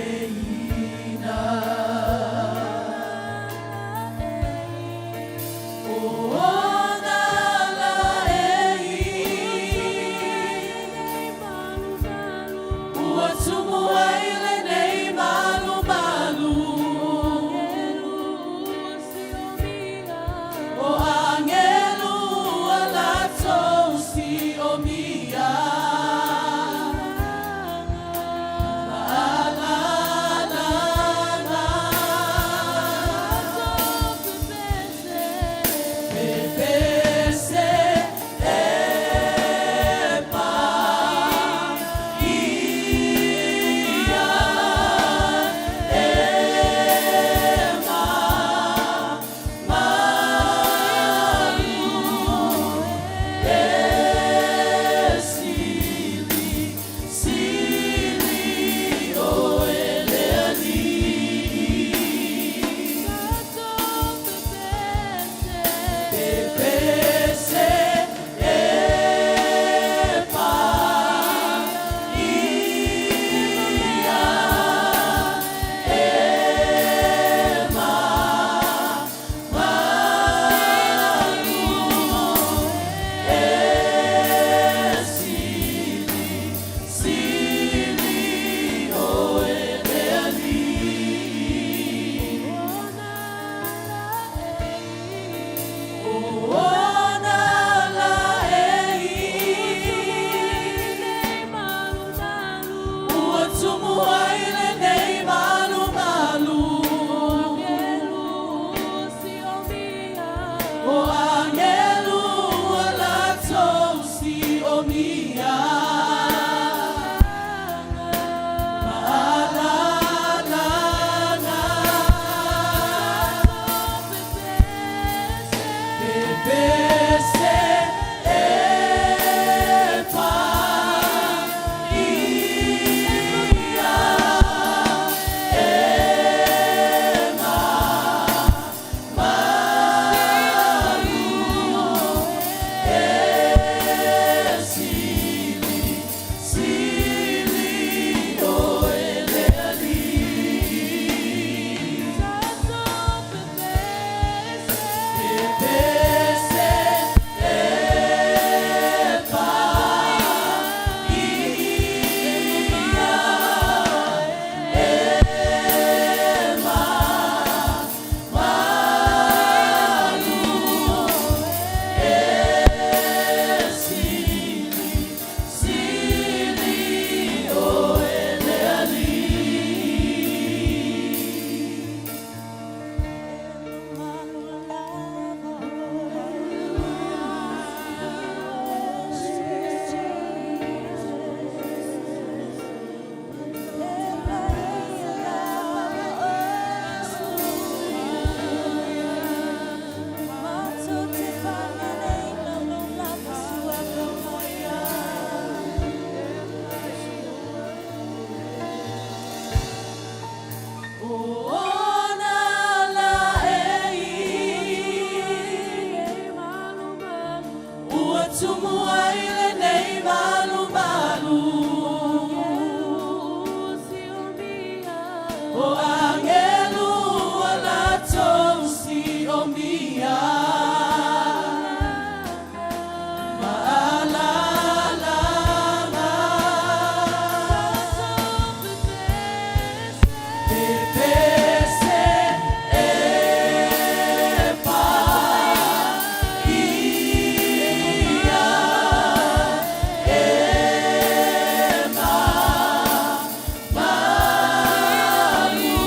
Eleeleina. O na laei ua tumu ai lenei malumalu. O agelu ua latou siomia maalalaga. Pepese e pa ia e ma malu e sili sili oe le Alii. Pepese e pa ia e ma malu e sili sili oe le Alii. O na laei ua tumu ai lenei malumalu. O agelu ua latou siomia maalalaga. Pepese e pa ia e ma malu e sili sili oe le Alii. Pepese e pa ia e ma malu e sili sili oe le Alii. O na laei ua tumu ai lenei malumalu. O agelu ua latou siomia maalalaga. Pepese e pa ia e ma malu.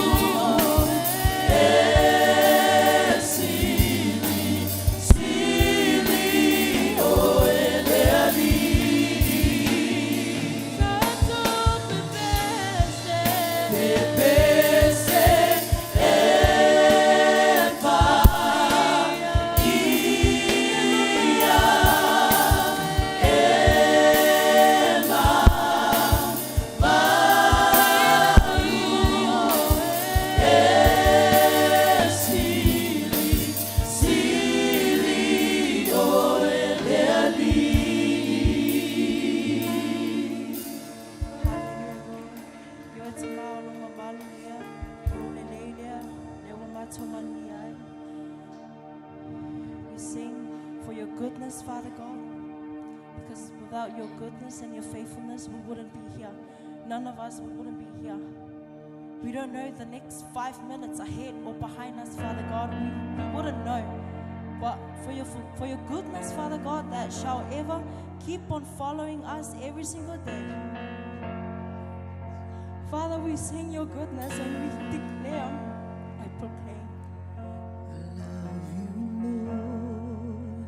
Tama o lou mamalu lea, o lou lelei lea, lea ua matou manuia ai. We sing for your goodness, Father God, because without your goodness and your faithfulness, we wouldn't be here. None of us, we wouldn't be here. We don't know the next 5 minutes ahead or behind us, Father God. We wouldn't know. But for your goodness, Father God, that shall ever keep on following us every single day. Father, we sing your goodness and we declare, I proclaim. I love you, Lord.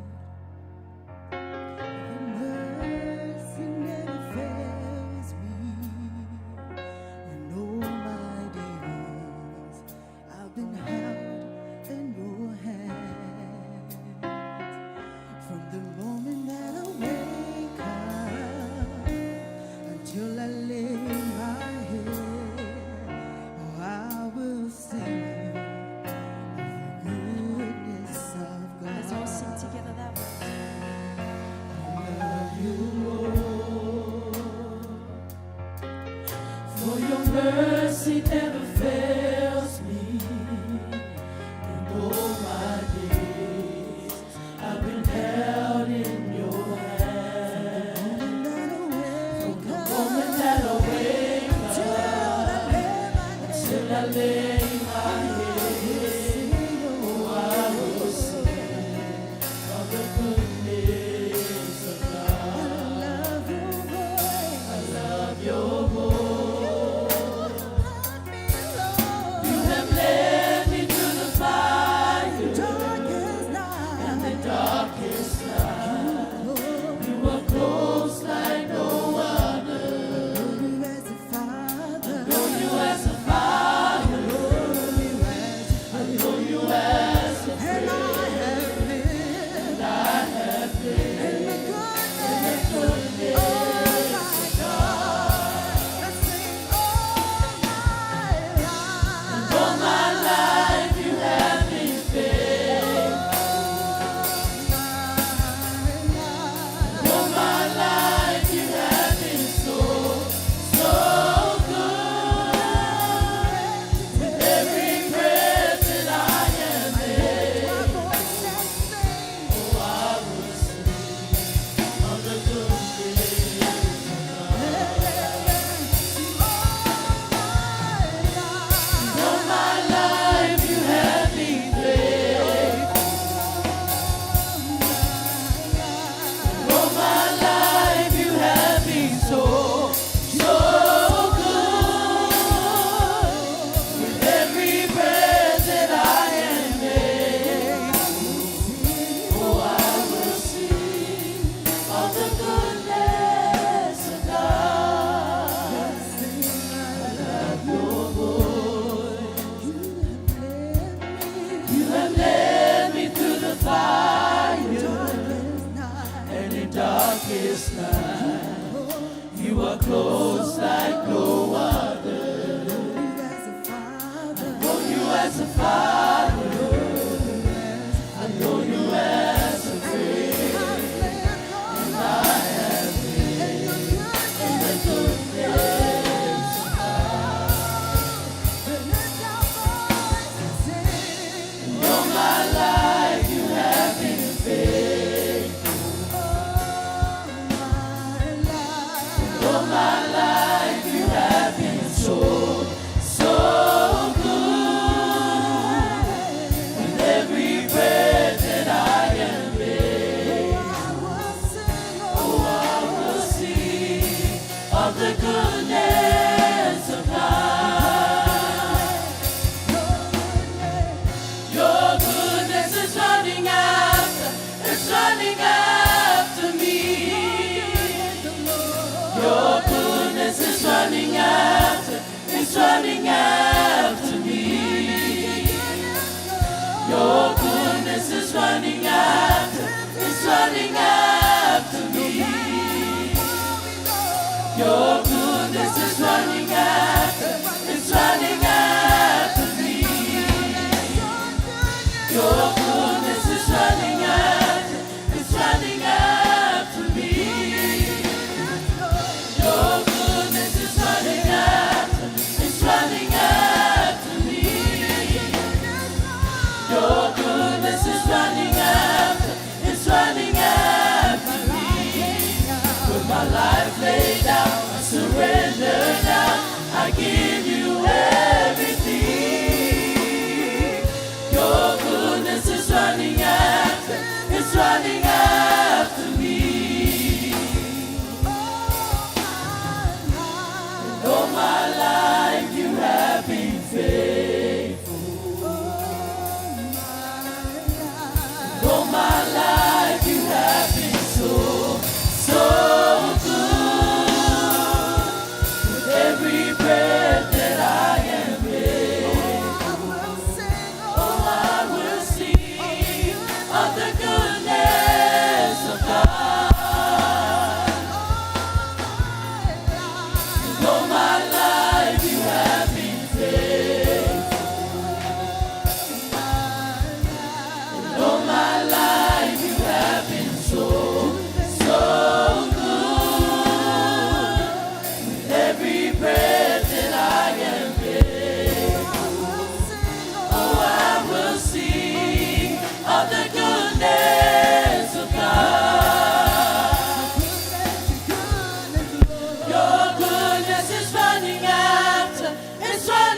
Your mercy never fails me. In all my days, I've been held in your hands. From the moment that I wake up until I lay my head, oh, I will sing of the goodness of God. Let's all sing together that verse. I love you, Lord. For your mercy never fails me. In all my days, I've been held in your hand. Moment that I wake The up moment that I wake up till I lay my head, till I lay my head, oh, I will sing of the goodness of God. I love your voice. I love your voice. You You have led me through the fire darkest night. and the darkest night. You were close like no other. Know you as a father. Know you as a father. Know you as a I know you as a And I have lived I have lived in the goodness. goodness. Oh my God. Let's sing all my life. All my life you have been faithful. My life. All my life you have been so, so good. With every breath that I am My voice and sing. oh, I will sing of the goodness of God. All my life you have been faithful. All my life you have been so, so good. With every breath that I am able, oh, I will sing of the goodness of God. I love your voice. You have led me through the fire and in darkest night. You are close like no other. I know you as a father. I know you as a friend. And I have lived in the goodness of God. All my life you have been faithful. All my life you have been so, so good.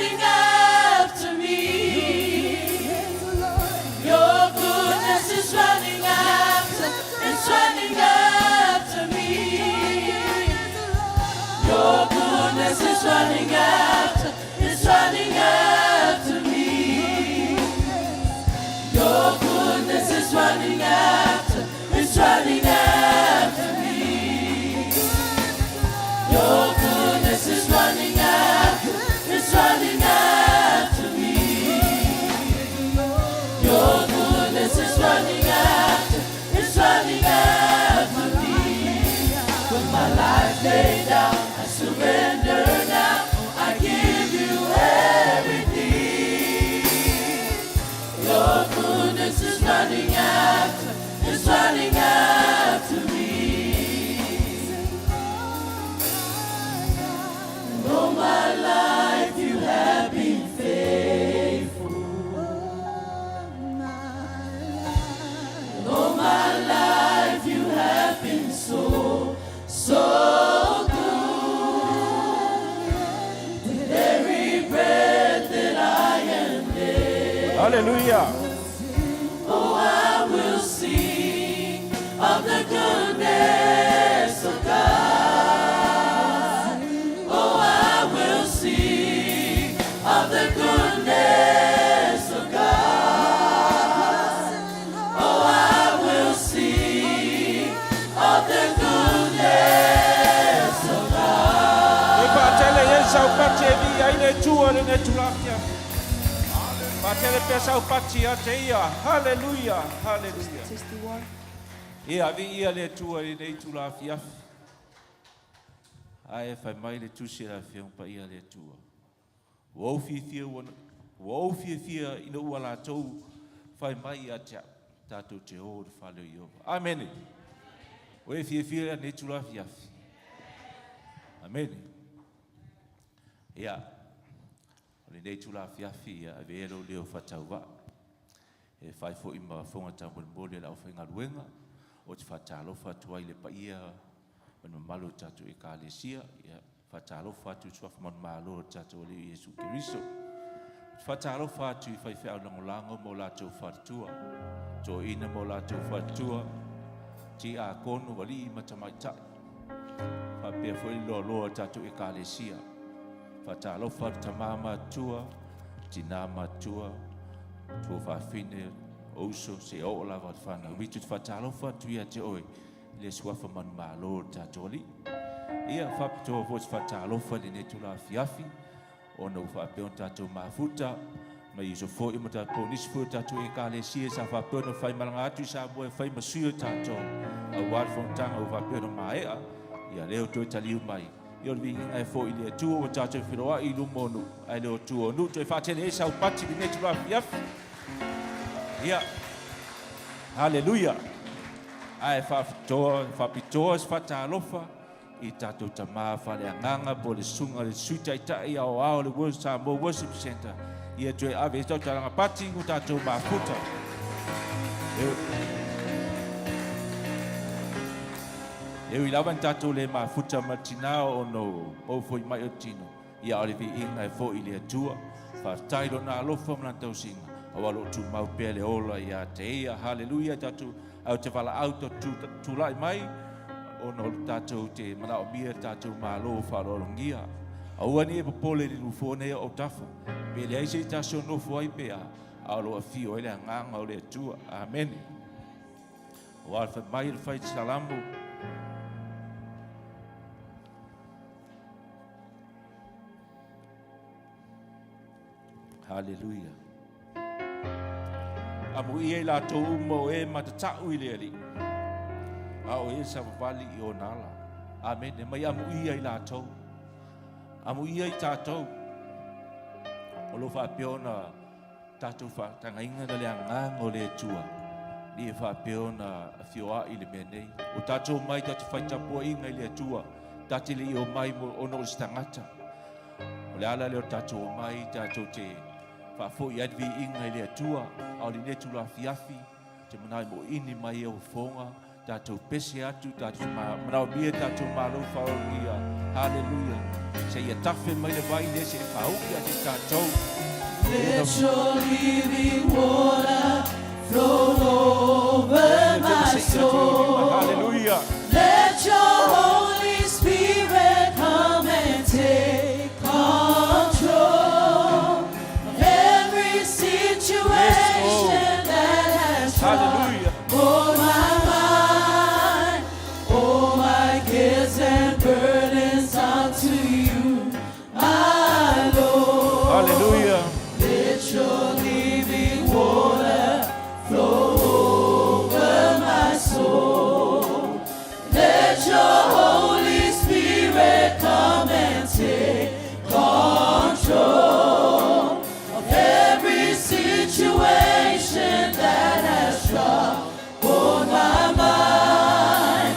running after me. Your goodness is running after, it's running after me. Your goodness is running after, it's running after me. Your goodness is running after, it's running after me. Your goodness is running after, it's running after me. Your goodness is running after, it's running after me. With my life laid down, I surrender now. I give you everything. Your goodness is running after, it's running after me. All my life you have been faithful. All my life you have been so, so good. With every breath that I am Hallelujah. Oh, I will sing of the goodness of God. Oh, I will sing of the goodness of God. Oh, I will sing of the goodness of E whaatele e saupati e vi ai le tua le ne tulafia. Whaatele pia saupati a te ia. Hallelujah. Hallelujah. 61. Ia vi ia le tua le nei tulafia. Ae whai mai le tusi la whiong pa ia le tua. Ua ou fiafia ua ua ou fiafia ina ua latou fai mai ia te au, tatou te o i le fale o Ieova. Amene. Ua e fiafia lenei itula afiafi? Amene. Ia, o lenei itula afiafi, ia avea lou leo faatauvaa. E fai foi ma fofoga taumolimoli a le aufaigaluega, ou te faatalofa atu ai i le paia ma le mamalu o le tatou Ekalesia. Ia, faatalofa atu i le Suafa Manumalo o le tatou Alii o Iesu Keriso. Ou te faatalofa atu i faifeau lagolago ma o latou faletua, toeaiina ma o latou faletua, tiakono, alii ma tamaitai, faapea foi le loaloa o le tatou Ekalesia. Faatalofa atu tama matutua, tina matutua, tuafafine, o uso, seia oo lava i le fanau itu. Te faatalofa atu ia te oe i le Suafa manumalo o le tatou Alii. Ia, faapitoa foi se faatalofa i lenei itula afiafi, ona ua faapea ona tatou mafuta ma uso foi ma tatou nisi foi o tatou Ekalesia sa faapea ona faimalaga atu i Samoa e fai ma sui o tatou aua le fonotaga ua faapea ona maea. Ia lea ua toe taliu mai. Ia o le viiga e foi i le Atua ua tatou feloai i luma o nuu, ae le o tua o nuu toe faatele ai saupati i lenei itula afiafi. Ia, haleluia! Ae faapitoa, faapitoa se faatalofa i tatou tama faaleagaga po o le susuga i le Sui Taitai Aoao o le World Samoa Worship Centre, ia toe ave ai tautalaga pati mo tatou mafuta. E ui lava ina tatou le mafuta ma le tinā ona o ou foi mai o le tino, ia a o le viiga e foi i le Atua. Faafetai i Lona alofa ma Lana tausiga, aua o lo o tumau pea le ola ia te Ia. Haleluia! Tatou, ae ou te valaau tatou tulai mai, ona o le tatou te manaomia le tatou Malo faaaloalogia. Aua ne i e popole i le nofo nei o autafa, pe leai se tasi o nofo ai pe a, a o lo o afio ai le Agaga o le Atua. Amene. Aua le fai mai le fai Salamo, Haleluia. Amuia i latou uma o e matatau i le Alii, a o e savavali i ona ala. Amene. Mai amuia i latou. Amuia i tatou. O lo faapea ona tatou faatagaina na le agaga o le Atua, ni e faapea ona afioai i le mea nei. O tatou mai tatou fai tapuaiga i le Atua, ta te le i omai mo ona o se tagata. O le ala lea o tatou omai, tatou te faafoi ai le viiga i le Atua, a o lenei itula afiafi, te manao e moʻini mai e ofoga, tatou pese atu, tatou manaomia tatou malo faaologia. Haleluia. Seia tafe mai le vai lea seia faaui ia te tatou. Let your living water flow over my soul. Hallelujah. Let your Holy Spirit come and take control of every situation that has Hallelujah. troubled my mind. All my cares and burdens unto you, my Lord. Hallelujah. Let your living water flow over my soul. Let your Holy Spirit come and take control of every situation that has troubled my mind.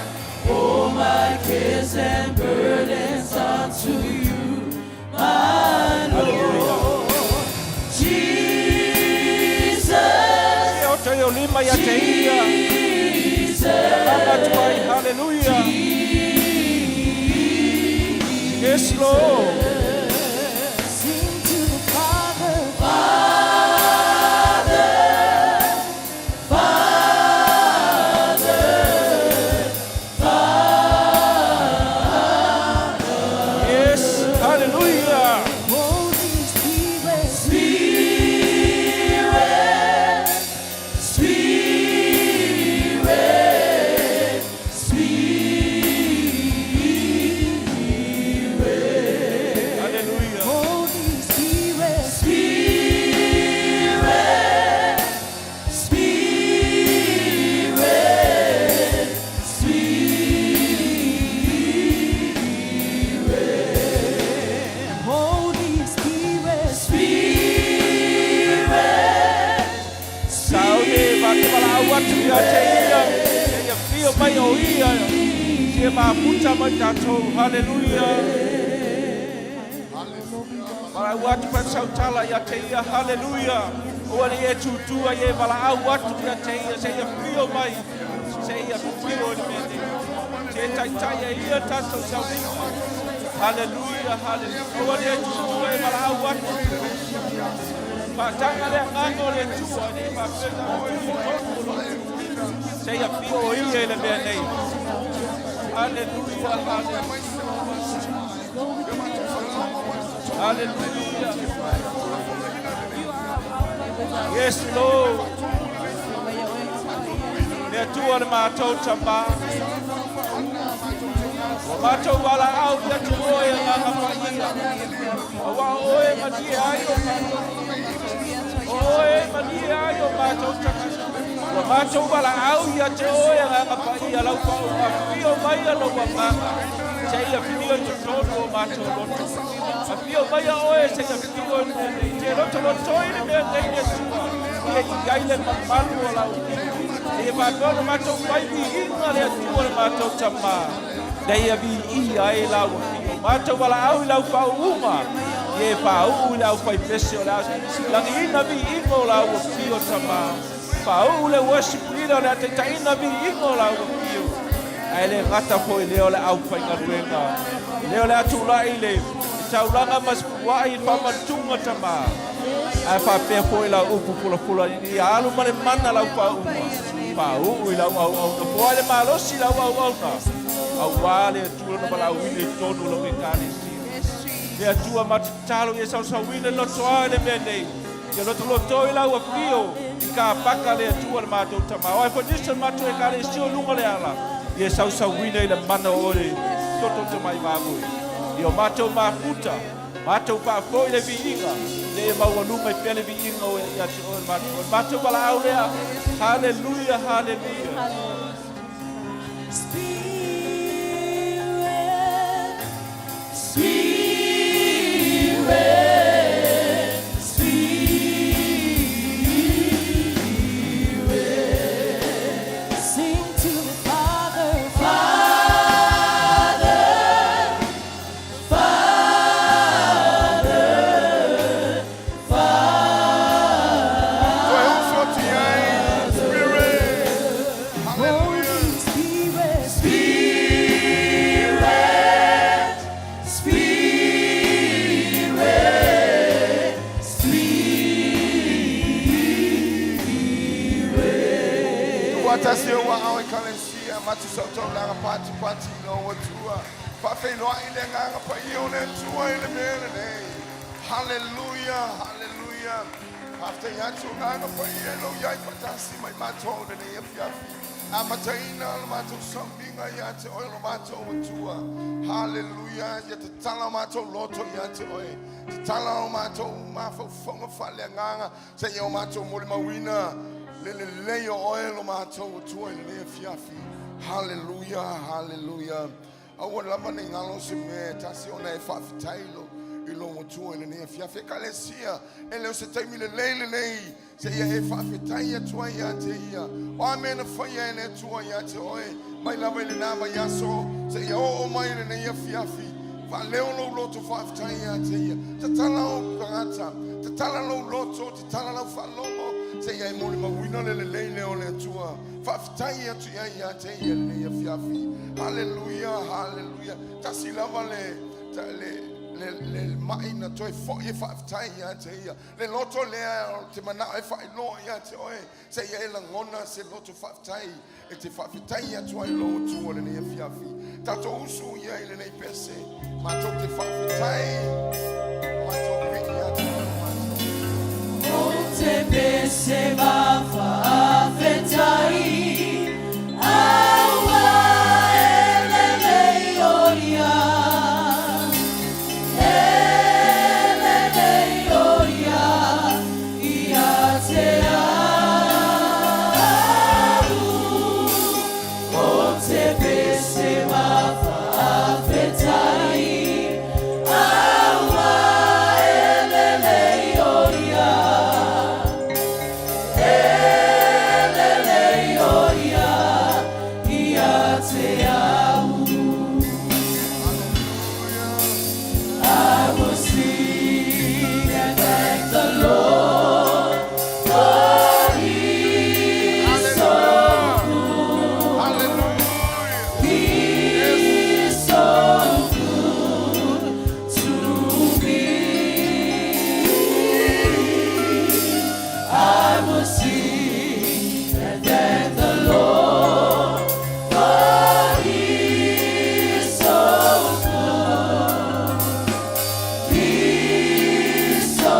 All my cares and burdens unto you, my Lord. Jesus, Ia o te o lima ia te ia. Jesus, Lama atu ai. Hallelujah. Yes, Lord. Sing to the Father. Yes. Hallelujah. Holy Spirit. Spirit, Spirit, Spirit, Hallelujah. Holy Spirit. Spirit, Spirit, Spirit. Holy Spirit. Spirit, Saule va te wala au atu ia te ia. Ia fio mai o ia. Sia mafuta mai tātou. Hallelujah. Wala au atu pa sautala ia te ia. Hallelujah. O ale e tutua ia wala au atu ia te ia. Se ia fio mai. Se ia fio i mea nei. Se tai tai e ia tātou saulima. Hallelujah, hallelujah. O ale e tutua e wala au atu. Whaatanga lea nganga o le tua, ne whapeta o i tōku lo. Se ia fio o ia i le mea nei. Hallelujah, hallelujah. Hallelujah. Yes, Lord. Le atua le mātou tama. O mātou wala au ia te oe a ngā paia. O wā oe manie ai o mātou. O oe manie ai o mātou takata. O mātou wala au ia te oe a ngā paia lau pau a whio mai a lau nganga. Se ia whio te tonu o mātou loto. A whio mai a oe se ia whio i mea nei. Te roto loto i le mea nei le sua. Ia i ai le mamalu o lau. E whāpea o mātou whai vi inga le atua le mātou tama. Nei a vi i ai lau whio. Mātou wala au i lau whau uma. Ie whau i lau whai pese o lau. Langi ina vi inga o lau whio tama. Whau le worship leader o le ateta ina vi inga o lau whio. Ai le gata foi leo le au whai ngaruenga. Leo le atulai le. Taulanga mas puai i whamatunga tama. Ai whapea foi lau upu pula pula i alu ma le mana lau whauma. Whau i lau au au na poa le malosi lau au au na. Au wā le atua na malau i le tonu lau e kāne sia. Le atua matatalo i sau sau le loto ai le mea nei. Ia loto loto i lau afio i ka paka le atua le mātou tama. Oai whanisa mātou e kāne sia lunga le ala. Ia sau sau i le mana o le toto te mai vāmui. Ia o mātou mafuta, mātou whaafoi le viinga, le e maua lunga i pele viinga o ia te oe mātou. O mātou wala au lea. Hallelujah, hallelujah. Spirit. Spirit, Spirit, Sing to the Father. Father, Father, Spirit. Holy Spirit. Faatasi o ua ao ekalesia matu sa taulaga patipati i lou Atua. Faafeiloai le agaga paia o le Atua i le mea lenei. Haleluia, haleluia. Faafetai atu agaga paia i lou iai faatasi mai matou lenei afiafi. Amataina le matou saumiga ia te oe lo matou Atua. Haleluia, ia tatala o matou loto ia te oe. Tatala o matou mafaufauga faaleagaga seia o matou molimauina le lelei o oe lo matou Atua i lenei afiafi. Haleluia, haleluia. Aua lava nei galo se mea e tasi ona e faafetai i lou Atua i lenei afiafi. Ekalesia, e le o se taimi lelei lenei seia e faafetai atu ai ia te ia. O a mea na faia e le Atua ia te oe, mai lava i lena vaiaso seia oo mai i lenei afiafi. Faaleo lou loto faafetai ia te ia. Tatala ou tagata, tatala lou loto, tatala lau faalogo, seia e molimauina le lelei lea o le Atua. Faafetai atu i ai ia te ia lenei afiafi. Haleluia, haleluia. Tasi lava le mai na toe foi e faafetai ia te ia. Le loto lea o te manao e faailoa ia te oe, seia e lagona se loto faafetai e te faafetai atu ai lou Atua lenei afiafi. Tatou usu ia i lenei pese, matou te faafetai, matou pii atu ai matou. O te pese mafaafetai, aua e lelei o ia. E lelei o ia, ia te au. O te pese mafaafetai, aua e lelei o ia. E lelei o ia, ia te au. I will sing and thank the Lord, for He is so Hallelujah. He is so good to me. I will sing and thank the Lord, for He is so good. He is so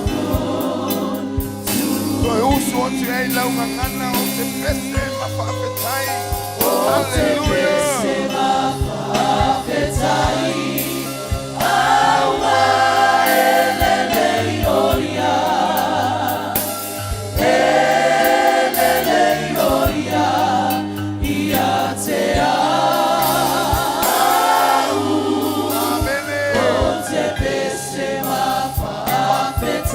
good. Toe usu atu ai lau gagana o te pese mafaafetai. O te Hallelujah. pese mafaafetai, aua e lelei o ia. E lelei o ia, ia te au. Amene. O te pese mafaafetai,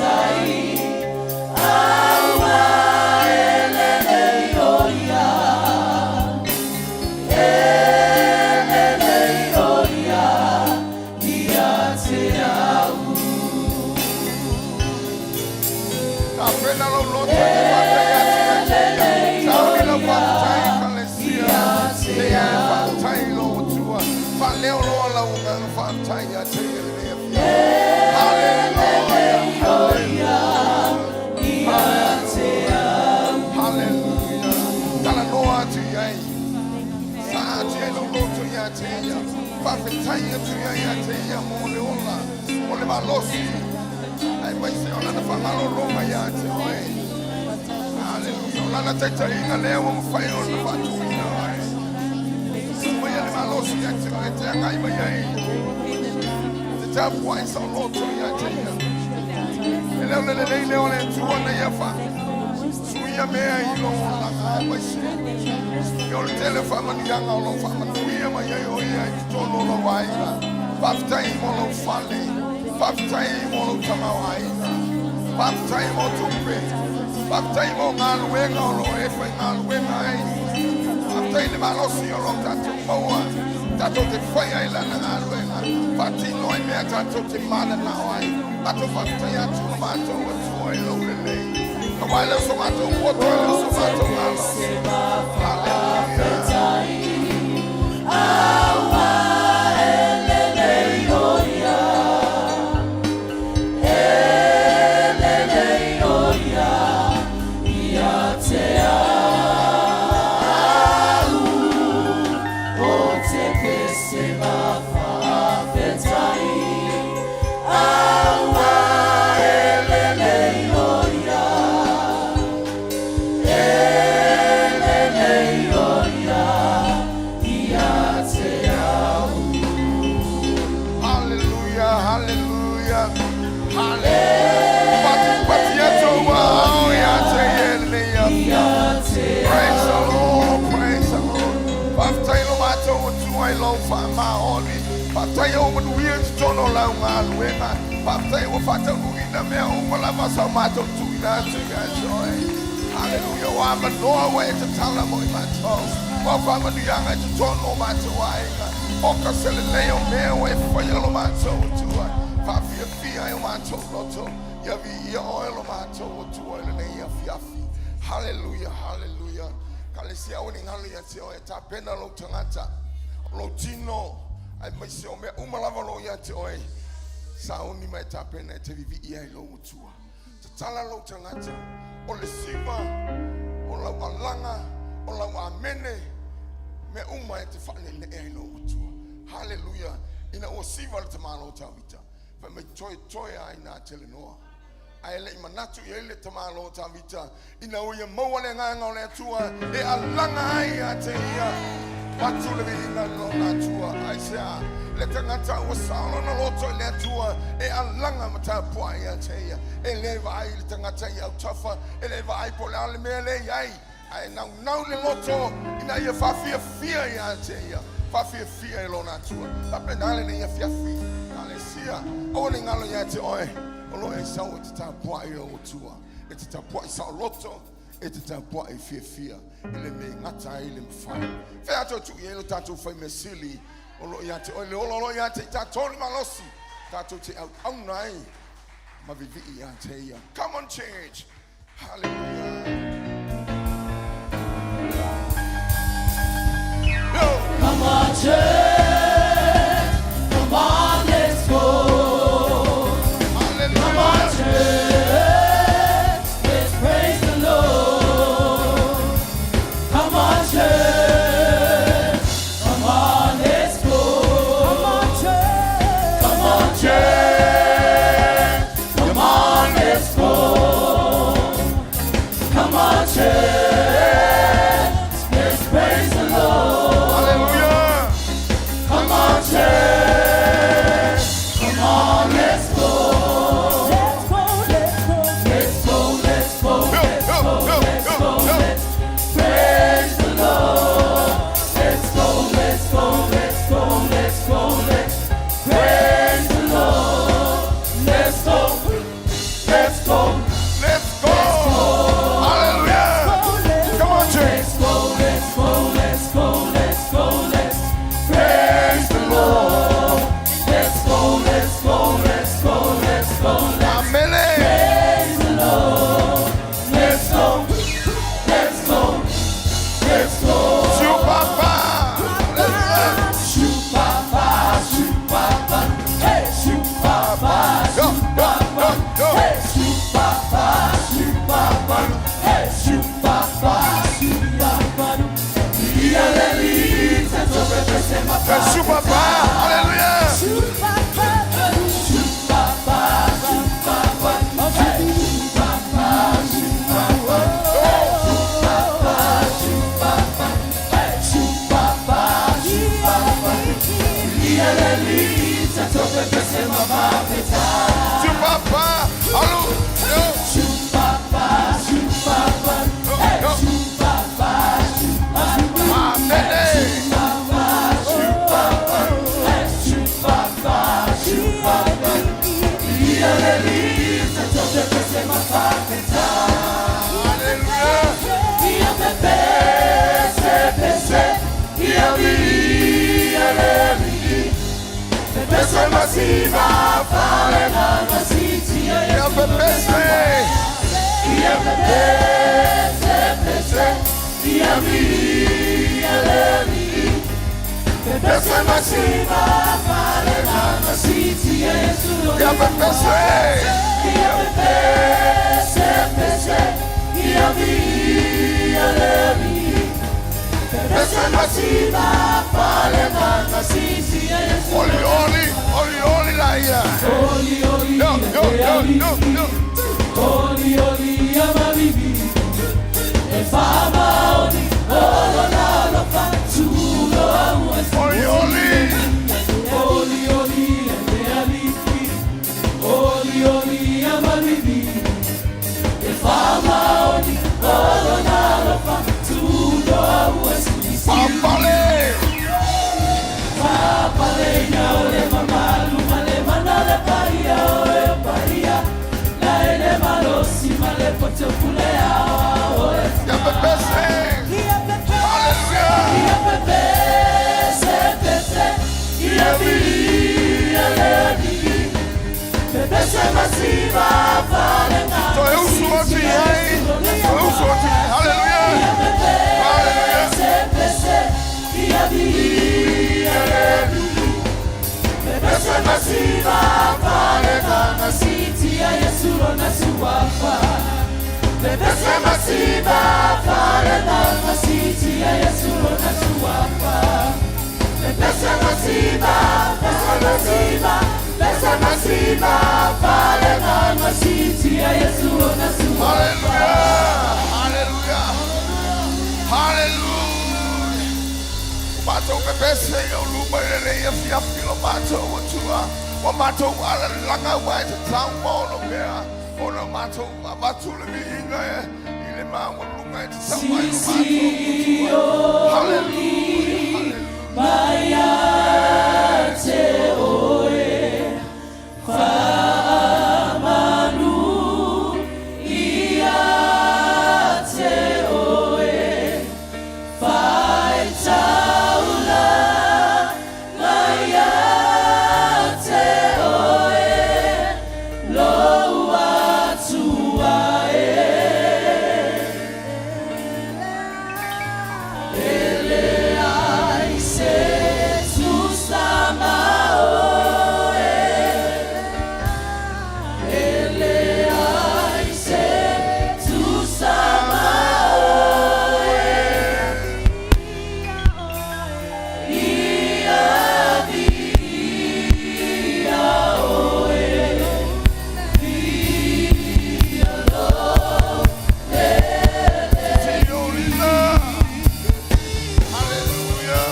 aua e lelei o ia. E lelei o ia, ia te au. Tapena lou loto e te faafetai atu ia te ia. Sauni lau faafetai ekalesia. Seia e faafetai i lou Atua. Faaleo loa lau agaga faafetai ia te ia lenei afiafi. Hallelujah. Hallelujah. Talanoa atu i ai. Sa atu ai lou loto ia te ia. Faafetai atu ia ia te ia mo le ola. Mo le malosi. Ai mai se o lana faamalologa ia te oe. Hallelujah. O lana taitaiga lea ua mafai ona faatuina oe. Mai le malosi ia te oe te agai mai ai. Te tapuai sa o loto ia te ia. E leo le lelei lea o le Atua na ia fa. Suia mea i lou olaga ai mai se. Ia o le tele faamanuiaga o lou faamanuia mai ai o ia i totonu o lou aiga. Faafetai mo lou fale. Faafetai mo lou tamaoaiga. Faafetai mo tupe. Faafetai mo galuega o loo e faigaluega ai. Faafetai le malosi o loo tatou maua. Tatou te fai ai lana galuega. Faatino ai mea tatou te mananao ai. Matou faafetai atu le matou Atua i lou lelei. Aua e le o so matou poto, e le o so matou malosi. Hallelujah. Aua e lelei o ia. E lelei o ia, ia te au. ona o lau galuega. Faafetai ua faataunuuina mea uma lava sa o matou tuuina atu ia te oe. Haleluia, o avanoa ua e tatala mo i matou. Ua faamanuiaga i totonu o matou aiga. Oka se lelei o mea ua e faia lo matou Atua. Faafiafia ai o matou loto. Ia viia oe lo matou Atua i lenei afiafi. Haleluia, haleluia. Ekalesia, aua ne i galo ia te oe, tapena lou tagata, o lou tino, aemaise o mea uma lava o lo o ia te oe. Sauni ma e tapena e te vivii ai lou Atua. Tatala lou tagata, o le siva, o lau alaga, o lau amene, mea uma e te faaneenee ai lou Atua. Haleluia. Ina ua siva le tamāloa o Tavita, fai mai toetoe ai nā telenoa. Ae le i manatu i ai le tamāloa o Tavita, ina ua ia maua le agaga o le Atua e alaga ai ia te ia. Avatu le viiga i lona Atua. Aisea? Le tagata ua sao lona loto i le Atua e alaga ma tapuai ia te ia. E le vaai i le tagata i autafa, e le vaai po o le a le mea lea e i ai, ae naunau le loto ina ia faafiafia ia te ia, faafiafia i lona Atua. Faapena lenei afiafi, Ekalesia, aua ne i galo ia te oe, o lo o e sau e te tapuai i lou Atua. E te tapuai saoloto, e te tapuai fiafia i le mea i gata ai le mafai. Fea atu e tuu i ai lo tatou fai mea sili o lo o ia te oe le ola o lo o ia te i tatou le malosi, tatou te auauna ai ma vivii ia te ia. Come on church! Hallelujah! Yo! Come on, church. Come on, let's go. Come on, Hallelujah! church. Let's praise the Lord. Come on, church. Come on, let's go. Come on, church. Come on, church. Come on, let's go. Come on, church. Let's praise the Lord. Hallelujah! Come on, church. Come on, let's go. Let's go, let's go. Let's go, let's go, Go, let's go, go, go, let's go, go, go. let's praise the Lord. Let's go, let's go, let's go, let's go, let's praise the Lord. Let's go, let's go, Let's go! Hallelujah! Let's Come on, church! let's go, let's go, let's go, let's go, let's praise the Lord. Let's go, let's go, let's go, let's go, let's Amen! praise the Lord. Let's go, let's go, let's go. Chupapa! Hallelujah! Chupapa, chupapa, hey, chupapa, Go, go, go, go! hey, chupapa, chupapa, hey, chupapa, chupapa. Ia lelita, Chupapa! Hallelujah! Chupapa, chupapa, hey, chupapa, chupapa, chupapa, hey, chupapa, chupapa. Ia lelita, Chupapa! Hallelujah! Chupapa, chupapa, hey, Go. chupapa, chupapa. Amen! Hey, chupapa, chupapa. Ia lelita, Hallelujah! Ia pepese, pese, ia via leli. Pepese masiva, fale nana sitia, Ia pepese! Ia pepese, pese, ia via leli. Pepese masiva, fale nana sitia, Ia pepese! Ia pepese, pese, ia via leli. Pepese masiva, fale nana sitia, Oli, oli, oli, oli laia! Oli, oli, Go, go, go, go, go! Oli, oli, amalivi. E fama oli, olo la lo fa, tulo au Oli, oli! Oli, oli, e alifi. Oli, oli, amalivi. E fama oli, olo la lo fa, tulo au Papale! Papale, ina ole mamalu male. Ia pepese. Ia pepese. Hallelujah. Ia pepese pese ia viia le alii pepese masiva falega Toe usu atu i ai. Toe usu atu i ai. Hallelujah. Ia pepese pese ia viia le alii pepese masiva falega siitia Iesu lona suafa pepese masiva falega siitia Iesu lona suafa pepese masiva pese masiva pese masiva falega siitia Iesu lona suafa. Hallelujah. Hallelujah. Hallelujah. O matou pepese i au luma i le lei afiafi lo matou Atua. Ua matou alalaga ua e tatau ma ono mea. Ona matou avatu le viiga e i le maualuga e tatau ai lo matou Atua. Hallelujah. Hallelujah. Señorita. Hallelujah.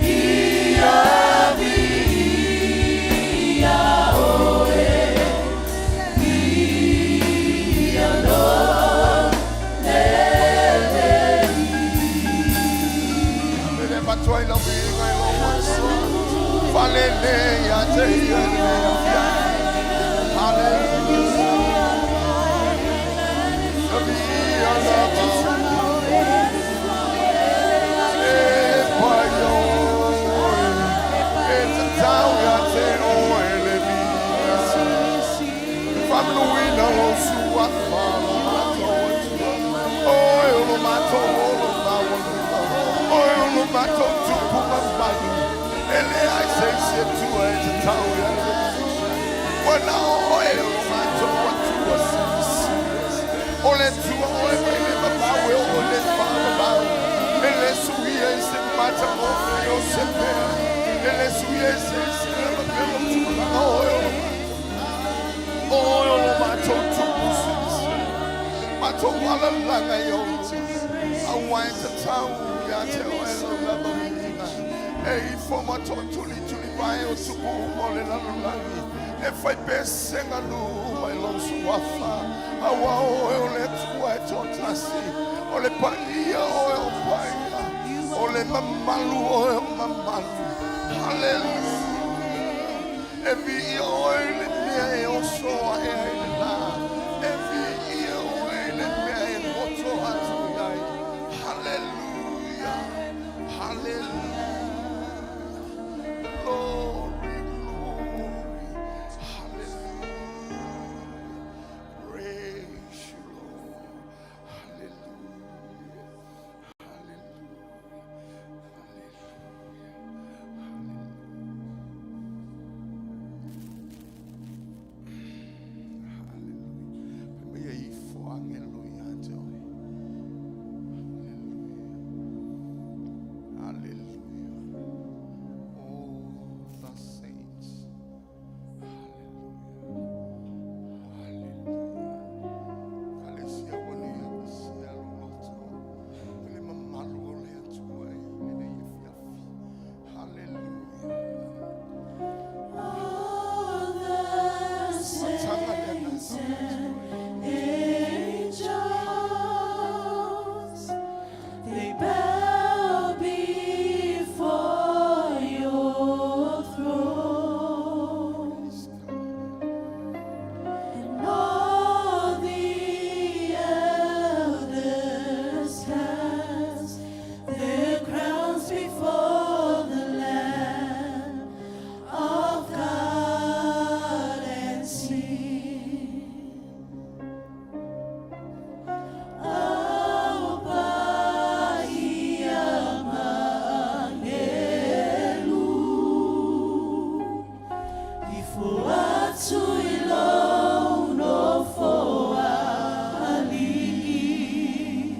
Ia via oe. Ele matua i lau viiga i lou Atua. Falele ia te ia i le afiafi. Hallelujah. Ia viia lava. E pai oe. E tatau ia te oe le viiga. Faamanuina lou suafa lo matou Atua. Oe o lo matou olo maualuga. Oe o lo matou tupu mamalu. E leai se isi Atua e tatau ia le viiga. Ua na oe o lo matou Atua silisili. O le Atua oe mai le vavau e oo i le faavavau. E le suia i se matagofie o se mea. E le suia i se isi lava mea o tulaga oe o lo matou. Oe o lo matou tupu silisili. Matou alalaga i ou luma. Aua e tatau ia te oe lau lava viiga. E ifo ma toatulituli vae o tupu uma o le lalolagi. E fai pesega luma i lou suafa. Aua oe o le Atua e toatasi. O le paia oe o paia. O le mamalu oe o mamalu. Hallelujah. E viia oe i le mea e oso ae ai. atu i lou nofoa alii.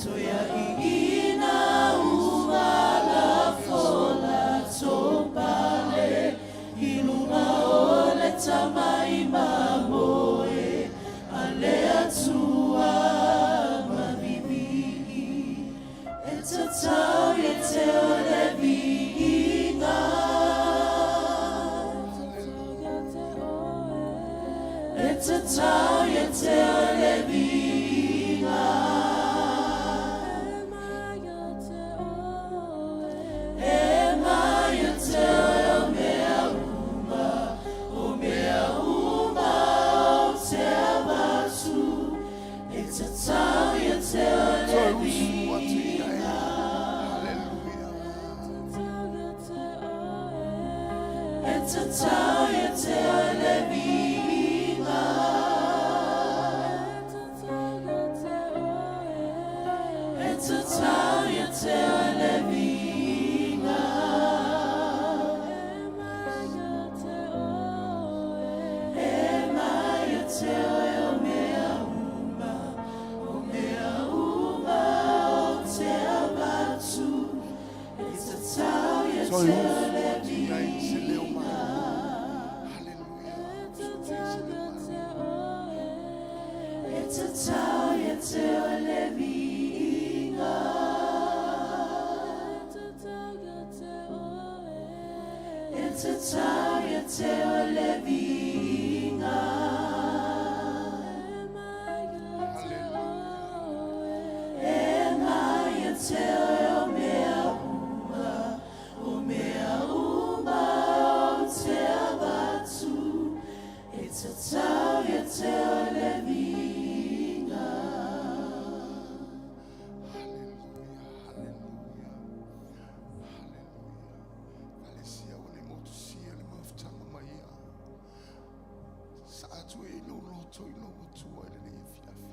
Toeaiina uma lafola topale i luga o le tamai mamoe a le Atua mavivii. E tatau ia te oe le viiga. E tatau ia te oe le viiga. E mai ia te oe o mea uma, o mea uma ou te avatu. E tatau ia te oe le Toe usu atu i ai. viiga. Hallelujah. E tatau ia te oe le viiga. E tatau ia te oe le viiga. E mai ia te oe o mea uma, o mea uma ou te avatu. E tatau ia Toe te oe usu le atu i ai se leo viiga. malo. Hallelujah. Usu atu i ai se leo malo. E tatau ia te oe le viiga. E tatau ia te oe le viiga. E mai ia te oe o mea uma, o mea uma ou te avatu. E tatau ia te oe le viiga. Hallelujah, hallelujah, hallelujah. Kalesia o le motusia le mafutaga mai ia. Sa atu e i lou loto i lou Atua i lenei afiafi.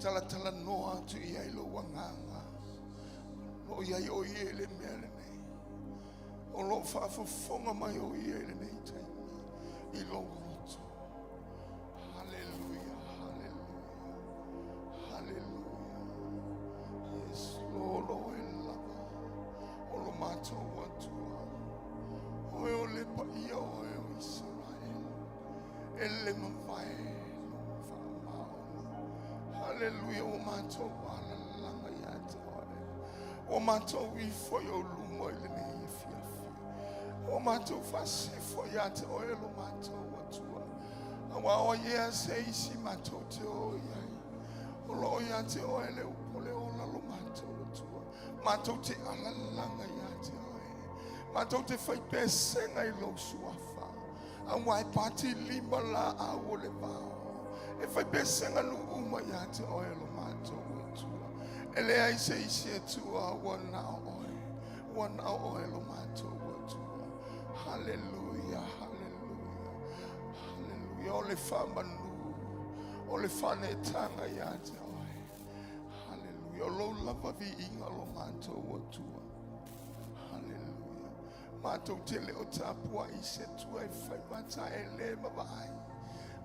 Talatalanoa atu i ai lou agaga. O lo o i ai o ia i le mea lenei. O lo o faafofoga mai o ia i lenei taimi i lou loto. Hallelujah, hallelujah, hallelujah. Yes, Lord, o e lava. O lo matou Atua. Oe o le paia oe o Israel. E le mavae lou faamaoni. Hallelujah, ua matou alalaga ia te oe. Ua matou ifo i ou luma i lenei afiafi. Ua matou faasefo ia te oe lo matou Atua. Auā o ai ea se isi matou te o i ai. O lo o ia te oe le upu o le ola lo matou Atua. Matou te alalaga ia te oe. Matou te fai pesega i lou suafa. Auā e pati lima laau o le vao. E fai pesega nuu uma ia te oe lo matou Atua. E leai se isi Atua ua na o oe. Ua na o oe lo matou Atua. Hallelujah, hallelujah, hallelujah. O le faamanu, o le faaneetaga ia te oe. Hallelujah. O lou lava viiga lo matou Atua. Hallelujah. Matou te le o tapuai se Atua e fai mata e le mavaai.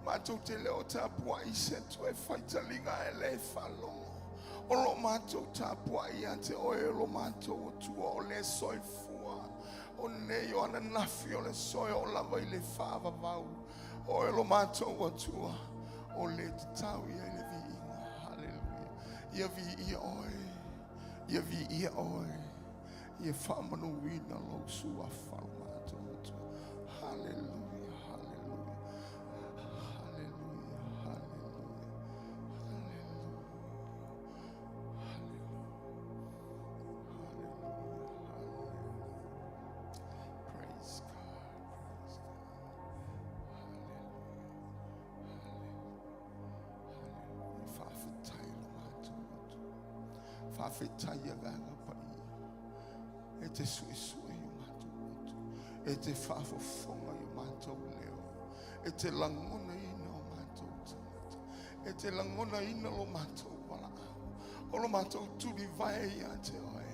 Matou te le o tapuai se Atua e fai taliga e le faalogo. O lo matou tapuai ia te oe o lo matou Atua o le soifua. O nei o ananafi o le aso e oo lava i le faavavau. Oe lo matou Atua o le tatau i ai le viiga. Hallelujah. Ia viia oe. Ia viia oe. Ia faamanuina lou suafa lo matou Atua. Hallelujah, hallelujah. Hallelujah, hallelujah. Hallelujah. Hallelujah. Hallelujah. Hallelujah. Praise God. Praise God. Hallelujah. Hallelujah. Faafetai lo matou Atua. Faafetai agaga paia. E te suesue i o matou loto. E te faafofoga i o matou leo. E te lagonaina o matou tagata. E te lagonaina lo matou valaau. O lo matou tulivae ia te oe.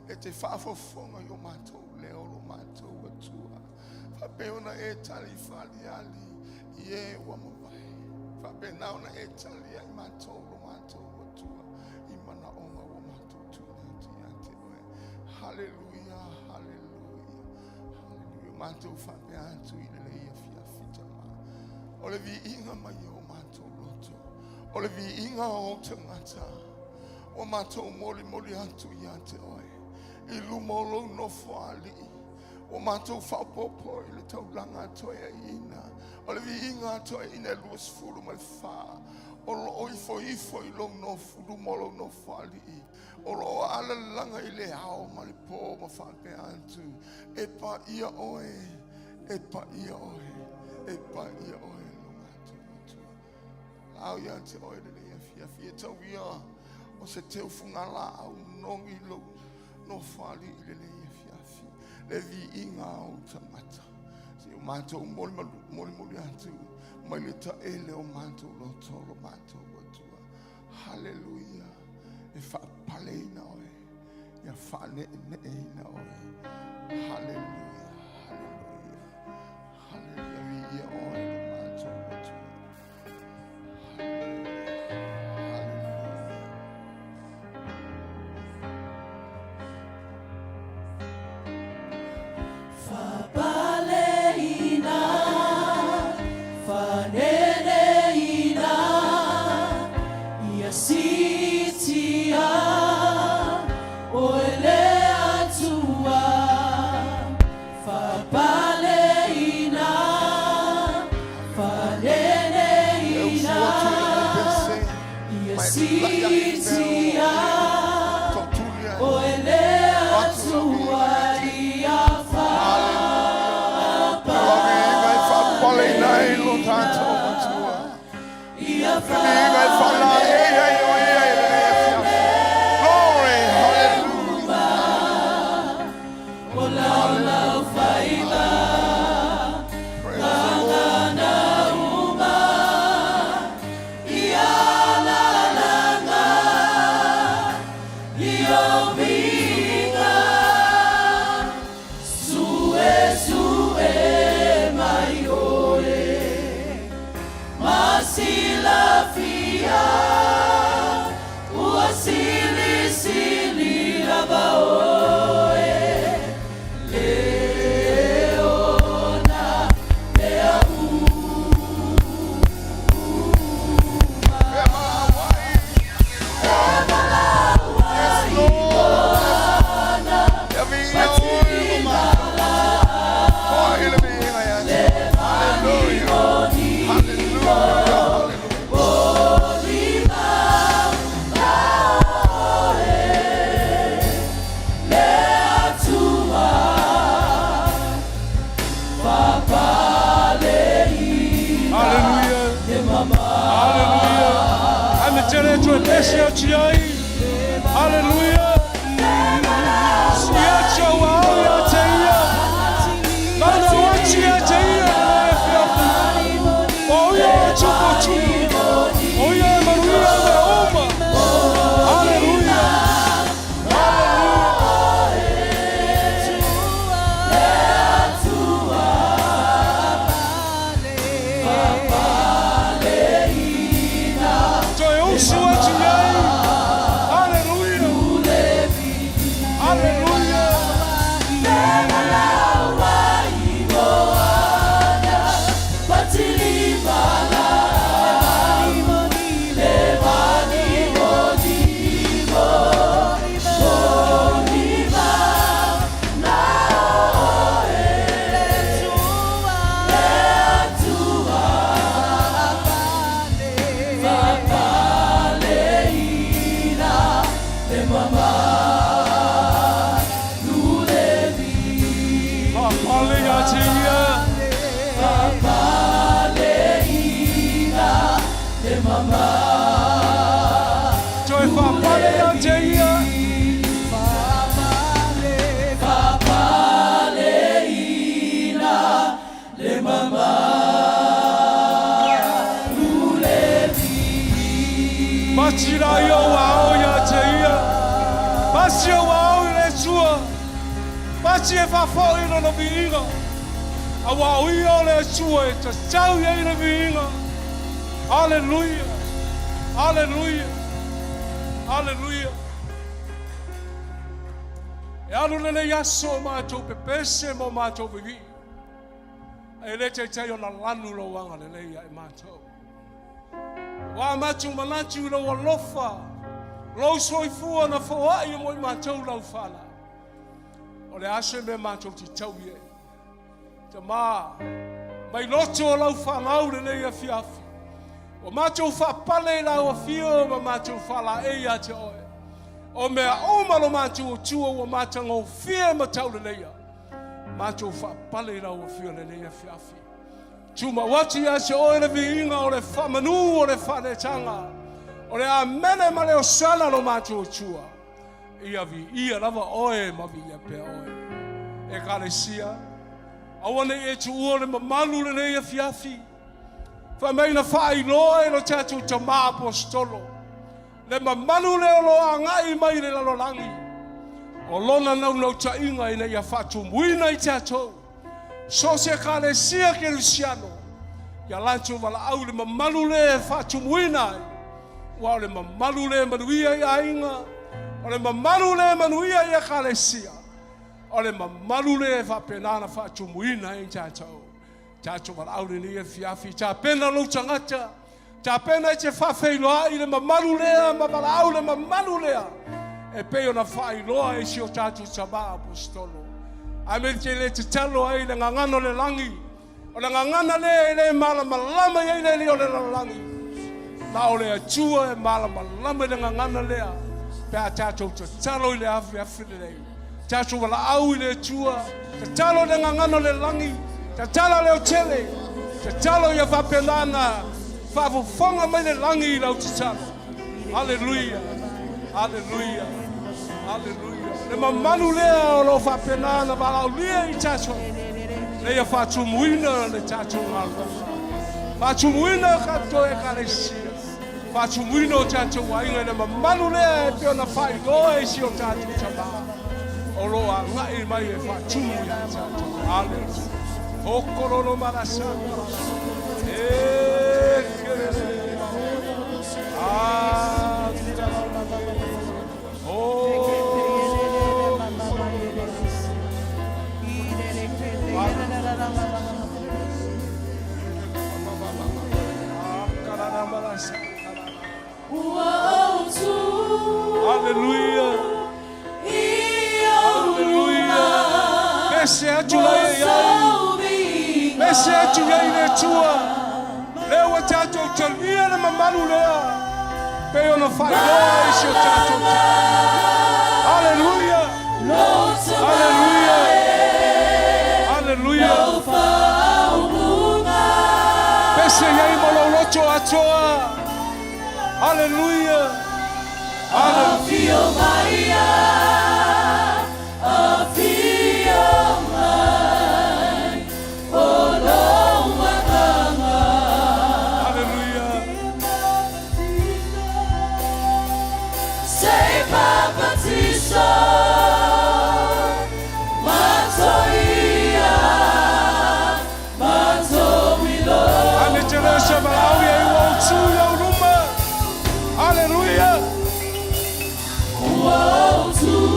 E te faafofoga i o matou leo lo matou Atua. Faapea ona e tali faaaliali i e ua mavae. Faapena ona e tali ai matou lo matou Atua i manaoga ua matou tuuina atu ia te oe. Haleluia, haleluia, haleluia. Matou faapea atu i lenei afiafi tama. O le viiga mai o matou loto, o le viiga o ou tagata, ua matou molimoli atu ia te oe i luma o lou nofoalii. Ua matou faaopoopo i le taulaga a toeaiina, o le viiga a toeaiina e 24 o lo o ifoifo i lou nofo, luma o lou nofoalii, o lo o alalaga i le ao ma le po ma faapea atu, e paia oe, e paia oe, e paia oe lo matou Atua. Lao ia te oe lenei afiafi, e tau ia o se teufugalaau nogi lou nofoalii i lenei afiafi, le viiga a ou tagata. Se o matou molimoli atu mai le taele o matou loto lo matou Atua. Haleluia. E faapaleina oe, ia faaneeneeina oe. Haleluia, haleluia, haleluia. Viia oe lo matou Atua. Haleluia, haleluia. Faapaleina, faaneneina, ia siitia oe le Atua. Faapaleina, E usu faaneneina, atu i le aupese, ia ma e tulai ake pea siitia o tootuli ai. oe le Atu lau Atua. viiga ia te Ia Haleluia. O lau viiga e faapaleina ai lo tatou Atua. Ia Le viiga e faalaei ai o ia i lenei afiafi. Glory, hallelujah. O lau lau faiva Praise the Lord. na uma ia lalaga i o viga sue sue mai oe masilafia ua silisili lava oe le ona mea Fea malauai. Yes, Lord. Ia viia oe lo matou Atua. Oe le viiga ia te oe. Hallelujah. Hallelujah. Hallelujah. Le Atua faapaleina Haleluia. Haleluia. Ame tele tu e pese o tiai. Haleluia. Sia chau au ia te ia. Mana wachi ia te ia le fiafu. O ia e tupo tupo. O ia e manuia me oma. Haleluia. Haleluia. Toe usu atu iai. Haleluia. Haleluia. Faapale ia te ia. Faapaleina le mama Toe faapale ia te ia. Faapaleina le mama le Matila ia ua ao ia te ia. Pasi o ua ao i le Atua. Pasi e faafoi lona viiga. Auā o Ia o le Atua e tatau i ai le viiga. Aleluia! Aleluia! Aleluia! E alu lenei aso o matou pepese ma o matou vivii, ae le taitai ona lanu lou agalelei ia i matou. Ua matou manatu i lou alofa, lou soifua na foai mo i matou lau fala. O le a se mea matou te tau i ai? Tamā, mai loto o lau fanau lenei afiafi. Ua matou faapale i lau afio ma matou faalaei ia te oe. O mea uma lo matou Atua ua matagofie ma tauleleia. Matou faapale i lau afio lenei afiafi. Tumau atu ia te oe le viiga o le faamanu o le faaletaga, o le Amene ma le Osana lo matou Atua. Ia viia lava oe ma viia pea oe. Ekalesia, aua ne i e tuua le mamalu lenei afiafi. Fai mai na faailoa e lo tatou Tamā Aposetolo le mamalu lea o lo o agai mai i le lalolagi, o lona naunautaiga ina ia faatumuina i tatou So o se Ekalesia Kerisiano, ia latou valaau i le mamalu lea e faatumuina ai, aua o le mamalu lea e manuia i aiga, o le mamalu lea e manuia i Ekalesia, o le mamalu lea e faapena ona faatumuina ai tatou. Tatou valaau lenei afiafi, tapena lou tagata, tapena e te faafeiloai i le mamalu lea ma valaau le mamalu lea e pei ona faailoa e si o tatou Tama Aposetolo. Ae me te le tatalo ai le gagana o le lagi, o le gagana lea e le malamalama i ai le alii o le lalolagi, na o le Atua e malamalama i le gagana lea pe a tatou tatalo i le afiafi lenei. Tatou valaau i le Atua, tatalo i le gagana o le lagi, tatalo leo tele, tatalo ia faapena ona faafofoga mai le lagi i lau tatalo. Aleluia, aleluia, aleluia. Le mamalu lea o lo o faapena ona valaaulia i tatou, ina ia faatumuina le tatou galuega, faatumuina tatou Ekalesia. Faatumuina o tatou aiga i le mamalu lea e pei ona faailoa e si o tatou Tama o lo o agai mai e faatumu ia tatou. Aleluia. Okololo malasaka. E kelele. Ah, oh. Aleluia. Aleluia. Pese atu lai ai. Pese atu ai le Atua. Lea ua tatou talia le mamalu lea. Pei ona faailoa i si o tatou Aleluia. Aleluia. Aleluia. Pese i ai ma lou loto atoa. Aleluia. Aleluia. Afio mai, afio mai, o lou agaga. Aleluia. Se i papatiso matou ia, matou iloa. Ane te lesa valaau ia i ua utu i au luma. Aleluia. Ua outu.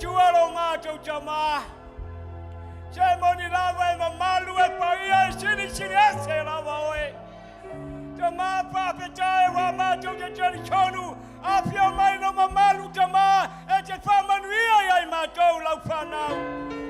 Atua lo matou Tama, se moni lava e mamalu e paia e silisili ese lava oe. Tama faafetai ua matou te talitonu, afio mai lo mamalu Tama e te faamanuia ia i matou lau fanau.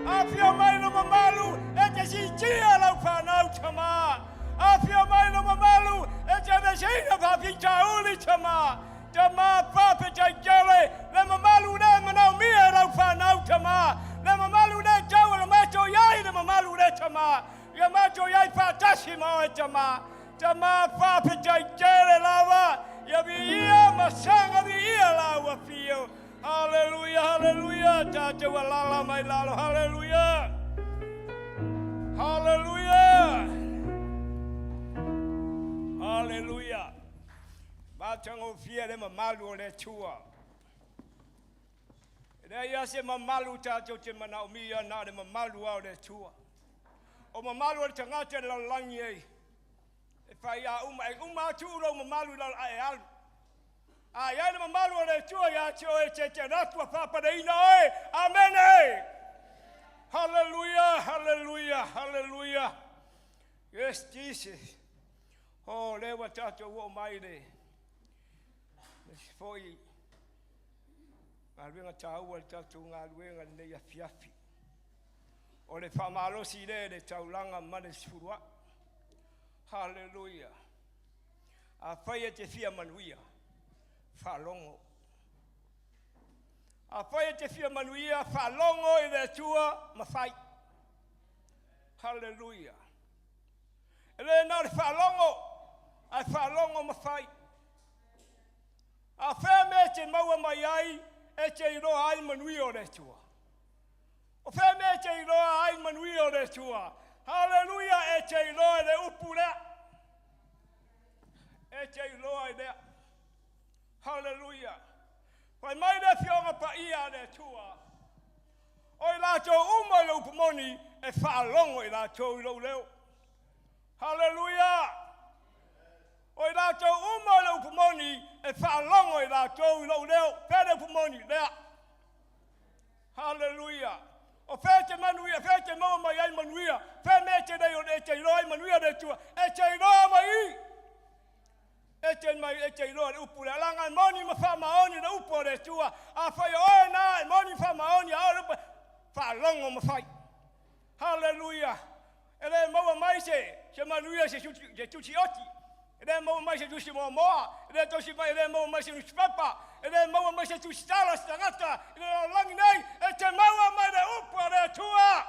Afio mai lo mamalu e te siitia lau fanau Tama. Afio mai lo mamalu e te aveseina faafitauli Tama. Tama faafetai tele le mamalu le manaomia e lau fanau Tama. Le mamalu le tau e le matou iai le mamalu le Tama. Ia matou iai faatasi ma oe Tama. Tama faafetai tele lava ia viia ma saga viia lau afio. Haleluia, haleluia, tatou alala mai lalo. Haleluia. Haleluia. Haleluia. Matagofie le mamalu o le Atua. E leai lava se mamalu tatou te manaomia na o le mamalu lava o le Atua. O mamalu o le tagata i le lalolagi ei, e fai a uma, e uma atu lou mamalu i lalo ae e alu. A i ai le mamalu o le Atua ia te oe, te te alu atu a faapaleina oe. Amene! Haleluia, haleluia, haleluia. Yes, Jesus. Oh, lea ua tatou oo mai le foi galuega taua le tatou galuega lenei afiafi. O le faamalosi lea le taulaga ma le sefuluai. Haleluia. Afai e te fia manuia, faalogo. Afai e te fia manuia, faalogo i le Atua ma fai. Haleluia. E le na o le faalogo, ae faalogo ma fai. A fea mea e te maua mai ai, e te iloa ai manuia o le Atua. O fea mea e te iloa ai manuia o le Atua. Haleluia, e te iloa i le upu lea. E te iloa i lea. Haleluia. Fai mai le afioga paia a le Atua. O i latou uma i le upu moni, e faalogo i latou i lou leo. Haleluia! O i latou uma i le upu moni, e faalogo i latou i lou leo. Fea le upu moni? Lea. Haleluia! O fea te manuia, fea te maua mai ai manuia, fea mea te lei o e te iloa ai manuia le Atua, e te iloa mai i. E te mai, e te iloa le upu lea. Laga e moni ma faamaoni le upu o le Atua. Afai o oe na e moni ma faamaoni a oe le upu, faalogo ma fai. Haleluia! E le maua mai se, se manuia se, se tusi oti. E le maua mai se tusi moamoa. E le tosi mai, e le maua mai se newspaper. E le maua mai se tusi tala se tagata i le lalolagi nei. E te maua mai le upu a le Atua.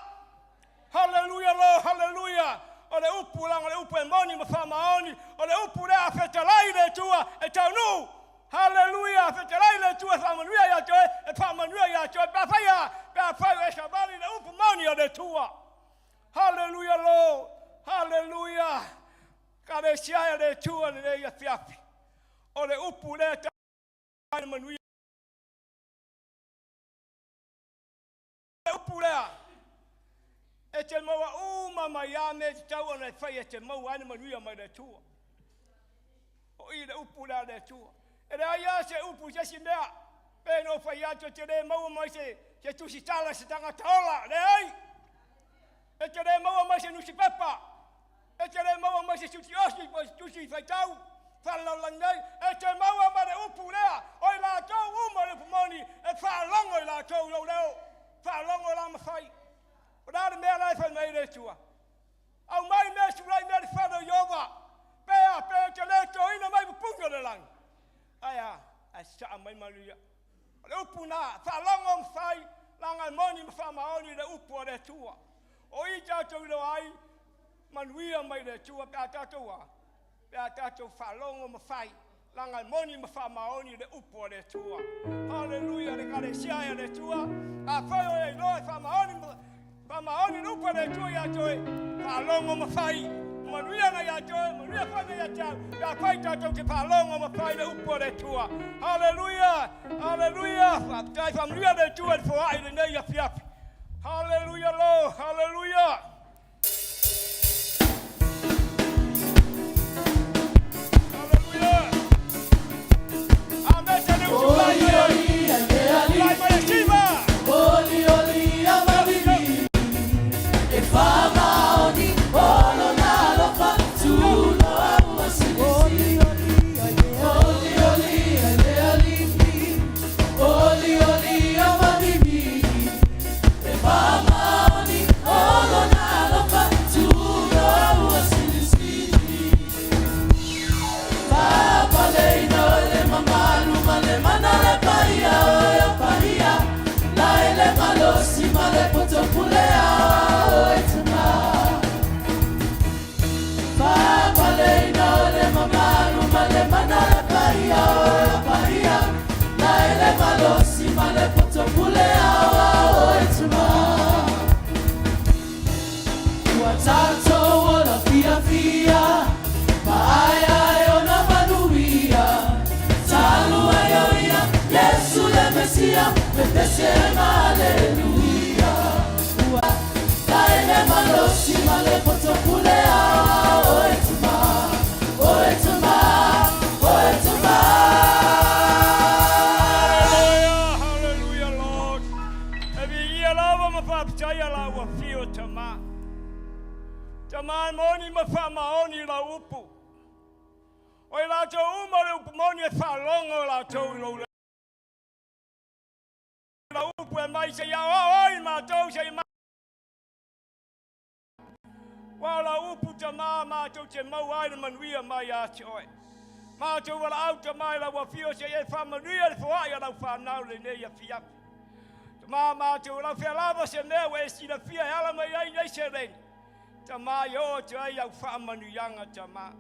Haleluia lo, haleluia. O le upu laga o le upu e moni ma faamaoni. O le upu lea a fetalai le Atua e taunuu. Haleluia, a fetalai le Atua e faamanuia ia te oe, e faamanuia ia te oe. Pe afai a, pe afai o e savali le upu moni o le Atua. Haleluia lo, haleluia. Kalesia e le Atua lenei afiafi. O le upu lea ta manuia. Le upu lea, e te maua uma mai a mea e tatau ona e fai e te maua ai le manuia mai le Atua. O i le upu lea a le Atua. E leai lava se upu i se isi mea, pe na ou fai atu e te le maua mai se, se tusitala se tagata ola, leai. E te le maua mai se nusipepa, e te le maua mai se tusi osi po o se tusi faitau faalelalolagi nei, e te maua ma le upu lea, o i latou uma le upu moni, e faalogo i latou i lou leo, faalogo la ma fai. O le a le mea la e fai mai ai le Atua? Aumai mea sulai mea le fale o Ieova, pe a, pe e te le toina mai pupuni o le lagi. Ae a, ae saa mai manuia. O le upu na, faalogo ma fai, laga e moni ma faamaoni le upu a le Atua. O i tatou iloa ai manuia mai le Atua pe a tatou a, pe a tatou faalogo ma fai, laga e moni ma faamaoni le upu a le Atua. Haleluia, le Ekalesia e a le Atua, afai o e iloa e faamaoni ma faamaoni le upu a le Atua ia te oe, faalogo ma fai, manuia na ia te oe, manuia foi na ia te au, pe afai tatou te faalogo ma fai le upu a le Atua. Haleluia, haleluia, faafetai, faamanuia le Atua i le foai lenei afiafi. Haleluia lo, haleluia. Haleluia. Amete le usu lai mai. Lai mai e Siva. malosi ma le poto pule ao e tama. Faapaleina o le mamalu ma le mana o le paia o le paia. La e le malosi ma le poto pule ao e tama. Ua tatou ola fiafia, ma aeae ona manuia. Talu ai o ia, Iesu le Mesia, pepese ma aleluia. Ua tae le malosi ma le poto pule ao e tama, o e tama, o e tama. Hallelujah, hallelujah, Lord. E viia lava ma faafetaia lau afio Tama. Tama e moni ma faamaoni lau upu. O i latou uma le upu moni e faalogo latou i lou lau upu e mai seia aoao ai matou seia Ua o lau upu Tama matou te maua ai le manuia mai ia te oe. Matou valaau Tama i lau afio seia e faamanuia le foai a lau fanau lenei afiafi. Tama matou valaau fea lava se mea ua e silafia e ala mai ai nei seleni. Tama i oo atu ai au faamanuiaga Tama.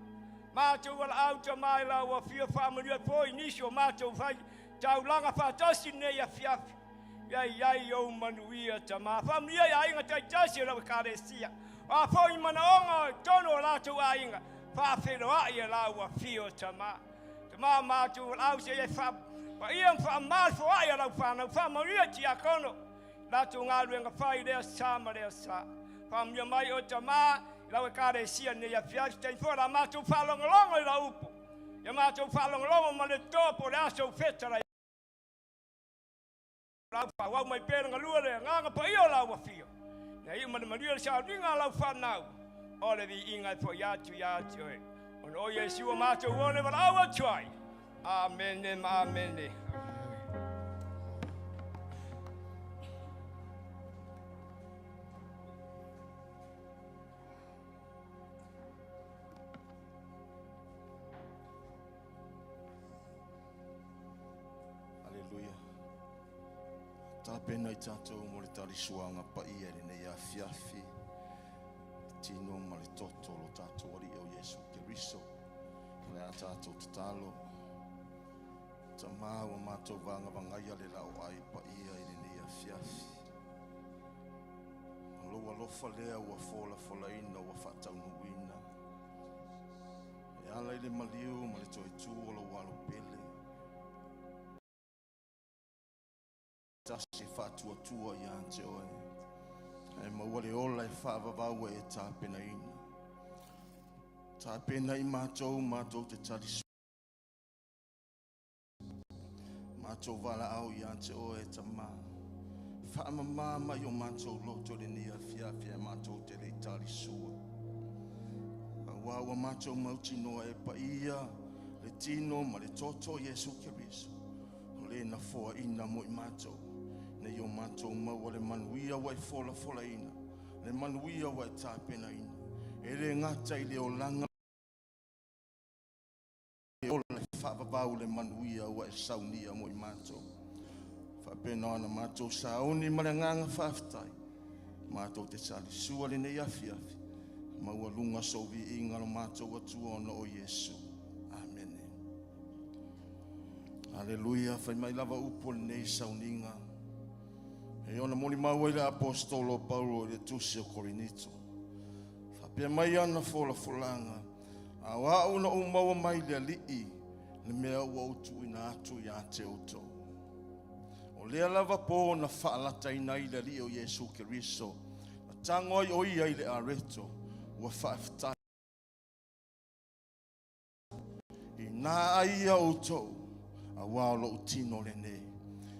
Matou valaau Tama i lau afio faamanuia foi nisi o matou fai taulaga faatasi lenei afiafi. Ia i ai ou manuia Tama. Faamanuia i aiga taitasi o lau Ekalesia. O a foi manaoga i totonu o latou aiga, faafeiloai e lau afio Tama. Tama matou valaau seia e faapaia ma faamama le foai a lau fanau. Faamanuia i tiakono latou galuega fai i lea sa ma lea sa. Faamanuia mai oe Tama i lau Ekalesia i lenei afiafi, taimi foi o la matou faalogologo i lau upu. Ia matou faalogologo ma le totoa po o le a sou fetalai. Lau faaauau mai pea le galue le agaga paia o lau afio. Ia iu ma le manuia le sauniga a lau fanau, o le viiga e foi atu ia te oe. Ona o Iesu ua matou one valaau atu ai. Amene ma amene. Aleluia. Tapena i tatou mo le talisuaga paia i lenei afiafi, le tino ma le toto o lo tatou Alii o Iesu Keriso. O le a tatou tatalo. Tama ua matou vagavagaia le laoai paia i lenei afiafi. O lou alofa lea ua folafolaina ua faataunuuina. E ala i le maliu ma le toe tu o lou alo pele. Tasi e faatuatua ia te oe. Ae maua le ola e faavavau e tapenaina. Tapena i matou, matou te tali matou valaau ia te oe e Tama. Faamama mai o matou loto i lenei afiafi ae matou te le i talisua. Aua ua matou mautinoa e paia le tino ma le toto o Iesu Keriso. O le na foaina mo i matou. Nei o matou maua le manuia ua e folafolaina, le manuia ua e tapenaina. E le gata i le olaga e ola e faavavau le manuia ua e saunia mo i matou. Faapena ona matou sauni ma le agaga faafetai. Matou te salisua lenei afiafi. Maualuga sou viiga lo matou Atua ona o Iesu. Amene. Aleluia. Fai mai lava upu o lenei sauniga. E ona molimau ai le apostolo o Paulo i le tusi o Korinito. Faapea mai ana folafolaga, a o au na ou maua mai le Alii le mea ua ou tuuina atu ia te outou. O lea lava pō na faalataina ai le Alii o Iesu Keriso, na tago ai o ia i le areto, ua faafetai inā ai ia outou, auā o lou tino lenei.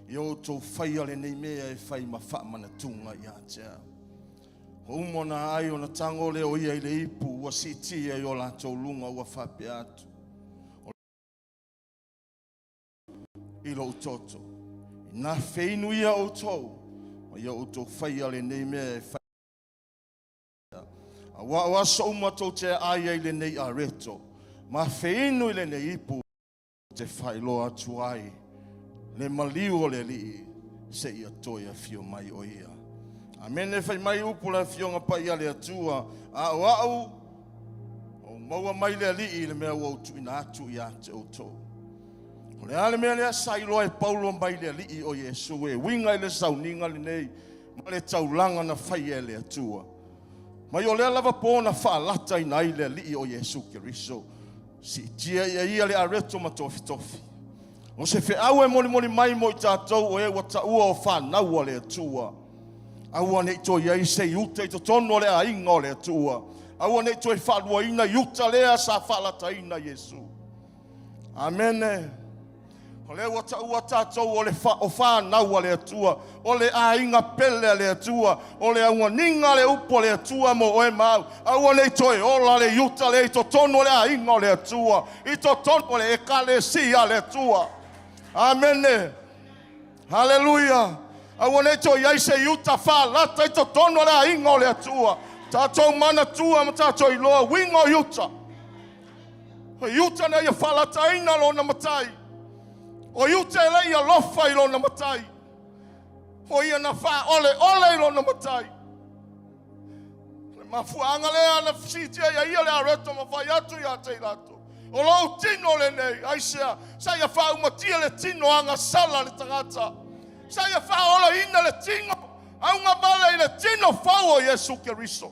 Ia outou faia lenei mea e fai ma faamanatuga ia te au. Ua uma ona ai ona tago lea o ia i le ipu ua siitia i o latou luga ua faapea atu, i lou toto. Inā feinu ia outou, ma ia outou faia lenei mea e fai. Auā o aso uma tou te aai ai lenei areto, ma feinu i lenei ipu, te faailoa atu ai le maliu o le Alii seia toe afio mai o ia. Amene fai mai upu le afioga paia le Atua, a o au, ou maua mai le Alii i le mea ua ou tuuina atu ia te outou. O le a le mea lea sa iloa e Paulo mai le Alii o Iesu e uiga i le sauniga lenei ma le taulaga na faia e le Atua. Mai o lea lava po na faalataina ai le Alii o Iesu Keriso, siitia ia ia le areto ma tofitofi. O se feau e molimoli mai mo i tatou o e ua taua o fanau a le Atua. Aua ne i toe i ai se Iuta i totonu o le aiga o le Atua. Aua ne i toe faaluaina Iuta lea sa faalataina Iesu. Amene. O lea ua taua tatou o le o fanau a le Atua, o le aiga pele a le Atua, o le auganiga le upu a le Atua mo oe ma au. Aua ne i toe ola le Iuta lea i totonu o le aiga o le Atua, i totonu o le Ekalesia a le Atua. Amene. Haleluia. Aua ne i toe i ai se Iuta faalata i totonu o le aiga o le Atua. Tatou manatua ma tatou iloa uiga o Iuta. O Iuta na ia faalataina lona matai. O Iuta e le i alofa i lona matai. O ia na faaoleole i lona matai. Le mafuaaga lea na siitia ia ia le areto ma fai atu ia te i latou. O lou tino lenei, aisea, sa ia faaumatia le tino agasala le tagata. Sa ia faaolaina le tino, augavale i le tino fou o Iesu Keriso.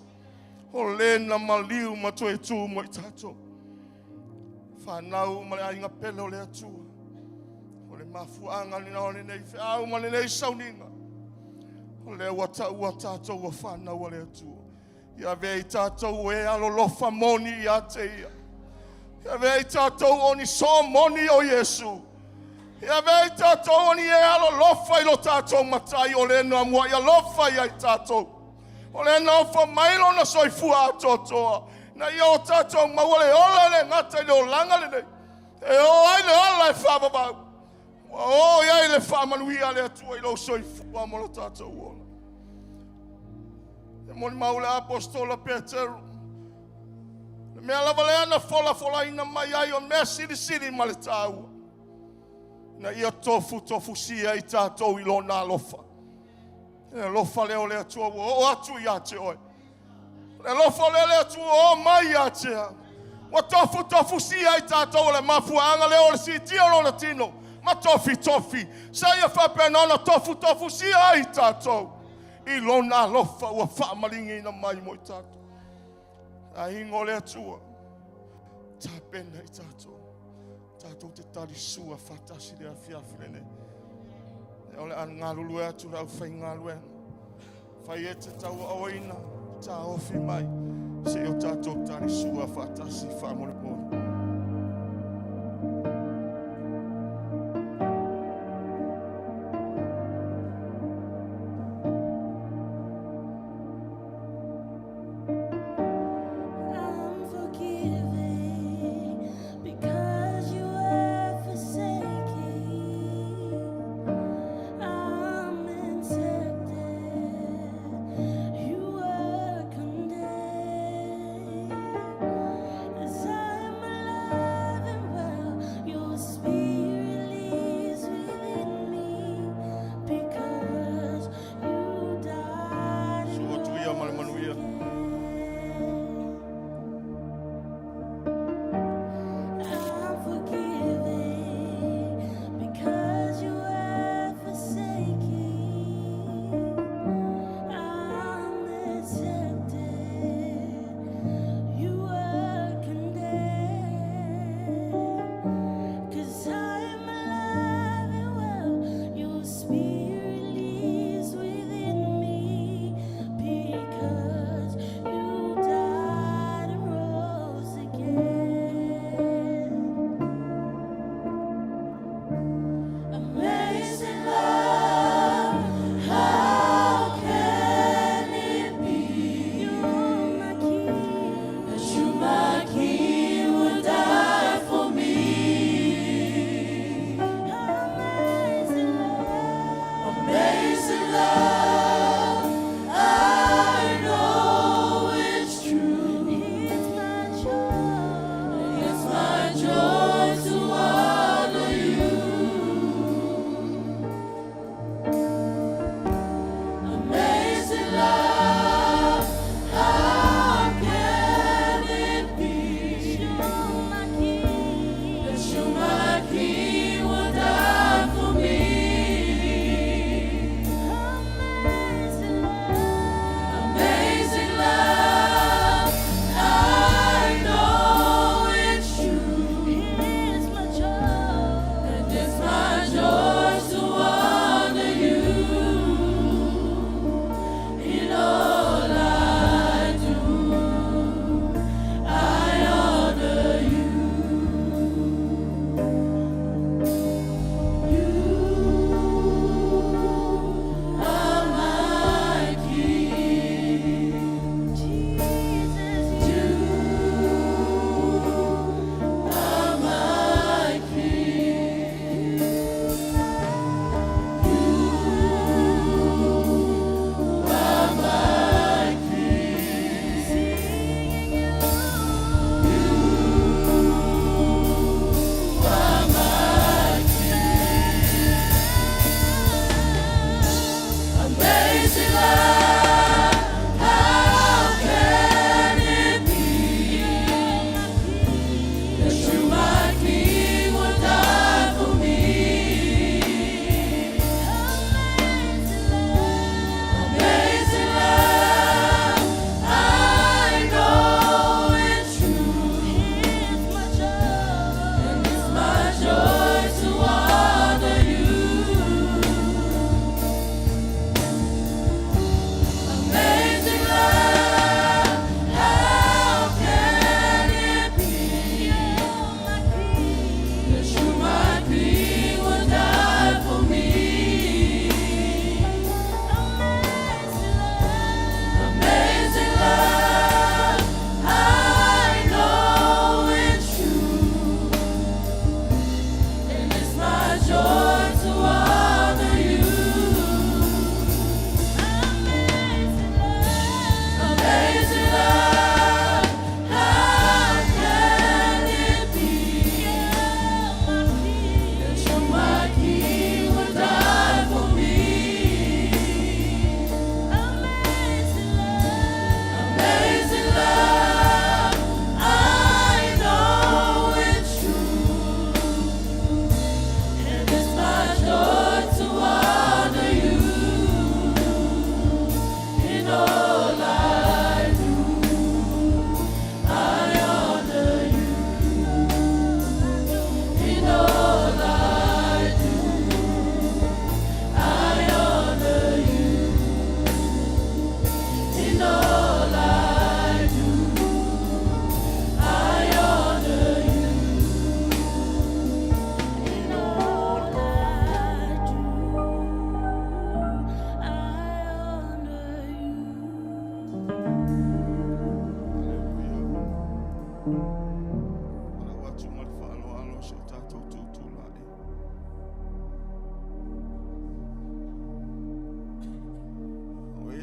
O le na maliu ma toe tu mo i tatou. Whanau ma le aiga pele o le Atua. O le mafuaaga lena o lenei feau ma lenei sauniga. O lea ua taua tatou ua whanau a le Atua. Ia avea i tatou e alolofa moni ia te ia. Ia avea i tatou o ni so moni o Iesu. Ia avea i tatou o ni e alolofa i lo tatou matai o le na muai alofa ia i tatou. O le na ofa mai lona soifua atoatoa. Na ia o tatou maua le ola le gata i le olaga lenei. E o ai le ola e whaavavau. Ua o i ai le faamanuia a le Atua i lou soifua mo lo tatou ola. E molimau le apostola Peteru. Le mea lava lea na folafolaina mai ai o mea silisili ma le tāua. Na ia tofutofusia i tatou i lona alofa. Le alofa lea o le Atua ua oo atu ia te oe. Le alofa lea le Atua ua oo mai ia te au. Ua tofutofusia i tatou o le mafuaaga lea o le siitia o lona tino ma tofitofi. Sa ia faapena ona tofutofusia ai i tatou i lona alofa ua faamaligiina mai mo i tatou. Aiga o le Atua, tapena i tatou. Tatou te talisua faatasi le afiafi lenei. E o le a galulue atu le aufaigaluega. Fai e te tauaoina, taofi mai, se i o tatou talisua faatasi faamolemole. I'm forgiving because you were forsaken. I'm accepted. You were condemned. As I'm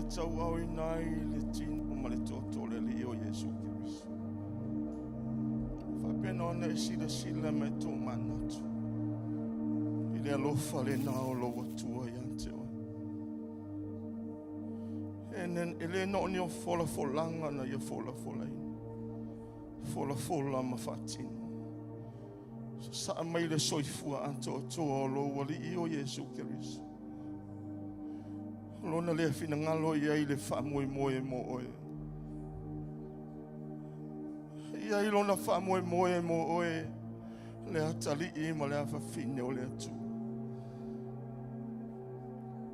tauaoina ai le tino ma le toto o le Alii o Iesu Keriso. Faapena ona e silasila ma e tomanatu i le alofa lena o lou Atua ia te oe. E le na o ni o folafolaga na ia folafolaina, folafola ma faatino. Sasaa mai le soifua atoatoa o lou Alii o Iesu Keriso. O lona lea finagalo i ai le faamoemoe mo oe. I ai lona faamoemoe mo oe, le atalii ma le afafine o le Atua.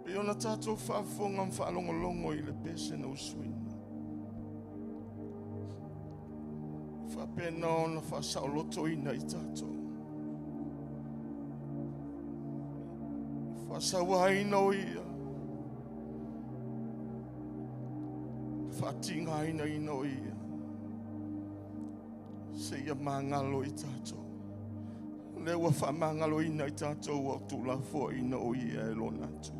Pei ona tatou faafofoga ma faalogologo i le pese na usuina. Faapena ona faasaolotoina i tatou. Faasauaina o ia. Faatigainaina o ia. Seia magalo i tatou. Lea ua faamagaloina i tatou au tuulafoaiina o ia e lona atu.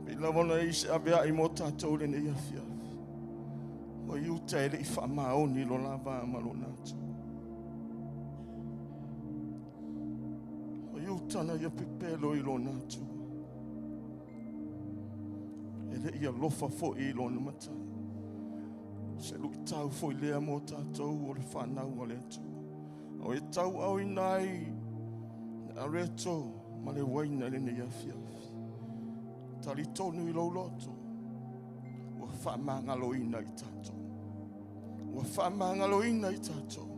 Pei lava ona i se aveai mo tatou lenei afiafi. O Iuta e lei faamaoni lo lava ma lona atu. O Iuta na ia pepelo i lona atu. E le i alofa foi i lona matai. Se lui tau foi lea mo tatou o le whanau a le Atua. O e tau au inai le areto ma le waina i lenei afiafi. Talitonu i lou loto, ua faamagaloina i tatou. Ua faamagaloina i tatou.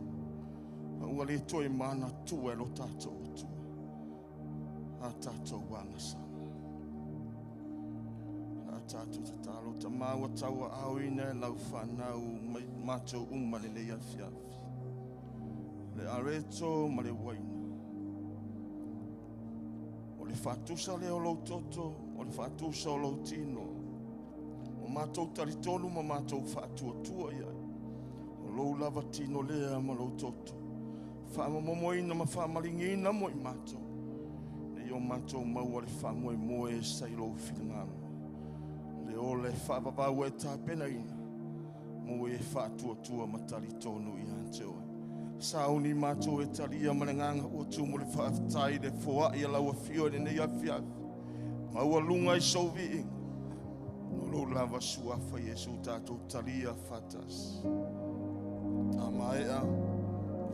Ma ua le toe manatua e lo tatou Atua a tatou agasala. A tatou tatalo tamā ua tauaaoina e lau fanau mai matou uma lenei afiafi. Le areto ma le waina. O le faatusa lea o lou toto, o le faatusa o lou tino. O matou talitonu ma matou faatuatua i ai. O lou lava tino lea ma lou toto. Faamamomoina ma faamaligiina mo i matou. Nei o matou maua le faamoemoe sa i lou finagalo. Le ola e faavavau e tapenaina. Mo e faatuatua ma talitonu ia te oe. Sauni matou e talia ma le nganga ua tumu le faafetai le foai a lau afio i lenei afiafi. Ma ua lunga i sou viiga. No lou lava suafa Iesu tatou talia faatasi. A maea,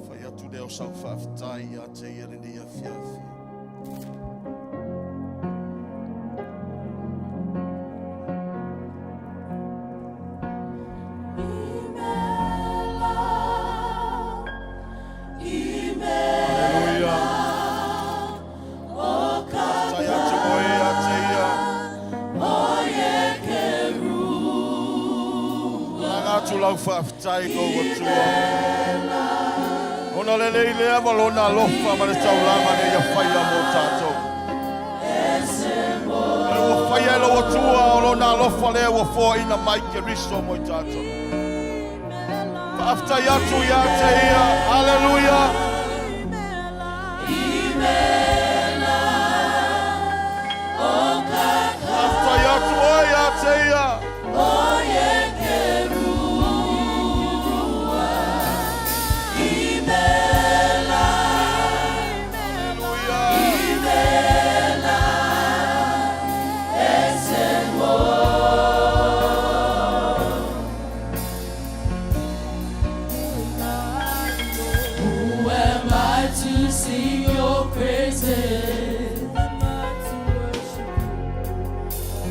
fai atu lea o sau faafetai ia te ia lenei afiafi. Haleluia. Faafetai atu oe ia te ia. Laga atu lau faafetai lou Atua. Ona lelei lea ma lona alofa ma le taulaga nei ia faia mo tatou. E ua faia e lou Atua o lona alofa lea ua foaina mai Keriso mo i tatou. Faafetai atu ia te ia. Haleluia. Faafetai atu oe ia te ia. Haleluia. Who am I to sing your praises?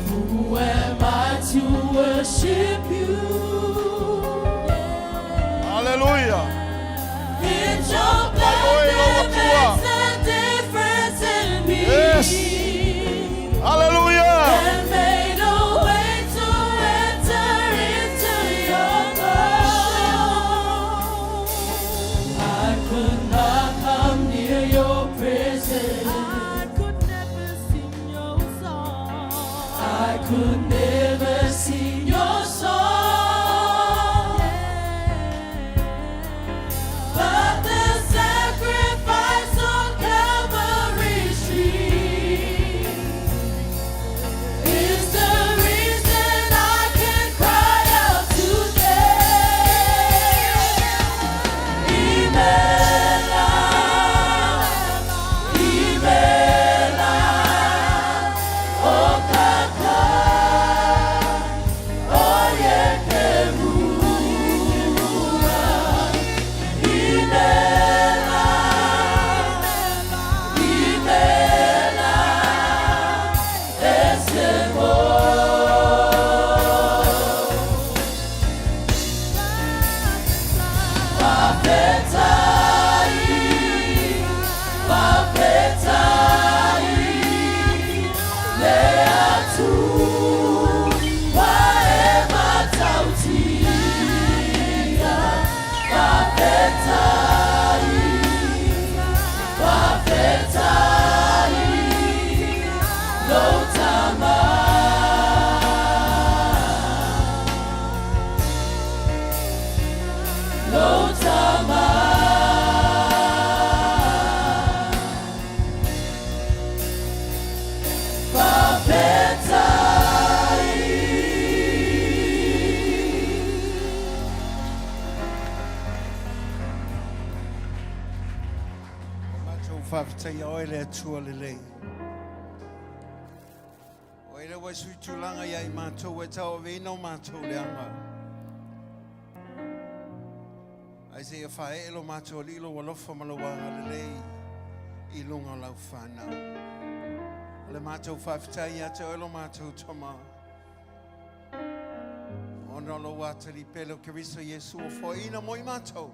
Who am I to worship you? Haleluia. It's your blood that makes the difference in me. Yes. Haleluia. And made a way to enter into your throne. I could not come near your presence. I could never sing your song. I could never sing your song. But the sacrifice on Calvary tree is the Faafetaia oe le Atua lelei. O e le ua sui tulaga ia i matou e tauaveina o matou leaga. Ai se ia whae e lo matou alii lo alofa ma lo agalelei i lunga o lau whanau. O le matou faafetai ia te oe lo matou tama. Ona o lou atalii pele o Keriso Iesu ua foaiina mo i matou,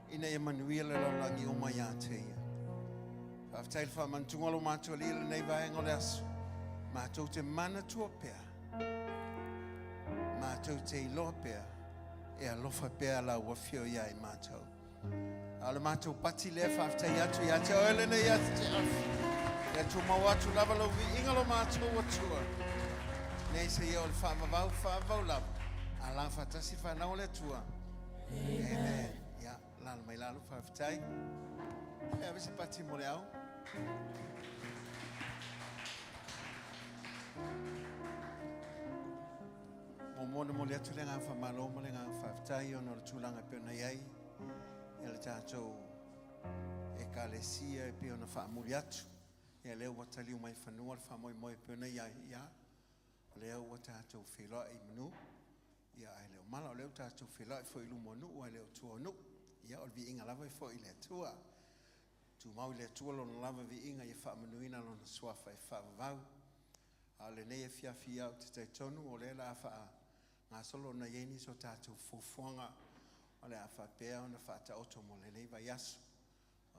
ina ia manuia le lalolagi uma ia te ia. Faafetai i le faamanatuga o lo matou Alii i lenei vaega o le aso. Matou te manatua pea, matou te iloa pea, e alofa pea lau afio ia i matou. A o le matou pati lea faafetai atu ia te oe lenei afiafi. Ia tumau atu lava lou viiga lo matou Atua. Nei se ia o le faavavau, faavavau lava. A la faatasi whanau o le Atua. Amen. Ia, lalo mai lalo, faafetai. E ave se pati mo le au. Muamua ona momoli atu le agaga faamalo ma le agaga faafetai ona o le tulaga e pei ona i ai ia le tatou Ekalesia e pei ona faamuli atu. Ia lea ua taliu mai fanua le faamoemoe e pei ona i ai. Ia, o lea ua tatou feiloai i manu, ia ae le o mala, o lea ua tatou feiloai foi i luma o nuu ae le o tua o nuu. Ia, o le viiga lava e foi i le Atua. Tumau i le Atua lona lava viiga ia faamanuina lona suafa e faavavau. A o lenei afiafi ia ou te talitonu o lea o le a faagasolo ona i ai nisi o tatou fuafuaga o le a faapea ona faataoto mo lenei vaiaso.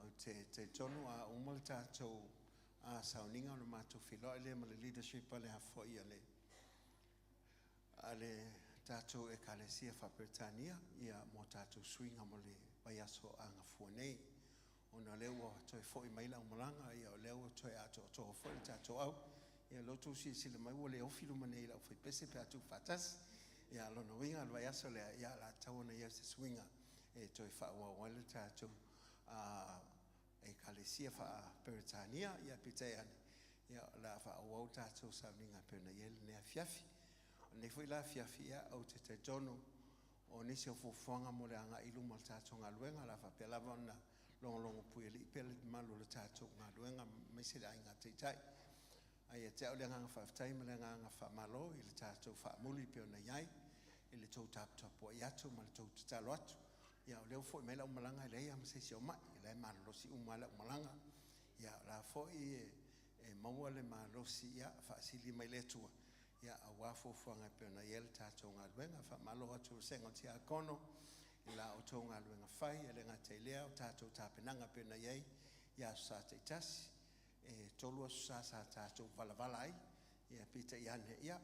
Ou te talitonu a uma le tatou sauniga ona matou feiloai lea ma le leadership a le foi a le tatou Ekalesia Faa-Peretania ia mo tatou suiga mo le vaiaso agafua nei. Ona o lea ua toe foi mai le aumalaga, ia o lea ua toe atoatoa foi le tatou au. Ia lea ua outou silasila mai ua le ofi luma nei i le aufaipese pe a tuufaatasi. Ia lona uiga o le vaiaso lea, ia o le a tatau ona i ai se suiga e toe faaauau ai le tatou Ekalesia Faa-Peretania. Ia peitai ane, ia o le a faaauau le tatou sauniga e pei ona i ai lenei afiafi. O lenei foi la afiafi, ia ou te talitonu o nisi o fuafuaga mo le agai i luma o le tatou galuega, o le a faapea lava ona logologo puialii pea le mamalu o le tatou galuega aemaise le Aiga Taitai. Ae ia te au le agaga faafetai ma le agaga faamalo i le tatou faamuli pei ona i ai i le tou taputapuai atu ma le tou tatalo atu. Ia o lea ua foi mai lau malaga e leai lava ma se isi o mai, o la e malolosi uma lava lau malaga. Ia o la foi e maua le malosi ia faasili mai le Atua ia aua fuafuaga e pei ona i ai le tatou galuega. Faamalo atu i le vasega o Tiakono i la outou galuega fai, e le gata i lea o tatou tapenaga e pei ona i ai i aso Sa taitasi. E 3 aso Sa sa tatou valavala ai, ia peitai ane ia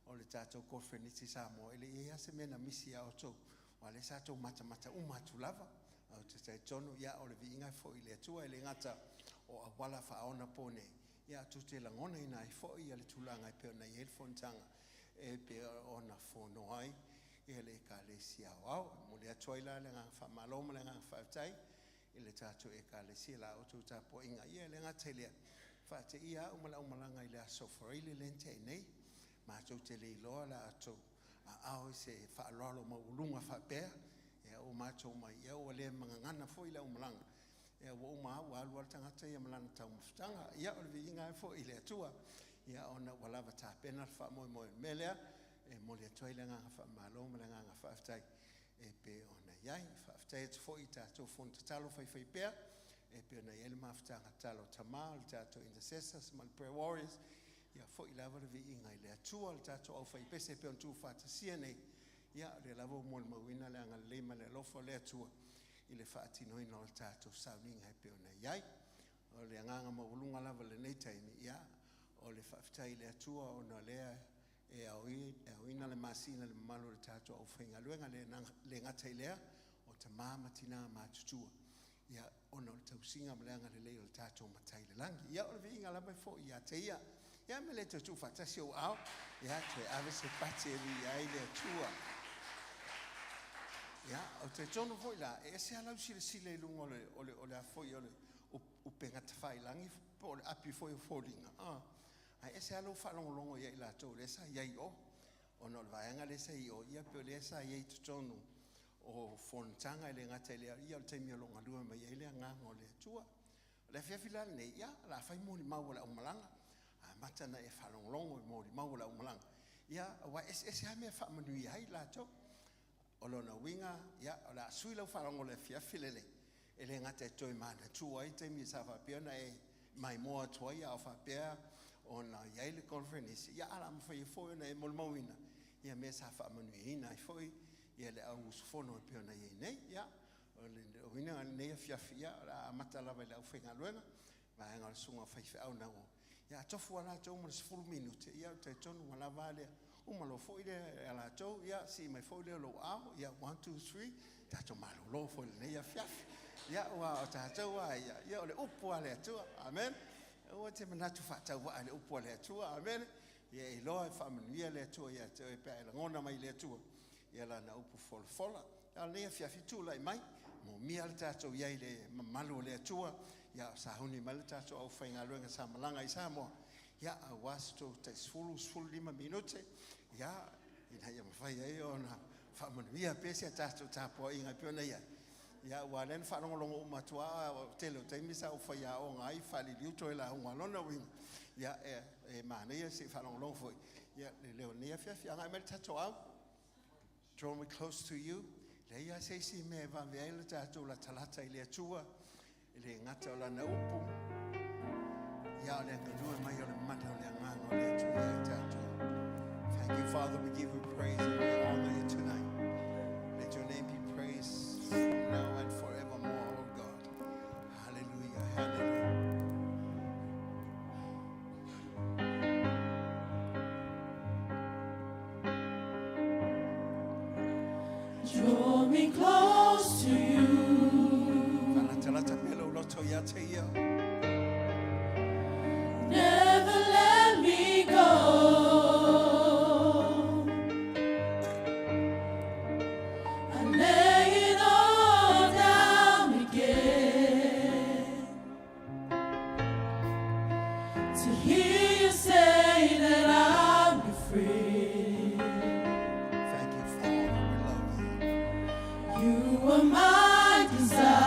o le tatou koneferenisi i Samoa e le i i ai lava se mea na misi ia outou, aua o lea sa outou matamata uma atu lava. Ou te talitonu ia o le viiga e foi i le Atua, e le gata o auala faaonaponei, ia tou te lagonaina ai foi le tulaga e pei ona i ai le fonotaga e pei ona fono ai ia le Ekalesia Aoao. E momoli atu ai la le agaga faamalo ma le agaga faafetai i le tatou Ekalesia i la outou tapuaiga. Ia e le gata i lea, faateia au ma le aumalaga i le aso Faraile lea na tea nei, matou te le iloa la outou aao i se faaaloalo maualuga faapea, ia ua matou mai, ia ua le magagana foi le aumalaga, ia ua uma lava ua alu lava le tagata ia ma lana taumafataga. Ia o le viiga lava foi i le Atua, ia ona ua lava tapena le faamoemoe. O le mea lea e momoli atu ai le agaga faamalo ma le agaga faafetai e pei ona i ai. Faafetai atu foi i tatou fono tatalo faifaipea e pei ona i ai le mafutaga tatalo a tama, o le tatou intercessors ma le prayer warriors. Ia foi lava le viiga i le Atua, le tatou aufaipese e pei ona tuufaatasia nei. Ia o lea lava ua molimauina le agalelei ma le alofa o le Atua i le faatinoina o le tatou sauniga e pei ona i ai. O le agaga maualuga lava i lenei taimi, ia o le faafetai i le Atua ona o lea e aoina le masina i le mamalu o le tatou aufaigaluega, le gata i lea o tama ma tina matutua, ia ona o le tausiga ma le agalelei o le tatou Matai i le lagi. Ia o le viiga lava e foi ia te ia. Ia me le toe tuufaatasi ou aao, ia toe ave se pati e viia ai le Atua. Ia, ou te talitonu foi la, e ese lava lau silasila i luga o le, o le, o le a foi o le upega tafailagi po o le api foi o foliga, ae ese lava lou faalogologo ia i latou lea sa i ai i o, ona o le vaega lea sa i o, ia pei o lea sa i ai i totonu o fonotaga. E le gata i lea, ia o le taimi o lo o galue mai ai le agaga o le Atua. le afiafi la lenei, ia, o le a fai molimau a le aumalaga, amata ona e faalogologo i molimau a le aumalaga, ia, aua e eseese lava mea e faamanuia ai i latou. O lona uiga, ia, o le a sui lau faalogo i le afiafi lenei, e le gata e toe manatua ai taimi sa faapea ona e maimoa atu ai a o faapea ona i ai le koneferenisi, ia, ae o le a mafai ai foi ona e molimauina ia mea sa faamanuiaina ai foi ia le au usufono e pei ona i ai nei. Ia, o le uiga o lenei afiafi, ia, o le a amata lava i le aufaigaluega, vaega o le susuga i le faifeau na ia tofu lava latou ma le 10 minute, ia ou te talitonu ua lava a lea. Uma loa foi lea ia latou, ia sii mai foi lea o lou aao, ia 1 2 3, tatou malolo foi i lenei afiafi. Ia aua o tatou lava ia, ia o le upu lava a le Atua. Amene. Aua e te manatu faatauvaa i le upu a le Atua. Amene. Ia e iloa e faamanuia le Atua ia te oe pe a e lagona mai i le Atua ia Lana upu folafola. A o lenei afiafi, tulai mai, moomia le tatou i ai i le mamalu o le Atua, ia o sauni mai le tatou aufaigaluega sa malaga i Samoa, ia aua se tou tai 10, 15 minute, ia, ina ia mafai ai ona faamanuia pea si a tatou tapuaiga e pei ona i ai. Ia, aua o lea na faalogologo uma atu lava, o le tele o taimi sa ou faiaoga ai, faaliliu toe lauga. O lona uiga, ia, e manaia se i faalogologo foi ia le leo i lenei afiafi. Agai mai le tatou au. Draw me close to you. Leai lava se isi mea e vave ai le tatou latalata i le Atua, e le gata o Lana upu, ia o le galue mai o le mana o le Agaga o le Atua ia i tatou. Thank you, Father. We give you praise and we honor you tonight. Let your name be praised from now and forevermore, oh God. Hallelujah. Hallelujah. Draw me close to you. Faalatalata pea lou loto ia te ia. Never let me go. I lay it all down again to hear you say that I'm your friend. Thank you, Father. We love you. You are my desire.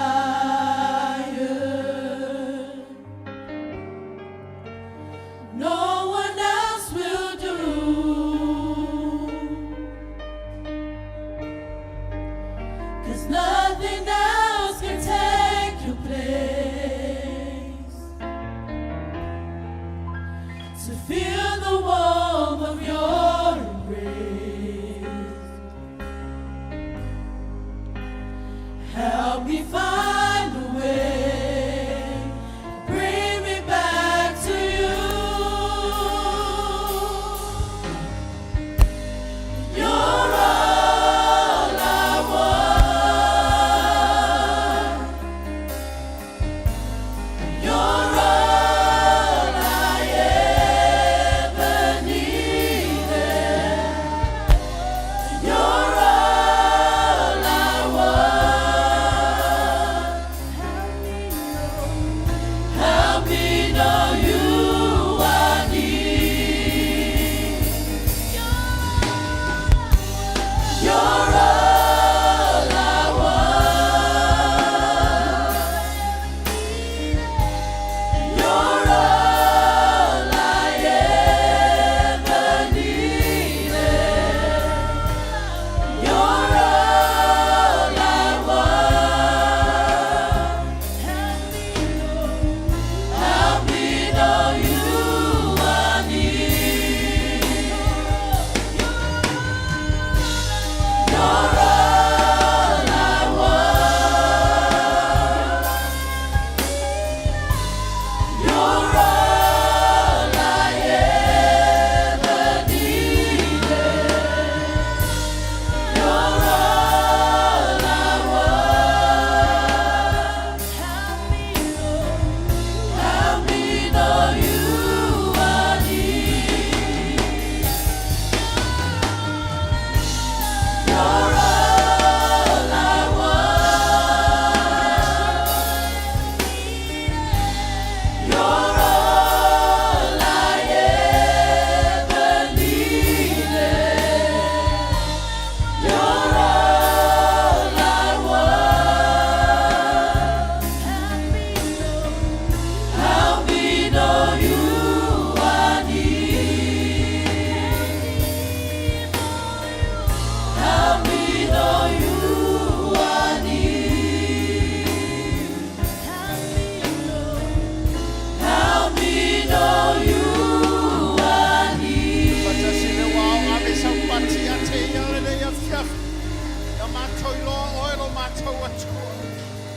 Ia matou iloa oe lo matou Atua.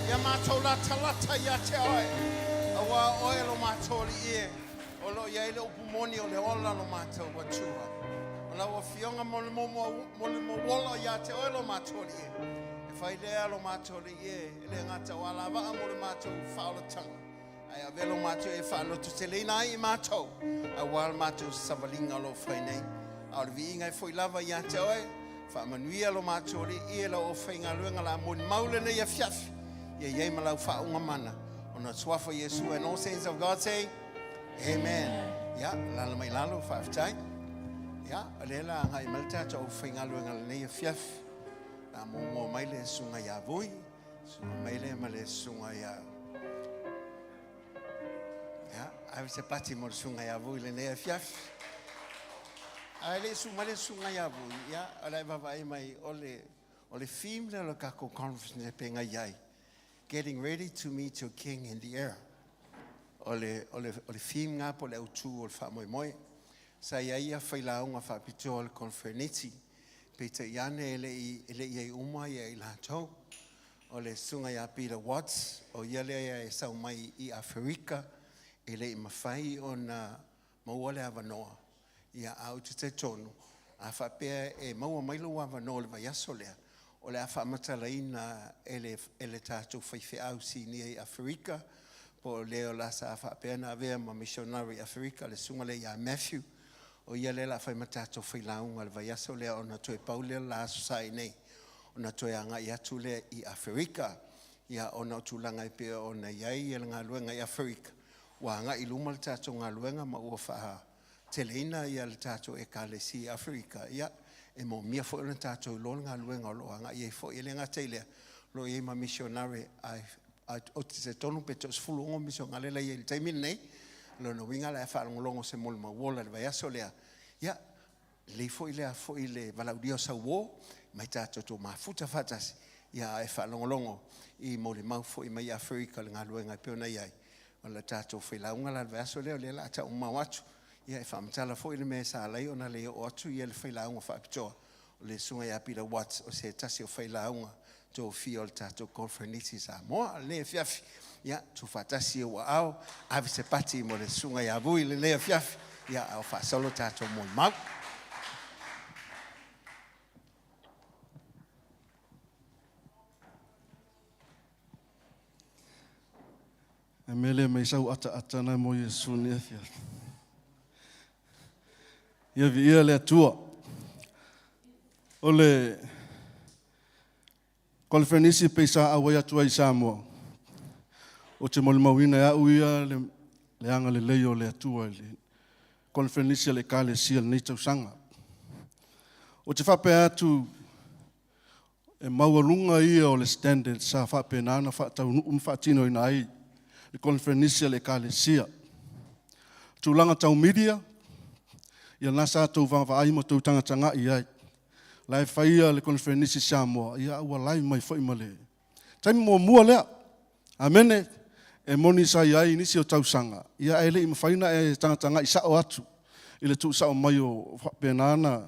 Ia matou latalata ia te oe, auā o oe lo matou Alii e, o lo o i ai le upu moni o le ola lo matou Atua. O lau Afioga mo le molimauola ia te oe lo matou Alii e, e fai lea lo matou Alii e, e le gata o alavaa mo le matou faaolataga, ae avea lo matou e faalototeleina ai i matou, auā le matou savaliga o lo o fai nei. A o le viiga e foi lava ia te oe, faamanuia lo matou Alii e lau aufaigaluega la molimau lenei afiafi, ia i ai ma lau faauuga mana, ona o le Suafa o Iesu, and all saints of God say, Amen. Ia, alaala mai lalo, faafetai. Ia, o lea la agai mai le tatou aufaigaluega lenei afiafi. La muamua mai le susuga ia Vui, susuga mai le ma le susuga ia Ia, ave se pati mo le susuga ia Vui lenei afiafi. Ae le i susu mai le susuga ia Vui, ia, o le a e vaavaai mai o le, o le theme lea o le tatou conference nei pe ngai ai. Getting ready to meet your king in the air. O le, o le, o le theme ngā po le autū o le faamoemoe. Sa i ai ia failauga faapitoa o le confereneti. Peitai ane e le i, e le i ai uma ia i latou. O le susuga ia Peter Watts, o ia lea e sau mai i Aferika, e le i mafai ona maua le avanoa. Ia, a ou te talitonu, a faapea e maua mai lou avanoa o le vaiaso lea, o le a faamatalaina e le, e le tatou faifeau sinia i Aferika, po o le o la sa faapea ona avea ma missionary i Aferika, le susuga lea ia Matthew, o ia lea o le a fai ma tatou failauga i le vaiaso lea ona toe pau lea o le la Aso Sa i nei, ona toe agai atu lea i Aferika. Ia, ona o tulaga e pei ona i ai le galuega i Aferika, ua agai i luma le tatou galuega ma ua faateleina ia le tatou Ekalesia i Aferika, ia, e moomia foi ona tatou iloa le galuega o lo o agai ai foi. E le gata i lea, o lo o i ai ma misionare, ae ou te talitonu pe toa-16 misionare la e i ai i le taimi lenei. O lona uiga o le a faalogologo se molimau ola i le vaiaso lea. Ia, lelei foi lea foi le valaaulia o sau uō, mai tatou tou mafuta faatasi, ia ae faalogologo i molimau foi mai Aferika o le galuega e pei ona i ai. O le tatou failauga la i le vaiaso lea, o lea o le a taumamao atu, ia e faamatala foi le mea sa ala ai ona le oo atu ia le failauga faapitoa, o le susuga ia Peter Watts, o se tasi o failauga tofia o le tatou Conference i Samoa. Lenei afiafi, ia, tuufaatasi ou aao, ave se pati mo le susuga ia Vui lenei afiafi, ia, a o faasolo tatou molimau. E mele mai sau ataata na mo Iesu ni afiafi. Ia viia le Atua. O le conference pe sa auai atu ai i Samoa. O te molimauina e au ia le, le agalelei o le Atua i le conference le Ekalesia lenei tausaga. O te faapea atu e maualuga ia o le standard sa faapena ona faataunuu ma faatinoina ai le conference le Ekalesia. Tulaga tau media, ia na sa tou vaavaai ma tou tagatagai ai. La e faia le conference i Samoa, ia ua live mai foi ma le taimi muamua lea. Amene. E moni sa i ai nisi o tausaga, ia ae le i mafai ona e tagatagai sao atu i le tuusao mai o faapena na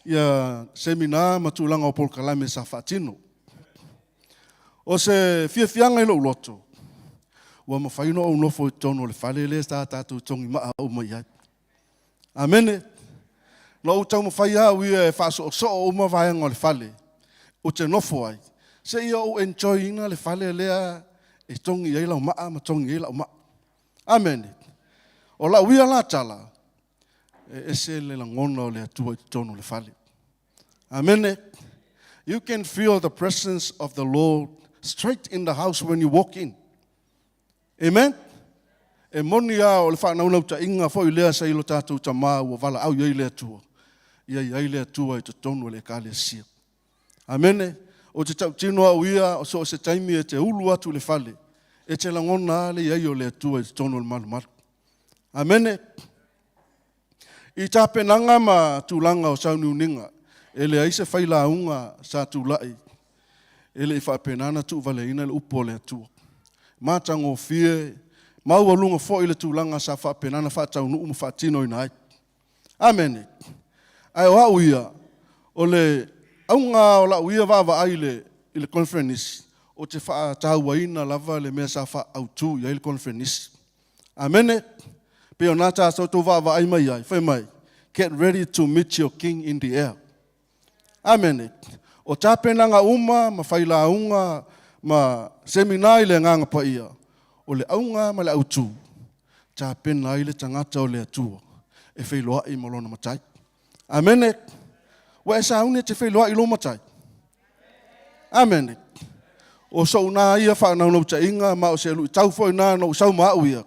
ia semina ma tulaga o polokalame sa faatino. O se fiafiaga i lou loto, ua mafai ona ou nofo i totonu o le fale lea sa tatou togimaa uma i ai. Amene. Na ou taumafai au ia e faasoosoo uma vaega o le fale ou te nofo ai, seia ou enjoy ina le fale lea e togi ai lau maa ma togi ai lau maa. Amene. O lau ia la tala, e ese le lagona o le Atua i totonu o le fale. Amene. You can feel the presence of the Lord straight in the house when you walk in. Amen. E moni a o le faanaunautai foi lea sa i lo tatou tamā ua valaau i ai le Atua. Ia i ai le Atua i totonu o le Ekalesia. Amene. O te tautino au ia o so o se taimi e te ulu atu i le fale, e te lagona a le i ai o le Atua i totonu o le malumalu. Amene. I tapenaga ma tulaga o sauniuniga, e leai se failauga sa tulai e le i faapena na tuuvaleina le upu o le Atua. Matagofie, maualuga foi le tulaga sa faapena na faataunuu ma faatinoina ai. Amene. Ae o au ia, o le auga o lau ia vaavaai i le conference, ou te faatauaina lava le mea sa faaautu i ai le conference. Amene. Pei o na tatou tou vaavaai mai ai, fai mai, get ready to meet your king in the air. Amene. O tapenaga uma ma failauga ma semina i le agaga paia, o le auga ma le autu, tapena ai le tagata o le Atua e feiloai ma lona matai. Amene. Ua e sauni e te feiloai i lou matai. Amene. O sou na ia whaanaunau ma o se lui tau foi na no sau ma au ia.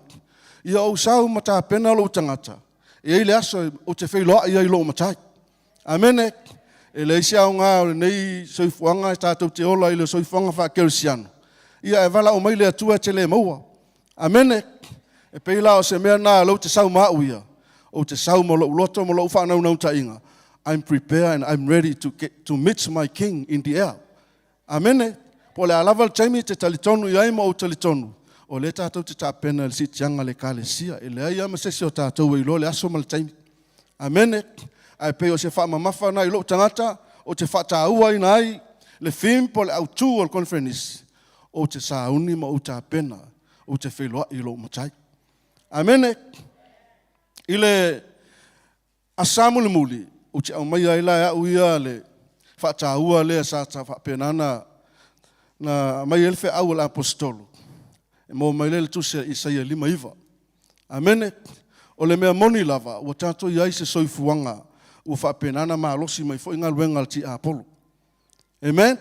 Ia o sau ma tapena lou tagata. E ai le aso o te feiloai ai lou matai. Amene. E leai se aoga o lenei soifuaga e tatou te ola i le soifuaga faakerisiano. Ia e valaau mai le Atua e te le maua. Amene. E pei la o se mea na lou te sau ma au ia. O te sau ma lou loto ma lou whaanaunau I'm prepared and I'm ready to meet my king in the air. Amene. Po le alava le taimi te talitonu i ai ma o talitonu. O le tātou te tapena le sitianga le kalesia. E lea ia ma sesi o tātou e iloa le aso ma le taimi. Amene. Ai pei o se whaamamafa na i lou tangata, o te whaataua ina ai le theme po le autu o le conference. O te sauni ma o tapena, o te wheloa i lou matai. Amene. I le asamu le muli, o te au mai ai la au ia le whaataua lea sa ta whaapenana na mai ele fe au le apostolo. E mō mai le tusi a Isaia 59. Amene. O le mea moni lava, ua tātou i ai se soifuaga, ua whaapenana malosi mai foi ngā luenga le ti Apollo. Amen.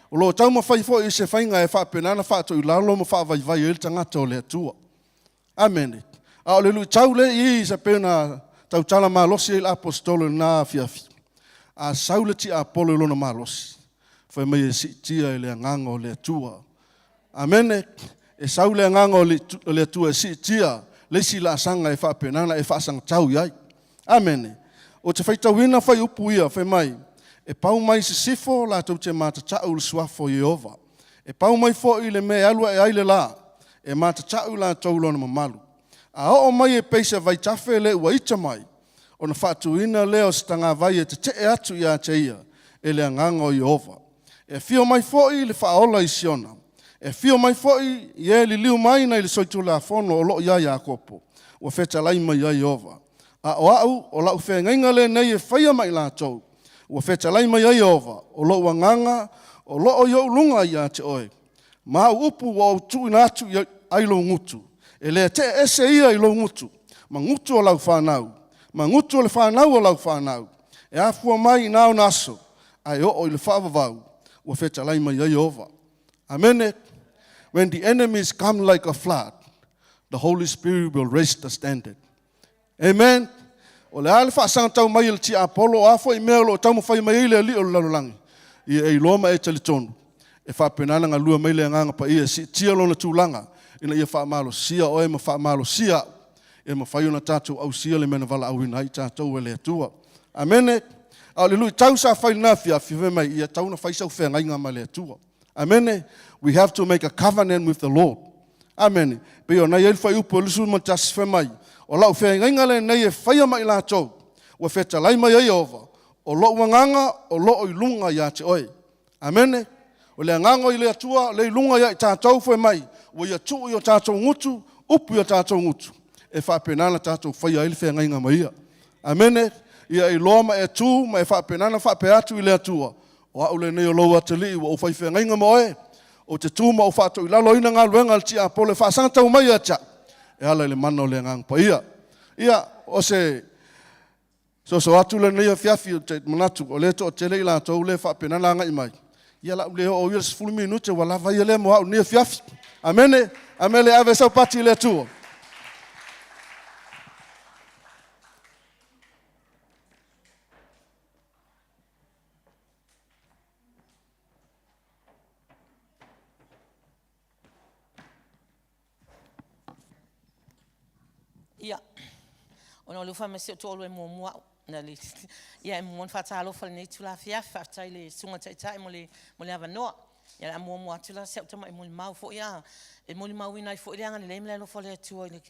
O lo tau mawhai foi i se whainga e whaapenana whaato i lalo ma whaavaivai e le tangata o le atua. Amen. A o le lui tau le i sa pena tautala malosi e le apostolo na fiafi. A sau le ti Apollo i lona malosi. Fai mai e siitia i le agaga o le Atua. Amene. E sau le agaga o le Atua e siitia le isi laasaga e faapenana e faasagatau i ai. Amene. O te faitauina fai upu ia, fai mai, e pau mai sisifo latou te matatau le suafa o Ieova. E pau mai foi le mea e alu e ai le la, e matatau latou lona mamalu. A oo mai e peisa vaitafe le ua ita mai, ona faatuina lea o se tagavai e tetee atu ia te ia, e le agaga o Ieova. E fio mai foi le faaola i Siona. E fio mai foi i e liliu mai na i le soitulafono o loo ia Iakopo. Ua fetalai mai ai Ieova. A o au, o lau feagaiga lenei e faia mai latou. Ua fetalai mai ai Ieova, o lou agaga, o loo i ou luga ia te oe. Ma au upu ua ou tuuina atu i ai lou gutu. E le tee ese ia i lou gutu, ma gutu o lau whanau, ma gutu o le whanau o lau whanau. E afua mai i nā ona aso, a e oo i le whaavavau, ua fetalai mai ai Ieova. Amene. When the enemies come like a flood, the Holy Spirit will raise the standard. Amen. O le a le faasagatau mai e le tiapolo, o a foi mea o loo taumafai mai ai le alii o le lalolagi. Ia e iloa ma e talitonu. E faapenana galue mai le agaga paia e siitia lona tulaga, ina ia faamalosia oe ma faamalosia au. E mafai ona tatou ausia le mea na valaauina ai tatou e le Atua. Amene. A o le luitau sa fai lena afiafi, fai mai, ia tau na fai sau feagaiga ma le Atua. Amene. We have to make a covenant with the Lord. Amene. Pei ona i ai le fuaiupu e 21 fai mai, o lau feagaiga lenei e faia mai latou, ua fetalai mai ai Ieova, o lou agaga o loo i luga ia te oe. Amene. O le agaga i le Atua, le i luga ia i tatou fai mai, ua ia tuu i o tatou gutu, upu i o tatou gutu, e faapenana tatou faia ai le feagaiga ma ia. Amene. Ia iloa ma e tu ma e faapenana faapea atu i le Atua, o au lenei o lou atalii ua ou fai feagaiga ma oe, o te tu ma ou faatoilaloina galuega a le tiapolo e faasagatau mai ia te au, e ala i le mana o le agaga paia. Ia, o se soso atu lenei afiafi o te manatu, o le toatele i latou le faapenana agai mai. Ia lau le oo ia le 10 minute ua lava ia le mo au nei afiafi. Amene. Amene ave sau pati i le Atua. Ia, ona o le ufa ma si o to'olua e muamua au. Na le, ia e muamua ona faatalofa i lenei itula afiafi, faafetai i le susuga taitai mo le avanoa. Ia o le a muamua atu la si au tama'i molimau foi a, e molimauina ai foi le agalelei ma le alofa o le Atua i le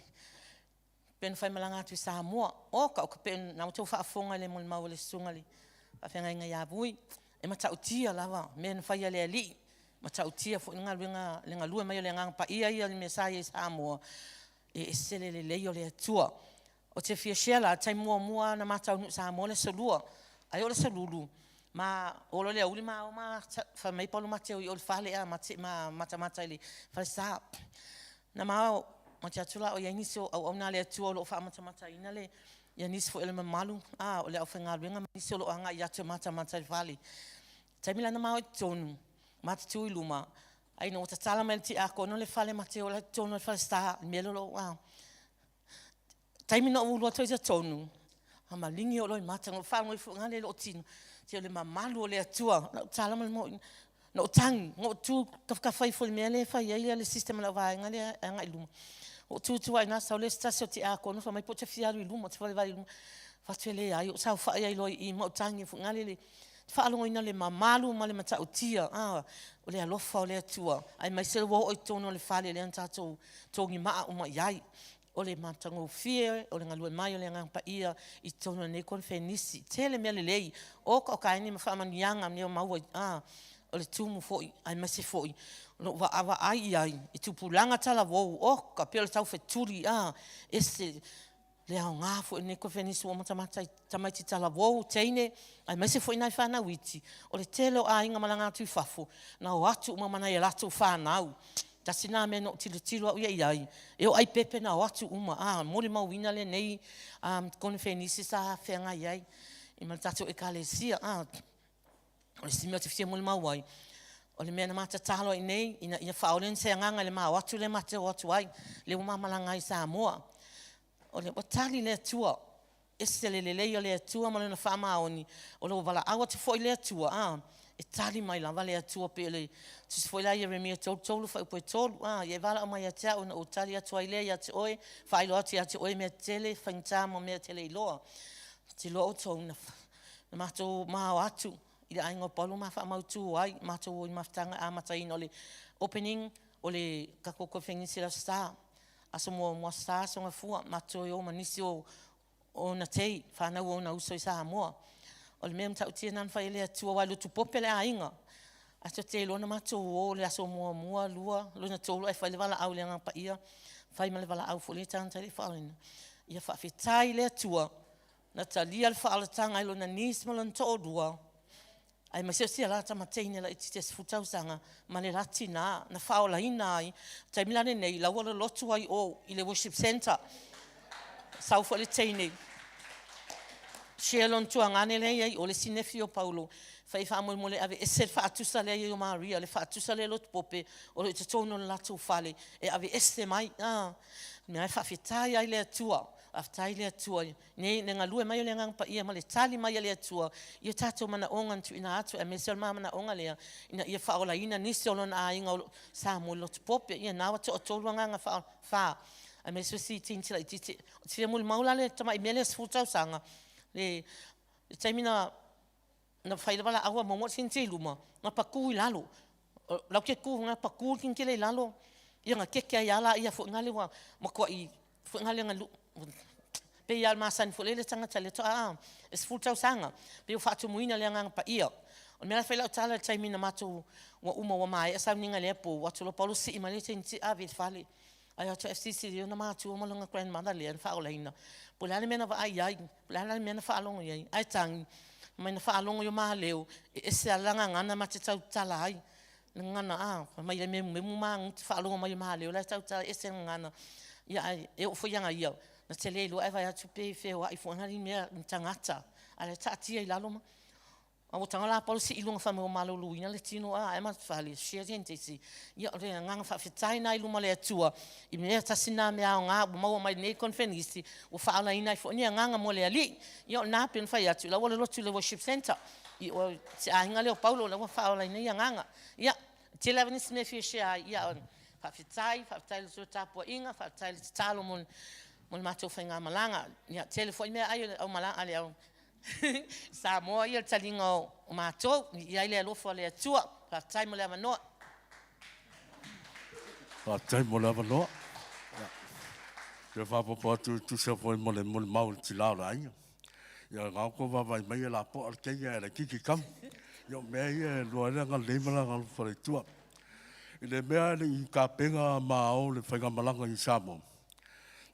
pei ona faimalaga atu i Samoa. O ka o ka pe na ua outou faafofoga i le molimau a le susuga i le faafeagaiga ia Vui. E matautia lava mea na faia e le Alii, matautia foi le galuega, le galue mai o le Agaga Paia ia i le mea sa i ai i Samoa, e ese le lelei o le Atua. Ou te fia share la, taimi muamua na ma taunuu i Samoa le aso Lua, ai o le aso Lulu, ma o loa le aoauli ma o ma fai mai Paulo ma te o i o i le fale a ma te ma matamata i le falesa. Na ma o ma te atu la o i ai nisi o auauna a le Atua o lo o faamatamataina le ia nisi foi o le mamalu a o le aufaigaluega ma nisi o lo o agai atu e matamata i le fale. Taimi la na ma o i totonu, ma te tu i luma, ai ina ua tatala mai e le tiakono le fale ma te o la i totonu o le falesa, le mea lea o lo o a taimi na ou alu atu ai i totonu, a maligi ou loa i mata, na ou faalogo ifo i le lou tino, se o le mamalu o le Atua. Na ou tatala ma le na ou tagi, na ou tu tafatafa ifo i le mea lea e fai ai le system a le vaega lea e agai i luma. Ou tu tu ai i ina, sau le isi tasi o tiakono fai mai pe ou te fia alu i luma, ou te valivali i luma. Fai atu e leai, ou saofai ai loa i i ma ou tagi foi lea i le faalogoina o le mamalu ma le matautia o le alofa o le Atua, aemaise ua oo i totonu o le fale lea na tatou togimaa uma i ai. O le matagofie o le galue mai o le Agaga Paia i totonu o lenei konifenisi. Tele mea lelei, oka oka ai ni faamanuiaga mea maua o le tumu foi aemaise foi o lou vaavaai i ai i tupulaga talavou, oka, pei o le taufetuli, ese le aoga foi o lenei konifenisi ua matamata i tamaiti talavou, teine, aemaise foi nai fanau iti. O le tele o aiga malaga atu i fafo, na o atu uma ma nai a latou fanau. Tasi lena mea na ou tilotilo au ia i ai, e oo lava i pepe na o atu uma, a molimauina lenei konifenisi sa feagai ai ma le tatou Ekalesia. O le isi mea ou te fia molimau ai, o le mea na ma tatalo ai nei ina ia faaola se agaga i le ma o atu lea ma te o atu ai, lea ua ma malaga ai i Samoa. O le, ua tali le Atua, ese le lelei o le Atua ma lona faamaoni, o lo o valaau atu foi le Atua, a, e tali mai lava le Atua pei o le tusi foi lea a Ieremia 33 fuaiupu e 3, a, ia e valaau mai ia te au ona ou tali atu ai lea ia te oe, faailoa atu ia te oe mea tetele, faigata ma mea e te le iloa. Ou te iloa outou na matou ma o atu i le aiga o Paulo ma faamautu ai, matou o i mafutaga amataina o le opening o le tatou konifenisi i le Aso Sa, aso muamua Aso Sa, aso Gafua, matou toe o ma nisi o ona tei, fanau a ona uso i Samoa. O le mea matautia lena na fai e le Atua, aua e lotu pope le aiga. Ae tou te iloa na matou o i le aso muamua, lua, lona tolu ae fai le valaau i le Agaga Paia, fai ma le valaau foi lea i tagata e le i faaolaina. Ia faafetai i le Atua na talia le faaolataga e lona niece ma lona toalua, aemaise o si a la tama teine laitiiti e 10 tausaga ma le la tina na faaolaina ai. O le taimi la lenei, la ua lolotu ai i o i le worship centre. Sau foi le teine, share lona tuagane lea e i ai i o, le isi nephew o Paulo, fai faamolemole e aveese le faatusa lea e i ai o Maria, le faatusa lea e lotu pope o lo o i totonu o le latou fale, e aveese mai. Ah, mea e faafetai ai le Atua, faafetai le Atua nei le galue mai o le Agaga Paia ma le tali mai a le Atua i o tatou manaoga na tuuina atu, aemaise o le ma manaoga lea ina ia faaolaina nisi o lona aiga o Samoa i le lotu pope. Ia na ua toatolu agaga faa, aemaise o si teiniti laitiiti. Ou te fia molimau la le tamai mea lea 10 tausaga, le taimi na na fai le valaau a maua le teiniti i luma, na patu i lalo. Lau te tu na patu le teiniti le i lalo, ia na keke ai lava laia foi lea ua matuai foi lea na pei lava o le masani foi lea le tagata lea toa e 10 tausaga, pei ua faatumuina le Agaga Paia. O le mea la e fai lau tala i le taimi na matou ua uma ua maea sauniga i lea po, ua atu loa Paulo sii mai le teiniti ave i le fale. Ae o atu FCC i ona matua ma lona grandmother lea na faaolaina. Po o le a le mea na vaai ai, po o le a le mea na faalogo i ai, ae tagi mai na faalogo i o ma leo, e ese lava la gagana ma te tautala ai. Le gagana, a, fai mai e memumemu ma te faalogo mai i ma leo la e tautala, e ese le gagana. Ia ae e oo foi ia ia, na te le iloa ae vaai atu pe feoai foi ni mea, ni tagata, ae la e taatia i lalo ma A ua tago la Paulo sii i luga fai mai ua maloloina le tino a ae ma fale share tsi. Ia o le agaga faafetai na i luma o le Atua i mea tasi na mea aoga ua maua mai lenei konifenisi ua faaolaina ai foi ni agaga mo le Alii. Ia o lena pei ona fai atu la ua lolotu i le worship centre i o se aiga lea o Paulo la ua faaolaina ai agaga. Ia tele lava nisi mea e fia share ai ia faafetai, faafetai i le tou tapuaiga, faafetai i le tatalo mo le matou faigamalaga. Ia tele foi meaai a le aumalaga a le au Samoa ia le taliga o matou, i ai le alofa o le Atua. Faafetai mo le avanoa. Faafetai mo le avanoa. Ia faaopoopo atu e tusa foi ma le molimau i le tila o le aiga. Ia na tou vaavaai mai e lapoa le teine ae laitiiti tama. Ia o mea ia e iloa ai le agalelei ma le agalofa o le Atua. I le mea e le i tapena ma ao le faigamalaga i Samoa,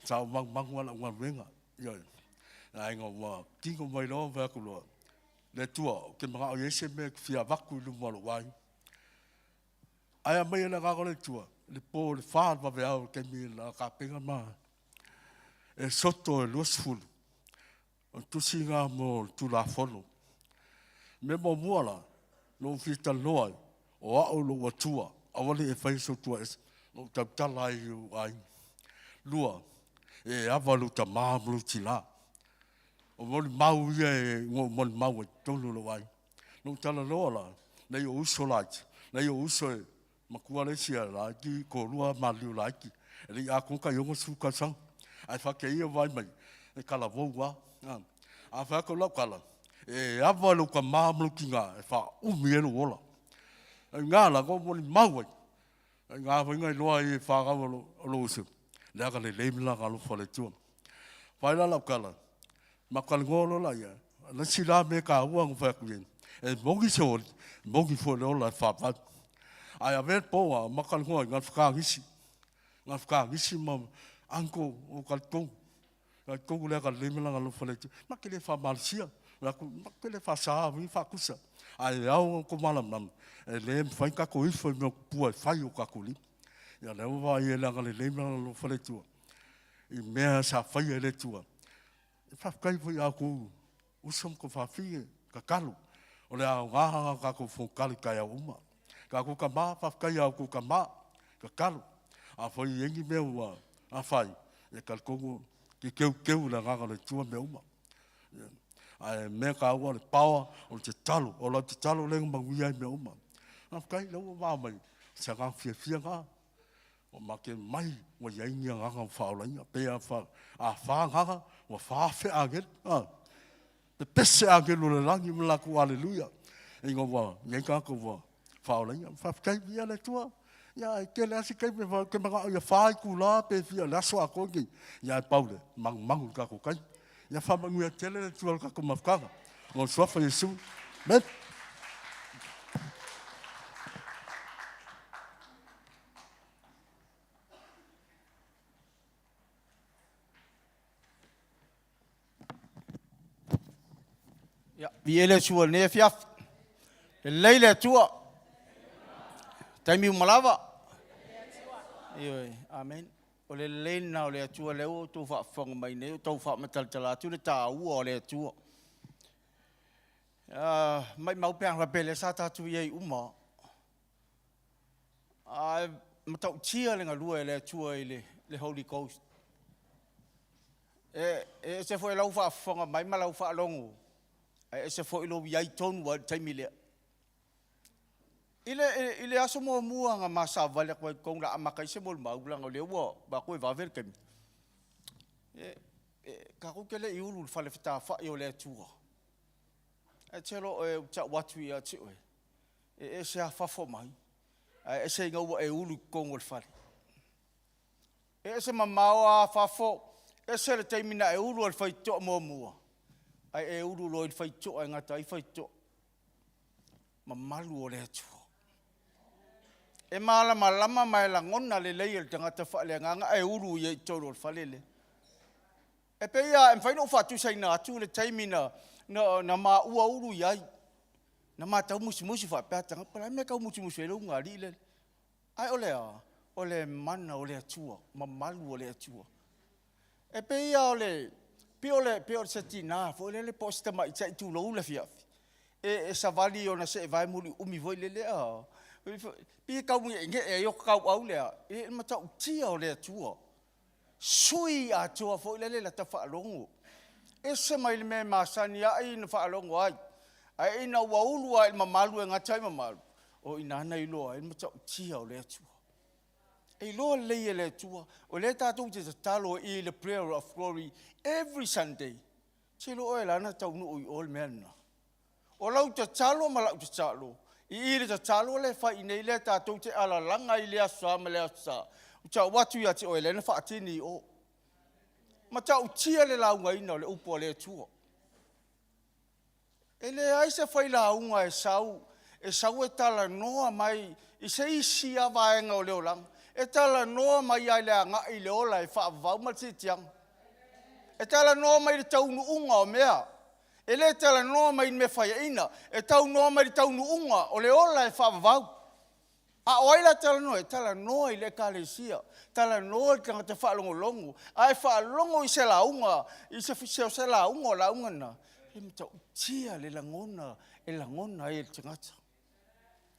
sa ou manumanu lava i lau galuega, ioe. Ae ina ua tino mai loa ma fai atu loa, le Atua, ou te manao e i ai se mea e te fia avatu i luma o lou aiga. Ae aumai e le Agaga o le Atua, i le po i le fa o le vaveao i le taimi o le a tapena ma Esoto e 20, o le tusi lena mo le Tulafono. O le mea muamua la, na ou fia talanoa ai, o au lou Atua, aua ne i e faia se Atua ese, na ou tautala ai i ou aiga. Lua, e ava i lou tama ma lou tina. O molimau ia na ou molimau ai i totonu o lou aiga. Na ou talanoa la, nai ou uso laiti, nai ou uso e matua le isi laiti, toalua maliliu laiti, e le i atoa tai 60 tausaga. Ae faateia vaai mai, e talavou lava. A fai atu lau tala, e ava i lou tama ma lou tina e faaumi ai lou ola. O i ina la, na ou molimau ai, o i ina foi na iloa ai e fanau a lou uso, le agalelei ma le agaalofa o le Atua. Fai la lau tala, matou talanoa loa laia, o le isi la mea taua na ou fai atu i ai, e moni se oli, e moni foi le ola e faavavau. Ae avea le po lena, matou talanoa ai, na o le fetagisi, na o le fetagisi ma uncle, ou talitonu, talitonu le agalelei ma le agaalofa o le Atua. Ma te le faamalosia, ma te le faasaina faatusa, ae ao ona outou malamalama, e le mafai ona tatou o ifo i mea o tupua e fai i o tatou lima. Ia o lea ua vaai i ai i le agalelei ma le agaalofa o le Atua i mea sa faia e le Atua. E faafetai foi i a outou uso ma tuafafine tatalo, o le aoga lena o tatou fonotaga i taeao uma. Tatou tama, faafetai i a outou tama tatalo. Afai e i ai ni mea ua afaina, ia talitonu ou te teuteu i le Agaga o le Atua mea uma. Ae o le mea taua o le power o le tatalo, o lau tatalo lea na manuia ai mea uma. Faafetai o lea ua va mai, o se agaga fiafia lena, ua matou omai ua i ai ni agaga ua faaolaina. Pei a fa agaga, ua 4,000 agelu, a. Pepese agelu o le lagi ma le latou aleluia ina ua i ai tagata ua faaolaina. Faafetai, viia le Atua. Ia ae tele lava se taimi ou te manao ia fa itula pe fia o le aso atoa lenei, ae pau lea, e manumanu i le tatou taimi. Ia faamanuia tele le Atua i le tatou mafutaga. Ona o le suafa o Iesu. Amene. Ia, viia le Atua i lenei afiafi. Lelei le Atua. Taimi uma lava. Ioe, amen. O le lelei lena o le Atua lea ua outou faafofoga mai nei, o tau faamatalatala atu le taua o le Atua. Uh, maimau pe ana faapea lea sa tatou i ai uma. Ae matautia le galue a le Atua i le, le Holy Ghost. E, e ese foi lau faafofoga mai ma lau faalogo, ae ese foi lou iai tonu ai i le taimi lea. I le, i le aso muamua na ma savali atu ai i totonu o le a amata ai se molimau, leaga o lea ua vaai atu e vave le taimi. E, e, tatou te le i ulu i le fale fetafai o le Atua. Ae te loa oe ou tau atu ia te oe, e ese lava fafo mai, ae ese ina ua e ulu i totonu o le fale. E ese mamao lava fafo, ese le taimi na e ulu ai i le faitotoa muamua, ae e ulu loa i le faitotoa e gata ai faitotoa. Mamalu o le Atua. E malamalama ma e lagona lelei e le tagata faaleagaga ae ulu ia i totonu o le fale lea. E pei lava e mafai ona ou faatusaina atu le taimi na, na, na maua ulu i ai. Na matau musumusu faapea tagata, po o le a le mea e tau musumusu ai le ulugalii lea. Ae o le a? O le mana o le Atua, mamalu o le Atua. E pei lava o le, pei o le, pei o se tina foi lele po o se tamaitai tulou le afiafi, e, e savali i ona seevae muliumi foi lele a, pei e tau nge'enge'e ai ota tauau lea, i le matautia o le Atua. Sui atoa foi lele lata faalogo. Ese mai le mea e masani ai na faalogo ai, ae ina ua ulu lava i le mamalu e gata ai mamalu, o i ina na iloa ai le matautia o le Atua. E iloa lelei e le Atua, o lea tatou te tatalo i le prayer of glory every Sunday. Te iloa oe la na taunuu i o le mea lena. O lau tatalo ma lau tatalo, i i le tatalo lea e fai i inei lea tatou te alalaga i le Aso Sa ma le Aso Sa, ou tau atu ia te oe lea na faatini i o. Matautia le laugaina o le upu a le Atua. E leai se failauga e sau, e sau e talanoa mai i se isi lava vaega o le olaga. E talanoa mai lava i le agai i le ola e faavavau ma le siitiaga. E talanoa mai i le taunuuga o mea. E le talanoa mai i ni mea faiaina. E taunoa mai i le taunuuga o le ola e faavavau. A o ai la e talanoa? E talanoa i le Ekalesia, talanoa i le tagata faalogologo. A e faalogo i se lauga, i se, se lauga o lauga na, e matautia le lagona e lagona ai e le tagata.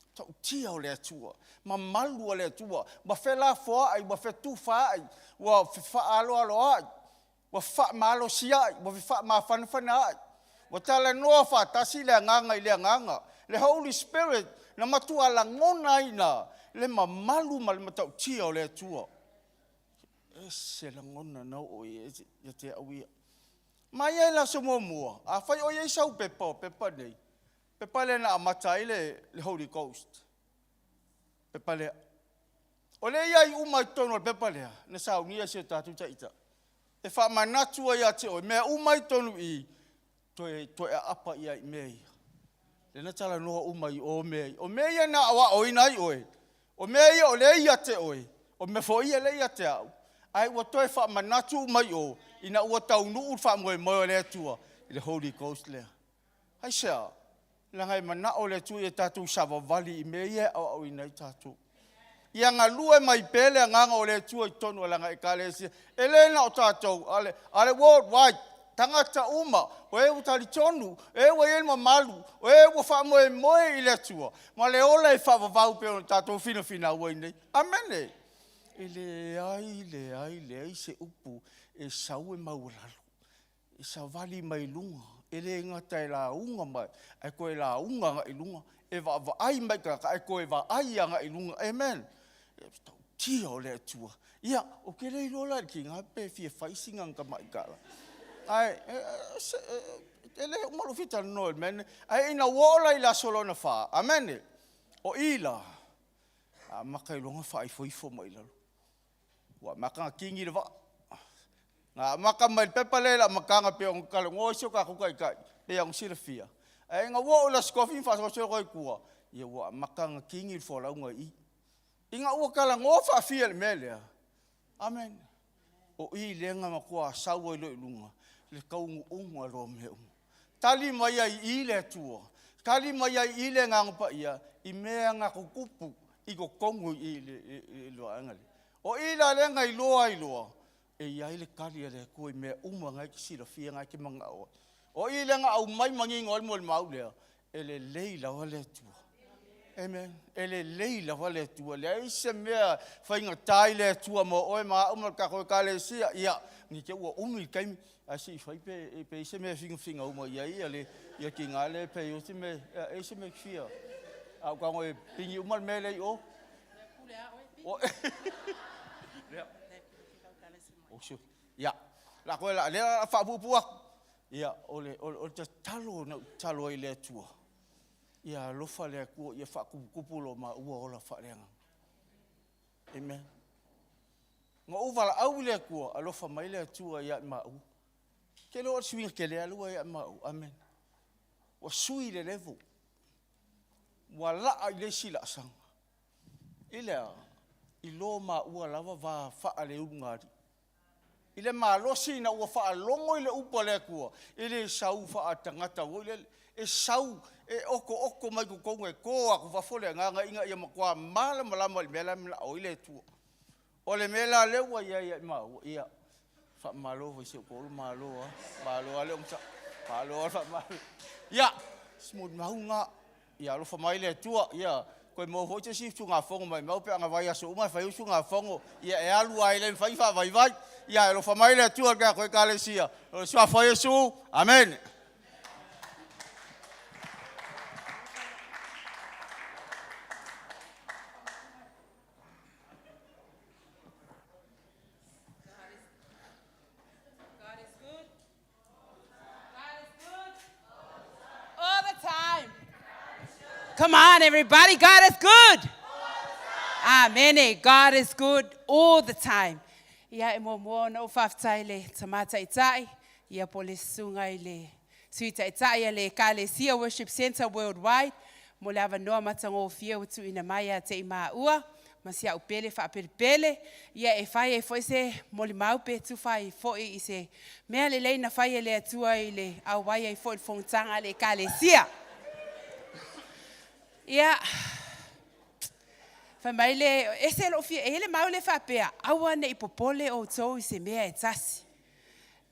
Matautia o le Atua, mamalu a le Atua, ua felafoai, ua fetufaai, ua fefaaloaloai, ua fefaamalosiai, ua fefaamafanafanaai, ua talanoa faatasi le Agaga i le Agaga, le Holy Spirit, na matua lagona ai i ina le mamalu ma le matautia o le Atua. E ese lagona na oo i ai ia te au ia. Ma e i ai le aso muamua, afai o i ai sau pepa o pepa nei, pepa lea na amata ai le, le Holy Ghost, pepa lea. O lea e i ai uma i totonu o le pepa lea, na saunia e si o tatou Taitai, e faamanatu ai ia te oe mea uma i totonu i i, toe, toe aapa i ai i mea ia. Lea na talanoa uma i o mea ia. O mea ia na aoaoina ai oe, o mea ia o lea e ia te oe, o mea foi ia lea e ia te au, ae ua toe faamanatu uma i o, ina ua taunuu le faamoemoe o le Atua i le Holy Ghost lea. Aisea? Leaga e manao le Atua ia tatou savavali i mea ia e aoaoina ai tatou. Ia galue mai pea le Agaga o le Atua i totonu o Lana Ekalesia. E le na o tatou, a le, a le world wide, tagata uma, o e ua talitonu, o e ua i ai le mamalu, o e ua faamoemoe i le Atua, ma le ola e faavavau pei ona tatou finafinau ai nei. Amene! E leai, leai, leai se upu e sau e maualalo. E savali mai luga, e le gata e lauga mai, ae toe lauga agai i luga. E vaavaai mai i tagata, ae toe vaai agai i luga. Amen. E tautia o le Atua. Ia, ou te le iloa la i le tiga pe fia fai sina tamai tala. Ae, e le uma lou fia talanoa i le mea lenei. Ae ina ua oo la i le aso lona fa, amene, o i la, amata ai loa ona faaifoifo mai i lalo. Ua amata ona kini le vaa. Na amata mai le pepa lea i le amataga pei ona talanoa ai si o tatou Taitai, pei ona silafia, ae ina ua oo i le Aso Tofi ma faasolosolo atu ai i tua, ia ua amata ona kini le folauga i i. Ina ua talanoa faafia i le mea lea, amene, o i lea na matua sau ai loa i luga le taunuuga loa o mea uma. Tali mai ai i i le Atua, tali mai ai i i le Agaga Paia i mea na tutupu i totonu i i le vaega lea. O i la lea na iloa ai loa, e i ai le tali a le Atua i mea uma na e te silafia, na e te manao ai. O i lea na aumai manino ai le molimau lea, e lelei lava le Atua. Amen. E lelei lava le Atua. Leai se mea faigata i le Atua mo oe ma au ma le tatou ekalesia. Ia, ne i te i ua umi le taimi, ae se i fai pe, pe i ai se mea e fingafinga uma i ai ia le ia tiga lea pe i ai se mea, e i ai se mea e fia. A ou tago e pigi uma le mea lea i o. Ia, la koe la, lea la faapuupuu atu. Ia, o le, o le, o le tatalo na ou tatalo ai i le Atua, Ia alofa le Atua ia faatuputupu lo maua ola faaleagaga. Amen. Na ou valaau i le Atua, alofa mai le Atua ia i maua. Ke loa o le suiga tele lea ua ia i maua. Amen. Ua sui le level. Ua laa i le isi laasaga. I le a? I lo maua lava va faaleulugalii. I le malosi ina ua faalogo i le upu a le Atua, e le sau faatagata foi lele, e sau e otooto mai totonu e to atu fafo le agaga ina ia matua malamalama i le mea la e manao ai le Atua. O le mea la lea ua i ai ia i maua, ia, faamalo foi i si ou toalua, malo lava, malo lava le onosai, malo lava le faamalo. Ia, se molimau lena. Ia alofa mai le Atua, ia toe maua foi se isi usugafono maimau pe a na vaiaso uma e fai usugafono, ia e alu lava e le mafai ona faavaivai. Ia alofa mai le Atua i le tatou Ekalesia. O le suafa o Iesu. Amene. God is good. God is good. All the time. Come on, everybody. God is good. Amen. God is good all the time. Ia e muamua ona ou faafetai i le Tama Taitai, ia po o le susuga i le Sui Taitai a le Ekalesia Worship Centre Worldwide mo le avanoa matagofie ua tuuina mai ia te i maua ma si au pele faapelepele ia e fai ai foi se molimau pe tufa ai foi i se mea lelei na fai e le Atua i le auai ai foi i le fonotaga a le Ekalesia. Ia, fai mai le, ese lou fia, e i ai le mau lea faapea, aua ne i popole outou i se mea e tasi.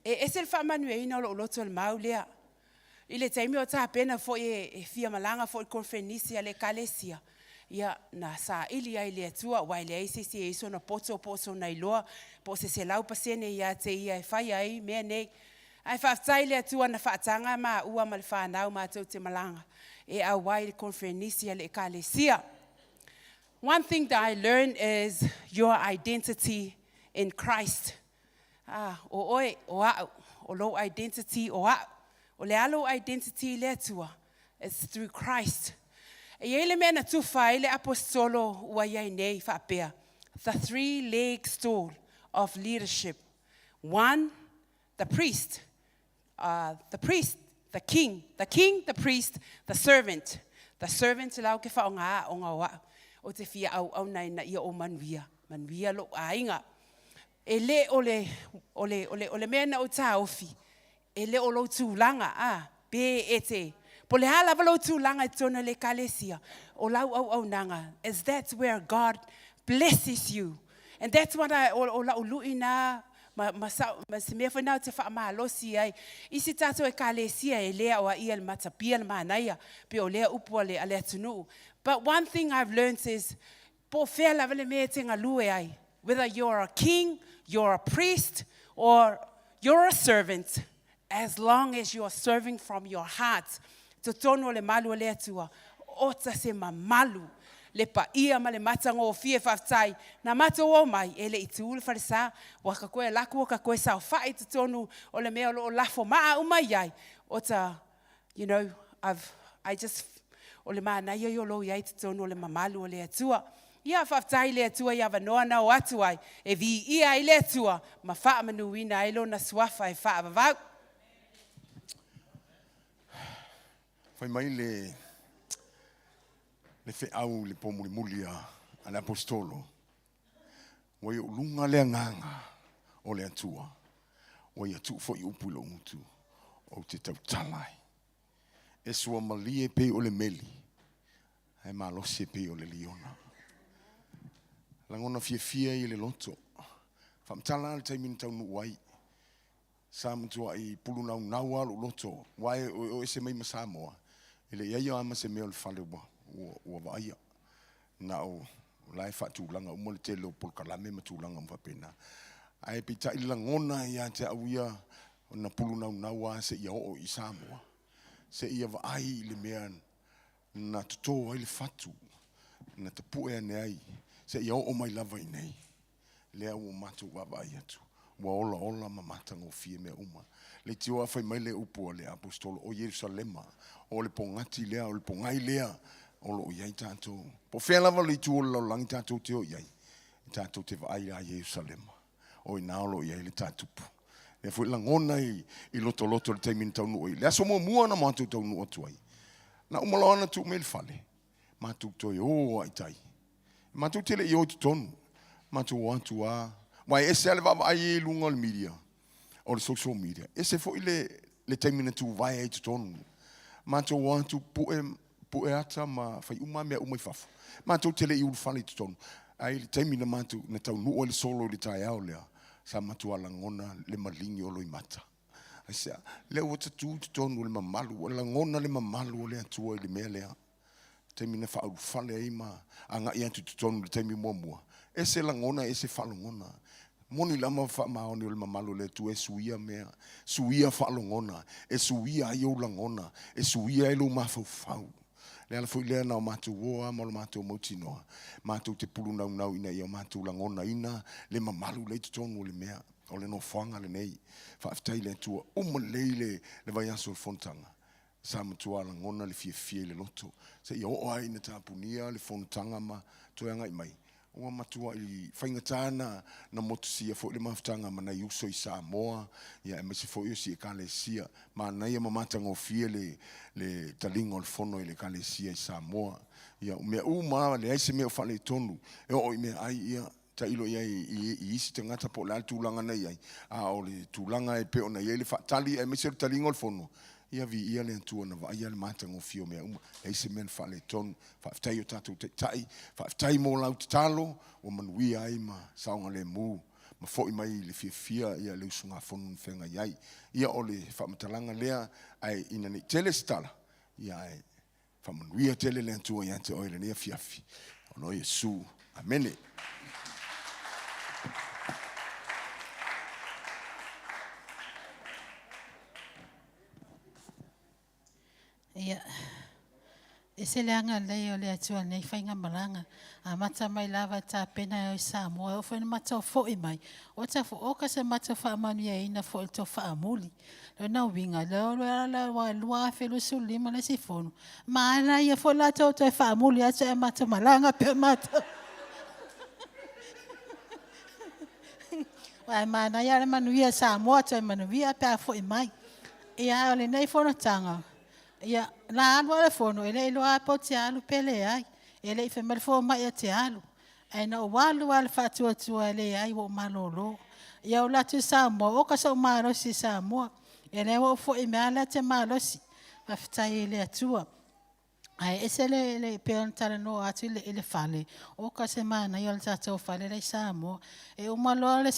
E ese le faamanuiaina o lou loto i le mau lea. I le taimi o tapena foi e fia malaga foi i le konferenisi a le Ekalesia, ia, na saili ai i le Atua, aua e leai se isi e i ai sona poto po o sona iloa po o se 100% ia te ia e faia ai mea nei. Ae faafetai i le Atua na faataga maua ma le fanau matou te malaga e auai i le konferenisi a le Ekalesia. One thing that I learned is your identity in Christ. Ah, o oe, o a'u, o lou identity o a'u. O le a lou identity i le Atua? It's through Christ. E i ai le mea na tufa ai le Aposetolo ua i ai nei faapea, the three-leg stool of leadership. One, the priest, uh, the priest, the king, the king, the priest, the servant. The servant la o ke whaonga o ngā o a'u. O te fia au au nai na ia o manuia. Manuia lou aiga. E le o le, o le, o le, o le mea na ou taofi, e le o lou tulaga, a, pe e te, po o le a lava lou tulaga i totonu o le Ekalesia, o lau auaunaga, is that's where God blesses you. And that's what I, o, o lau lui na, ma, ma, sa, ma se mea foi na ou te faamalosi ai i si tatou Ekalesia e le aoaia i le matapia le manaia, pe o lea upu a le, a le atunuu. But one thing I've learnt is, Po o fea lava le mea e te galue ai, whether you're a king, you're a priest or you're a servant, as long as you're serving from your heart, totonu o le malu o le Atua, ota se mamalu, le paia ma le matagofie faafetai, na matou omai e le i tu le falesa, ua ka koe laku ua ka koe saofai totonu o le mea o lo o lafo maa uma i ai, ota You know, I've, I just, o le manaia ia o lou iai totonu o le mamalu o le Atua. Ia, faafetai i le Atua i avanoa na o atu ai, e viia ai le Atua ma faamanuina ai Lona Suafa e faavavau. Fai mai le, le feau i le po mulimuli a, a le Aposetolo, Ua i ou luga le agaga o le Atua, ua ia tuu foi upu i lou gutu, ou te tautala ai. E sua malie pei o le meli, ae malosi e pei o le liona. Lagona fiafia i le loto. Faamatala le taimi na taunuu ai. Sa matuai pulunaunau lava lou loto, aua e o ese mai ma Samoa, e le i ai lava ma se mea o le fale ua, ua, ua vaaia. Na o la e faatulaga uma le tele o polokalame ma tulaga uma faapena. Ae peitai le lagona ia te au ia, na pulunaunau lava seia oo i Samoa, seia vaai i le mea na toto ai le fatu, na tapue ane ai, seia oo mai lava i inei. Lea ua matou vaavaai atu, ua olaola ma matagofie mea uma. Leitioa a fai mai le upu a le Aposetolo, o Ierusalema, o le pogati lea, o le pogai lea o lo o i ai tatou. Po o fea lava le itu o le lalolagi tatou te o i ai, e tatou te vaai ia Ierusalema, o i ina o lo o i ai le tatupu. Lea foi lagona i, i lotoloto i le taimi na taunuu ai. Le aso muamua na matou taunuu atu ai, na uma loa ona tuu mai i le fale, matou toe o lava i tai. Matou te le i o i totonu, matou o atu lava, aua e ese lava le vaavaai i luga o le media, o le social media, ese foi le, le taimi na tuvae ai i totonu. Matou o atu pue, pue ata ma fai uma mea uma i fafo. Matou te le i ulufale i totonu. Ae i le taimi na matou, na taunuu ai le solo i le taeao lea, sa matua lagona le maligi o loimata. Aisea? Lea ua tatū i totonu o le mamalu, ua lagona le mamalu o le Atua i le mea lea. Taimi na faaulufale ai ma agai atu i totonu i le taimi muamua, ese lagona, ese faalogona. Moni lava faamaoni o le mamalu o le Atua e suia mea, suia faalogona, e suia ai ou lagona, e suia ai lou mafaufau. Le ala foi lea na o matou o lava ma lo matou mautinoa, matou te pulunaunau ina ia matou lagonaina le mamalu lea i totonu o le mea, o le nofoaga lenei. Faafetai i le Atua, uma lelei le, le vaiaso o le fonotaga. Sa matua lagona le fiafia i le loto, seia oo lava ina tapunia le fonotaga ma toe agai mai. Ua matuai faigata na na motusia foi le mafutaga ma nai uso i Samoa, ia aemaise foi o si Ekalesia. Manaia ma matagofie le le taliga o le fono i le Ekalesia i Samoa. Ia, o mea uma lava, leai se mea o faaletonu e oo i meaai, ia, tailo i ai i, i isi tagata po o le a le tulaga na i ai, a o le tulaga e pei ona i ai le faatali aemaise o le taliga o le fono, ia viia le Atua na vaaia le matagofie o mea uma, leai se mea na faaletonu. Faafetai i o tatou taitai, faafetai mo lau tatalo ua manuia ai ma saogalemu ma foi mai i le fiafia ia le usugafono na feagai ai. Ia o le faamatalaga lea, ae ina ne i tele se tala, ia ae faamanuia tele le Atua ia te oe i lenei afiafi. Ona o Iesu. Amene. Ia, e ese le agalelei o le Atua i lenei faigamalaga. Amata mai lava e tapena e o i Samoa, e oo foi ina matou foi mai, ua oka se matou faamanuiaina foi i le tou faamuli. O lona uiga, aua e 2025 le isi fono, manaia foi la le tou toe faamuli atu ae matou malaga pea matou. Aua e manaia lava le manuia o Samoa toe manuia pe a foi mai. Ia, a o lenei fonotaga, ia, na alu lava le fono e le i iloa lava pe ou te alu pe leai. E le i fai mai le fomai ou te alu, ae na ou alu lava i le faatuatua e leai ua ou malolo. Ia ou alu atu i Samoa, oka sou malosi i Samoa. Ia lea ua ou foi mai lava o lea ou te malosi. Faafetai i le Atua. Ae ese le pei ona talanoa atu i le fale, oka se manaia o le tatou fale la e i Samoa. E uma loa le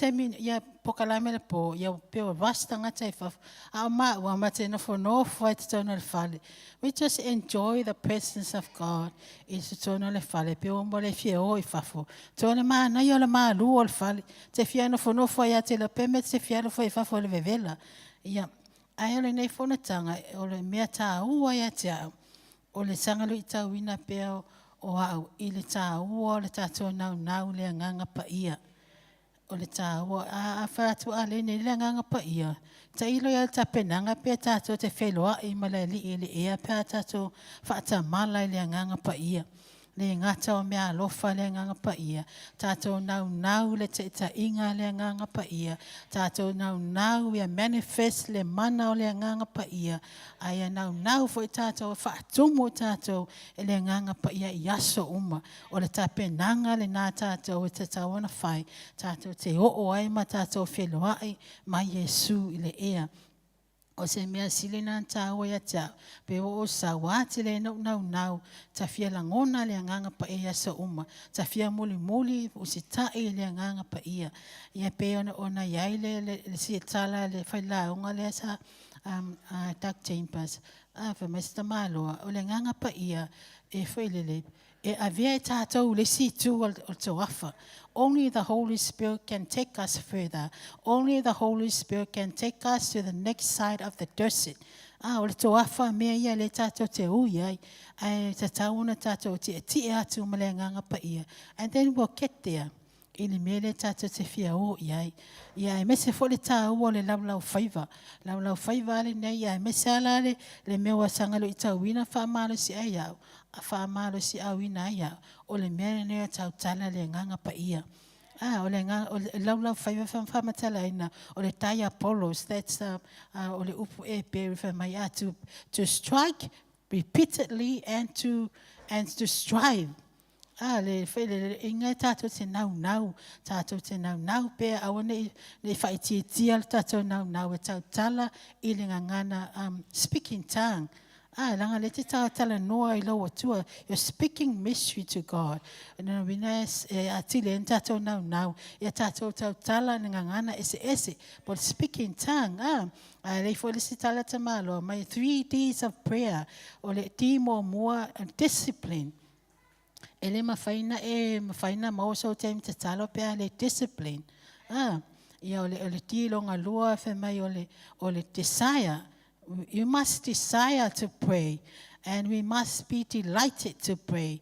polokalame i le po, ia pei ua rush tagata i fafo, a o maua, ma te nofonofo lava i totonu o le fale. We just enjoy the presence of God i totonu o le fale, pe ua uma le fia o i fafo. Toe o le manaia o le malu o le fale, e te fia nofonofo ai lava e te le iloa pe mea e te fia alu ai i fafo i le vevela. Ia, ae o lenei fonotaga, o le mea taua ia te au, o le saga luitauina pea o au i le taua o le tatou naunau i le Agaga Paia. O le taua. A fai atu a leai nei le Agaga Paia, tailo i ai i le tapenaga pe tatou te feiloai ma le Alii i le ea pe a tatou faatamala i le Agaga Paia. E le gata o meaalofa a le Agaga Paia, tatou naunau i le taitaiga a le Agaga Paia, tatou naunau ia manifest le mana o le Agaga Paia, a ia naunau foi tatou e faatumu tatou e le Agaga Paia i aso uma. O le tapenaga lena a tatou e tatau ona fai, tatou te oo ai ma tatou feiloai ma Iesu i le ea. O se mea sili lena ona taua ia te au, pe ua ou sau, ua atili ai ona ou naunau ta fia lagona le Agaga Paia i aso uma, ta fia mulimuli usitai i le Agaga Paia. Ia pei ona i ai le tala a le failauga lea sa Doug Chambers, fai mai si tamaloa, o le Agaga Paia e foi lele, e avea i tatou i le isi itu o le toafa. Only the Holy Spirit can take us further. Only the Holy Spirit can take us to the next side of the desert. Ah, o le toafa mea ia lea tatou te ui ai, ae tatau ona tatou tietie atu ma le Agaga Paia, and then we'll get there i le mea lea tatou te fia o i ai. Ia, aemaise foi le taua o le laulaufaiva. Laulaufaiva lava lenei, aemaise lava la le, le mea ua saga luitauina faamalosiai au, faamalosiauina ai au, o le mea lenei o tautala i le Agaga Paia. Ah, o le, o le laulaufaiva faamatalaina, o le diabolos, that's o le upu e fai mai, ah, to strike repeatedly and to strive. Ah, le foi le inga e tatou te naunau, tatou te naunau pea aua ne i faaitiitia le tatou naunau e tautala i le gagana, speak in tongue. Ah, leaga lea te talanoa i lou Atua. You're speaking mystery to God. Na uiga e atili ai na tatou naunau, ia tatou tautala i le gagana eseese. But speak in tongue, ah, a lei foi le isi tala tamaloa mai, three Ds of prayer. O le D muamua, discipline. E le mafai na e mafai na maua sou taimi tatalo pe a le discipline. Ah, ia o le D longa lua fai mai o le desire. You must desire to pray and we must be delighted to pray.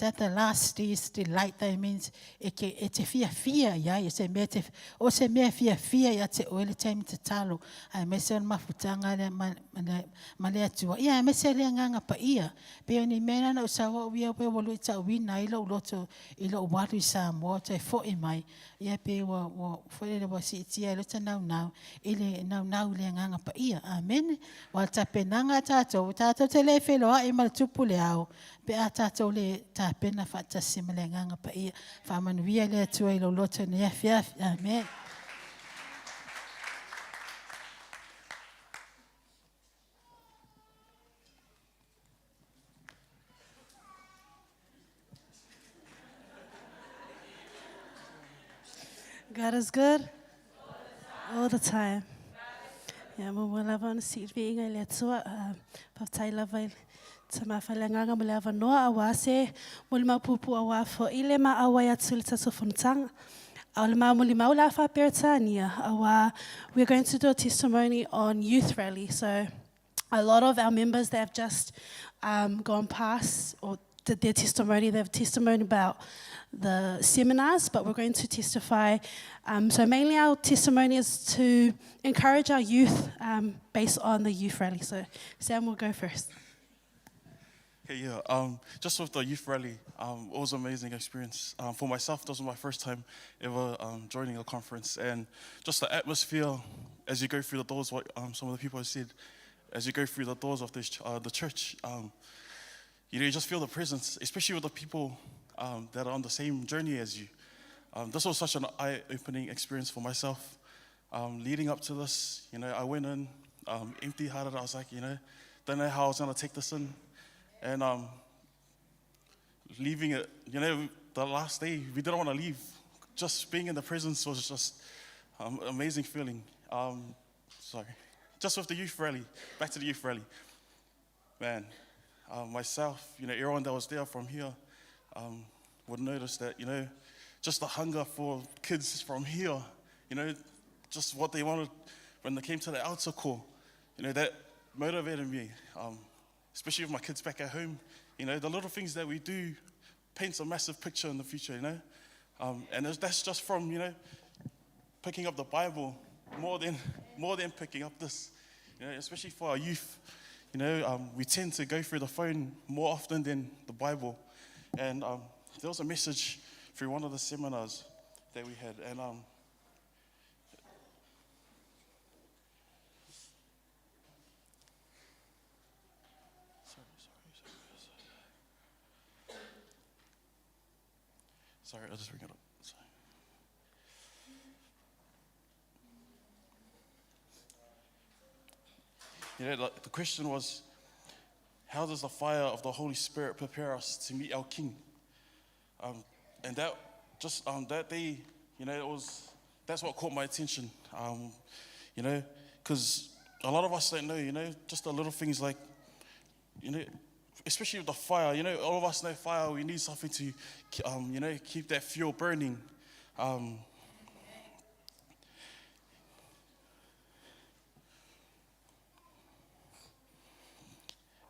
That the last is delight, that means e ke e te fiafia i ai, se mea te, o se mea fiafia ia te oe le taimi tatalo, aemaise o le mafutaga lea ma, ma le, ma le Atua. Ia, aemaise le agaga paia. Pei o ni mea na na ou sau au ia pe ua luitauina ai lou loto i lou alu i Samoa toe foi mai. Ia pei ua, ua, foi lele ua siitia ai lota naunau i le naunau i le agaga paia. Amene. Aua o le tapenaga a tatou, tatou te le feiloai ma le Tupu i le ao pe a tatou le tapena faatasi ma le agaga paia. Faamanuia le Atua i lou loto i lenei afiafi. Amene. God is good all the time. Ia, muamua lava ona sii le viiga i le Atua. Faafetai lava i le Tama Faaleagaga mo le avanoa aua se molimau puupuu aua foi le ma auai atu i le tatou fonotaga. A o le ma molimau le a faa-Peretania aua we are going to do a testimony on youth rally. So a lot of our members that have just gone past or did their testimony, they have testimony about the seminars, but we're going to testify. So mainly our testimony is to encourage our youth based on the youth rally. So Sam will go first. Okay, yeah, just with the youth rally, it was an amazing experience. For myself, this was my first time ever joining a conference, and just the atmosphere as you go through the doors, what some of the people have said, as you go through the doors of this, the church, you just feel the presence, especially with the people that are on the same journey as you. This was such an eye-opening experience for myself. Leading up to this, I went in empty-hearted. I was like, don't know how I was going to take this in. And leaving it, the last day, we didn't want to leave. Just being in the presence was just an amazing feeling. Sorry. Just with the youth rally, back to the youth rally. Man, myself, everyone that was there from here would notice that, just the hunger for kids from here, just what they wanted when they came to the altar call, that motivated me, especially with my kids back at home. The little things that we do paints a massive picture in the future, you know. And that's just from picking up the Bible more than picking up this, especially for our youth. We tend to go through the phone more often than the Bible. And there was a message through one of the seminars that we had. And sorry, sorry, sorry, sorry. Sorry, I'll just bring it up. Sorry. The question was, how does the fire of the Holy Spirit prepare us to meet our King? And that just that day, that's what caught my attention. Because a lot of us don't know, just the little things like, especially with the fire, all of us know fire, we need something to keep that fuel burning.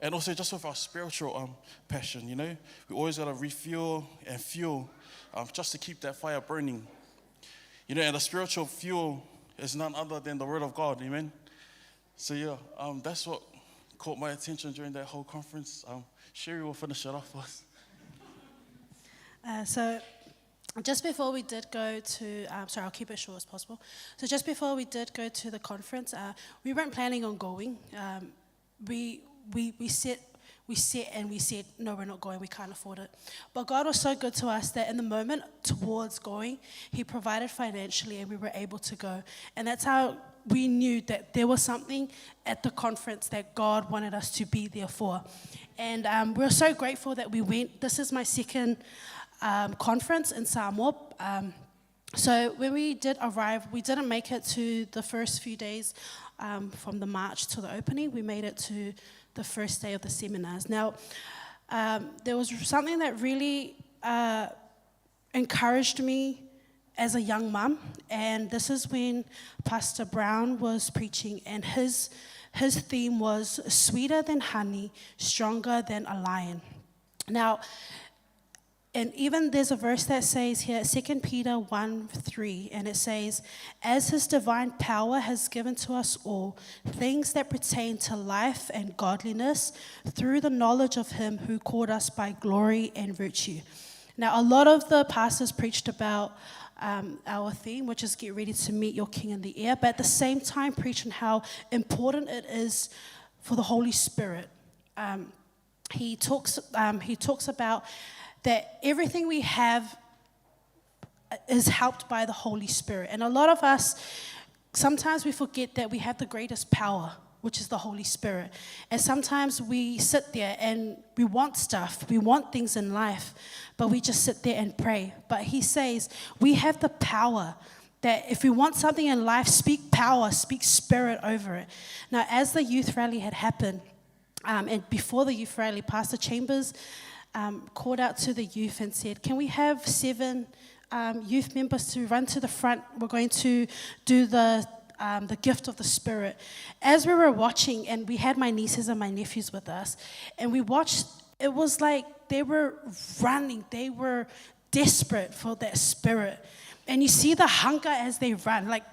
And also just with our spiritual passion, we always got to refuel and fuel just to keep that fire burning. And the spiritual fuel is none other than the Word of God, amen? That's what caught my attention during that whole conference. Sherry will finish it off for us. So just before we did go to, sorry, I'll keep it short as possible. So just before we did go to the conference, we weren't planning on going. We sat and we said, no, we're not going, we can't afford it. But God was so good to us that in the moment towards going, he provided financially and we were able to go. And that's how we knew that there was something at the conference that God wanted us to be there for. And we're so grateful that we went. This is my second conference in Samoa. So when we did arrive, we didn't make it to the first few days from the march to the opening. We made it to the first day of the seminars. Now, there was something that really encouraged me as a young mum, and this is when Pastor Brown was preaching, and his theme was sweeter than honey, stronger than a lion. Now, And even there's a verse that says here, 2 Peter 1 3, and it says, As his divine power has given to us all things that pertain to life and godliness through the knowledge of him who called us by glory and virtue. Now, a lot of the pastors preached about our theme, which is get ready to meet your king in the air, but at the same time, preach on how important it is for the Holy Spirit. He talks, he talks about that everything we have is helped by the Holy Spirit. And a lot of us, sometimes we forget that we have the greatest power, which is the Holy Spirit. And sometimes we sit there and we want stuff, we want things in life, but we just sit there and pray. But he says we have the power that if we want something in life, speak power, speak spirit over it. Now, as the youth rally had happened, and before the youth rally, Pastor Chambers called out to the youth and said, Can we have seven youth members to run to the front? We're going to do the the gift of the Spirit. As we were watching, and we had my nieces and my nephews with us, and we watched, it was like they were running, they were desperate for that Spirit. And you see the hunger as they run. Like,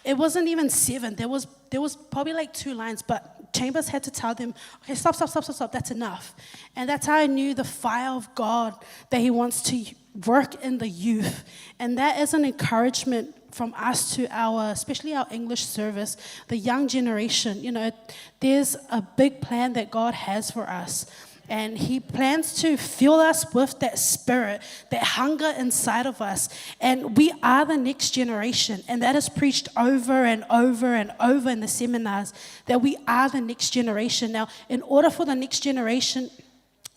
it wasn't even seven. There was, there was probably like two lines, but Chambers had to tell them, okay, stop, stop, stop, stop, stop, that's enough. And that's how I knew the fire of God that He wants to work in the youth. And that is an encouragement from us to our, especially our English service, the young generation. You know, there's a big plan that God has for us. And He plans to fill us with that spirit, that hunger inside of us. And we are the next generation. And that is preached over and over and over in the seminars that we are the next generation. Now, in order for the next generation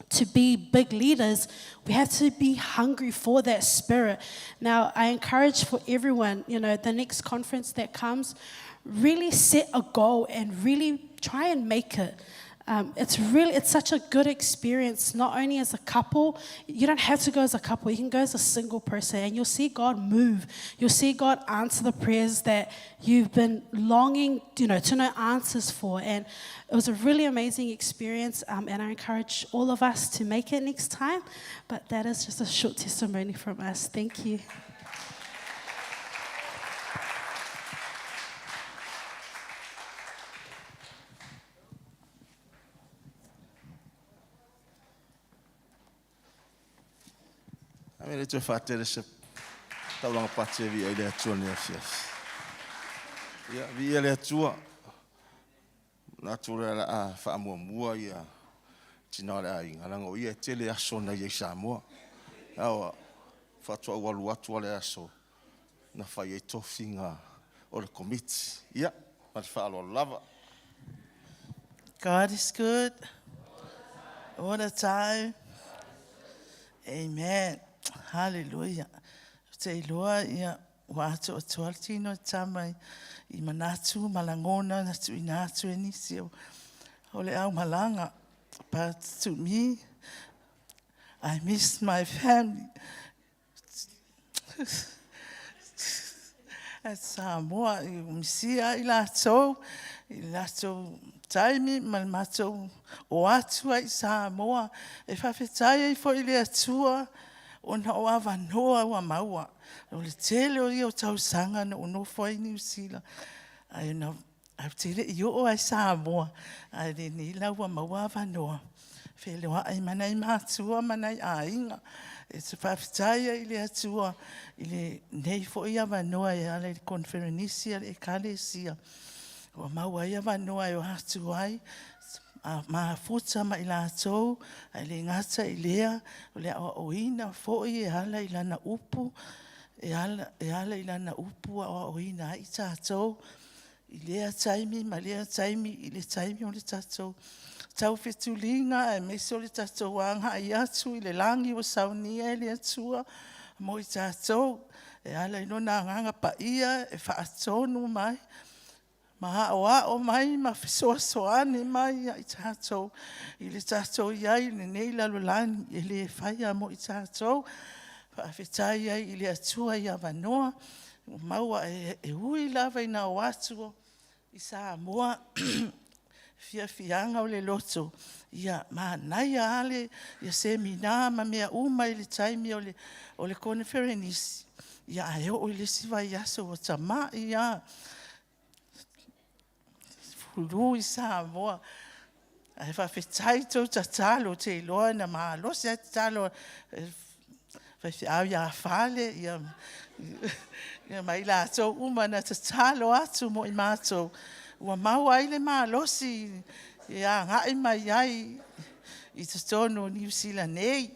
to be big leaders, we have to be hungry for that spirit. Now, I encourage for everyone, you know, the next conference that comes, really set a goal and really try and make it. It's really, it's such a good experience, not only as a couple. You don't have to go as a couple. You can go as a single person, and you'll see God move. You'll see God answer the prayers that you've been longing, you know, to know answers for. And it was a really amazing experience, and I encourage all of us to make it next time. But that is just a short testimony from us. Thank you. Amene toe faatele se taulaga pati e viia i le Atua i lenei afiafi. Ia, viia le Atua. Manatu o lea o le a faamuamua ia tina o le aiga, leaga o ia e tele aso na ia i Samoa. Aua, faatoa ou alu atu lava le aso na fai ai tofiga o le Komiti. Ia, ma le faaaloalo lava. God is good all the time. Amen. Hallelujah. Ou te iloa ia ua atoatoa le tino i tama i, i manatu ma lagona na tuuina atu e nisi o, o le aumalaga. But to me, I miss my family. At Samoa, i misia ai latou, i le latou taimi ma le matou o atu ai i Samoa. E faafetai ai foi i le Atua ona o avanoa ua maua. O le tele o ia o tausaga na ou nofo ai i Niu Sila, ae na ae ou te le i oo lava i Samoa, ae lenei la ua maua avanoa, feiloai ma nai matua ma nai aiga. E te faafetai ai i le Atua i lenei foi avanoa e ala i le koneferenisi a le Ekalesia ua maua ai avanoa e o atu ai a mafuta ma i latou, ae le gata i lea, o le aoaoina foi e ala i lana upu, e ala, e ala i lana upu aoaoina ai i tatou i lea taimi ma lea taimi i le taimi o le tatou taufetuliga aemaise o le tatou agai atu i le lagi ua saunia e le Atua mo i tatou e ala i Lona Agaga Paia e faatonu mai ma aoao mai ma fesoasoani mai ia i tatou i le tatou i ai i lenei lalolagi e le faia mo i tatou. Faafetai ai i le Atua i avanoa ua maua e ui lava ina o atu i Samoa. fiafiaga o le loto, ia manaia lava le ia semina ma mea uma i le taimi o le o le koneferenisi, ia ae oo i le isi vaiaso ua tama'i lava. Fulu i Samoa. Ae faafetai i tou tatalo, ou te iloa na malosi lava tatalo a le faifeau ia Fale ia ma i latou uma na tatalo atu mo i matou, ua maua ai le malosi e agai mai ai i totonu o Niu Sila nei.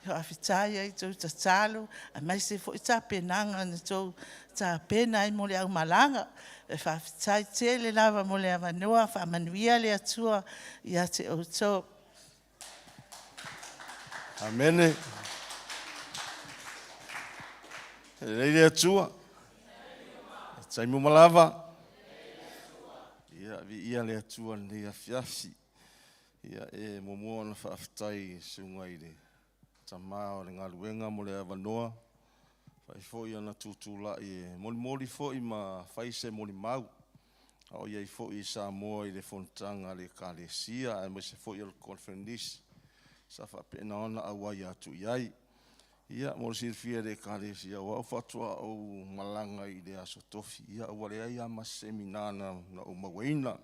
Faafetai ai i tou tatalo, aemaise foi tapenaga na outou tapena ai mo le aumalaga. E faafetai tele lava mo le avanoa. Faamanuia le Atua ia te outou. Amene. E lelei le Atua. E taimi uma lava. Ia, viia le Atua i lenei afiafi. Ia, e muamua ona faafetai i susuga i le tama o le galuega mo le avanoa, fai foi ona tutulai e molimoli foi ma fai se molimau, a o i ai foi i Samoa i le fonotaga a le Ekalesia aemaise foi o le Koneferenisi sa faapena ona auai atu i ai. Ia, mo le silafia e le Ekalesia, o au faatoa ou malaga i le Aso Tofi, ia ua leai lava ma se semina na ou mauaina.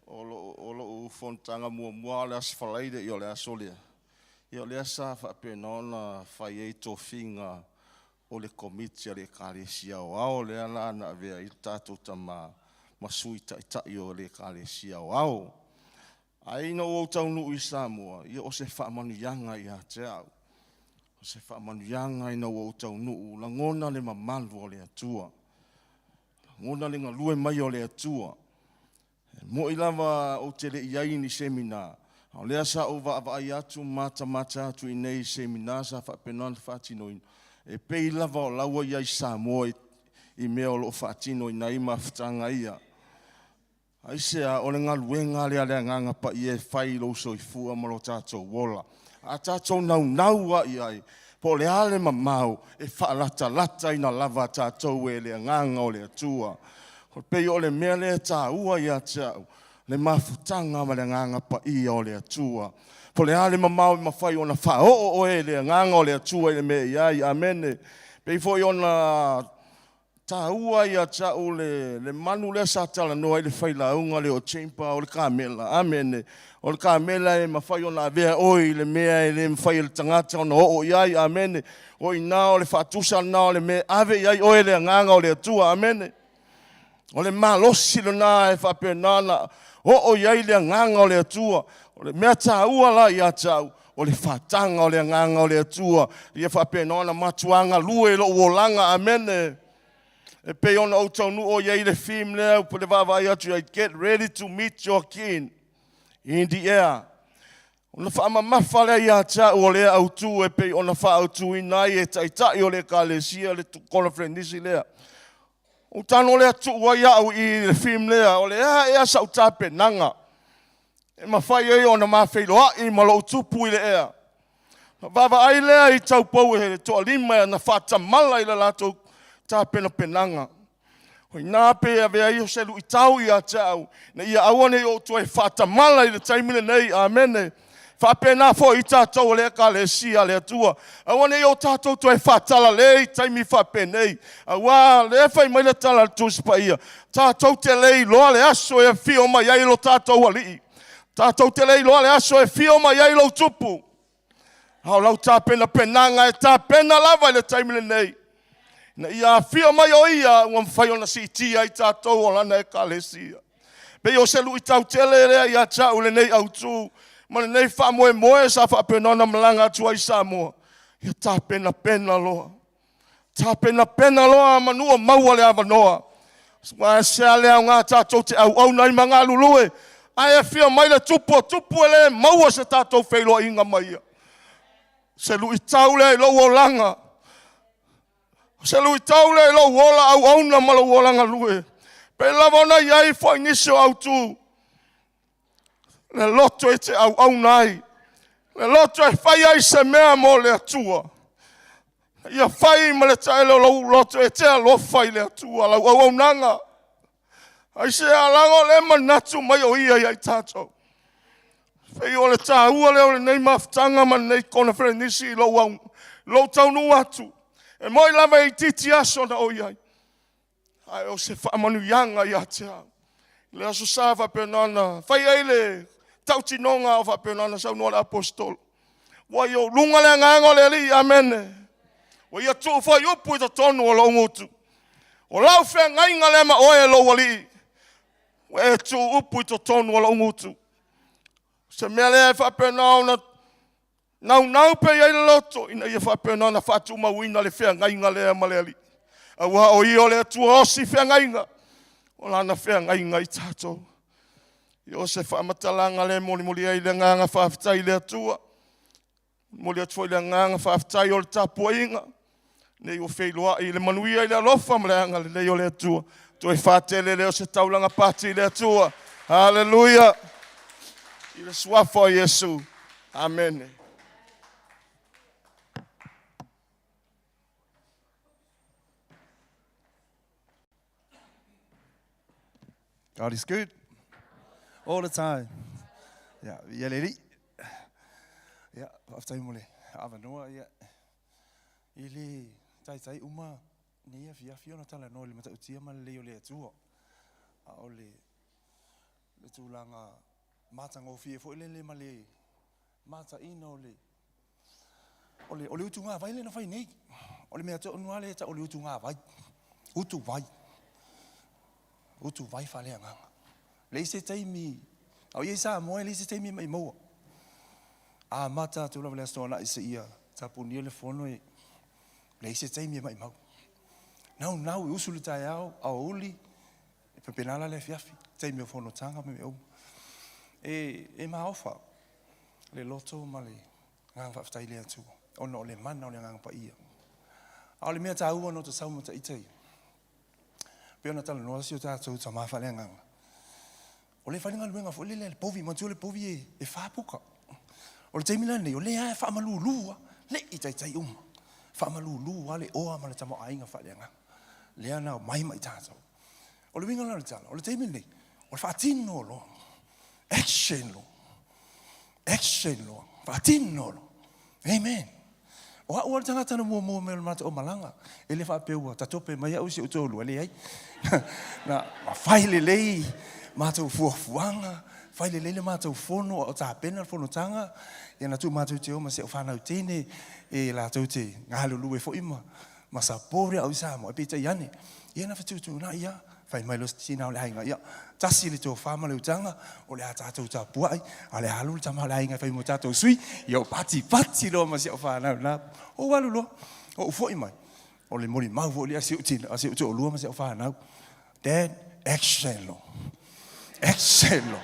O lou fonotaga muamua o le Aso Faraile, ia o le aso lea, ia o lea sa faapena ona fai ai tofiga o le Komiti a le Ekalesia Aoao lea la na avea ai le tatou tama ma Sui Taitai o le Ekalesia Aoao. Ae ina ua ou taunuu i Samoa, ia o se faamanuiaga ia te au. O se faamanuiaga ina ua ou taunuu, lagona le mamalu o le Atua. Lagona le galue mai o le Atua. E moni lava ou te le i i ai i ni semina, a o lea sa ou vaavaai atu ma matamata atu i inei i semina sa faapena ona faatinoina, e pei lava o la ua i ai i Samoa i mea o lo o faatinoina ai mafutaga ia. Aisea? O le galuega lea a le Agaga Paia e fai i lou soifua ma lo tatou ola. A tatou naunau lava i ai, po o le a le mamao, e faalatalataina lava tatou e le Agaga o le Atua. E pei o le mea lea e taua ia te au, le mafutaga ma le Agaga Paia o le Atua. Po o le a le mamao e mafai ona faaoo oe e le Agaga o le Atua i le mea e i ai. Amene. E pei foi ona taua ia te au le manu lea sa talanoa ai le failauga lea o Chamber o le kamela. Amene. O le kamela e mafai ona avea oe i le mea e le mafai e le tagata ona oo i ai. Amene. O i ina o le faatusa lena o le mea e ave i ai oe e le Agaga o le Atua. Amene. O le malosi lena e faapena ona oo i ai le Agaga o le Atua. O le mea taua la ia te au, o le faataga o le Agaga o le Atua, ia faapena ona matua galue i lou olaga. Amene. E pei ona ou taunuu o i ai le film lea, le vaavaai atu i ai, Get Ready to Meet Your King in the Air. Ona faamamafa lea ia te au o lea autu e pei ona faaautuina ai e Taitai o le Ekalesia le koneferenisi lea. Ou tago lea tuu ai au i le film lea, o le a ea sau tapenaga e mafai ai ona ma feiloai ma lou tupu i le ea. Ona vaavaai lea i taupou e toalima na faatamala i le latou tapenapenaga. O i ina pe avea ai o se luitau ia te au, ina ia aua ne i ou toe faatamala i le taimi lenei. Amene. Faapena foi i tatou o le Ekalesia a le Atua. Aua ne i o tatou toe faatalale i taimi faapenei. Aua o lea e fai mai le tala a le Tusi Paia, tatou te le iloa le aso e afio mai ai lo tatou Alii. Tatou te le iloa le aso e afio mai ai lou Tupu. A o lau tapenapenaga e tapena lava i le taimi lenei, ina ia afio mai o Ia ua mafai ona siitia ai tatou o Lana Ekalesia. Pei o se luitau tele lea ia te au lenei autu ma lenei faamoemoe sa faapena ona malaga atu ai i Samoa, ia tapenapena loa. Tapenapena loa manu o maua le avanoa. Aua se a le aoga tatou te auauna ai ma galulue, ae afio mai le Tupu o Tupu e le maua se tatou feiloaiga ma Ia. Se luitau lea i lou olaga, o se luitau lea i lou ola auauna ma lou ola galue. Pei lava ona i ai foi nisi o autu, le loto e te auauna ai, le loto e fai ai se mea mo le Atua. Ia fai ma le taele o lou loto e te alofa i le Atua, lau auaunaga. Aisea laga o le manatu mai o ia ia i tatou. Fei o le tāua lea o lenei mafutaga ma lenei koneferenisi i lou, au, lou taunuu atu. E moi lava e itiiti aso na o i ai. Ae o se faamanuiaga ia te au. Le aso sa faapena ona fai ai le tautinoga o faapena ona saunoa le aposetolo. Ua i ou luga le agaga o le Alii, amene. Ua ia tuu foi upu i totonu o lou gutu. O lau feagaiga lea ma oe e lou Alii. Ua e tuu upu i totonu o lou gutu. Se mea lea e faapena ona naunau pea i ai le loto ina ia faapena ona faatumauina le feagaiga lea ma le Alii. Aua o ia o le Atua osi feagaiga, o lana feagaiga i tatou. Ia o se faamatalaga lea e molimoli ai le agaga faafetai i le Atua. Momoli atu foi le agaga faafetai o le tapuaiga nei ua feiloai i le manuia i le alofa ma le agalelei o le Atua. Toe faatele lea o se taulaga pati i le Atua. Haleluia! I le suafa o Iesu. Amene. God is good all the time. Ia, ia le alii. Ia, faafetai mo le avanoa. Ia, i le taitai uma nei afiafi ona talanoa i le matautia ma le lelei o le Atua. A o le, le tulaga matagofie foi lele ma le mataina o le o le, o le utugāvai lea na fai nei. O le mea tonu lava lea e tau o le utugāvai. Utuvai. Utuvai faaleagaga. Leai se taimi, a o i ai Samoa, e leai se taimi e maimau'a. Amata atu lava le Aso Toonai seia tapunia le fono, e leai se taimi e maimau. Naunau e usu le taeao, aoauli, e faapena la le afiafi, taimi o fonotaga ma mea uma. E, e maofa le loto ma le agaga faafetai i le Atua, ona o le mana o le Agaga Paia. A o le mea taua no ta sau ma ta ita ia, pei ona talanoa si o tatou tama faaleagaga, o le fai le galuega foi lele a le povi, manatua le povi e, e fa puka. O le taimi la lenei, o lea e faamalulu lava, le i taitai uma, faamalulu lava le oa ma le tamaoaiga faaleagaga, lea na omai ma i tatou. O le uiga la o le tala, o le taimi lenei, o le faatino loa, action loa, action loa, faatino loa. Amen. O au le tagata na muamua mai o le matou malaga. E le faapea ua tatope mai au i si ou toalua, leai. Na fai lelei matou fuafuaga, fai lelei le matou fono, a o tapena le fonotaga, ia na tuu matou te o ma si au fanau teine e latou te galulue foi ma ma support au i Samoa. Peitai ane, ia na fetuutuunai lava, fai mai loa si tina o le aiga, ia, tasi le tofa ma le utaga, o le a tatou tapuai, a o le a alu le tama o le aiga e fai mo tatou sui, ia ou patipati loa ma si au fanau na, ou alu loa, ou foi mai, o le molimau foi lea a si ou tina, a si ou toalua ma si au fanau, Dad, action loa. Action loa.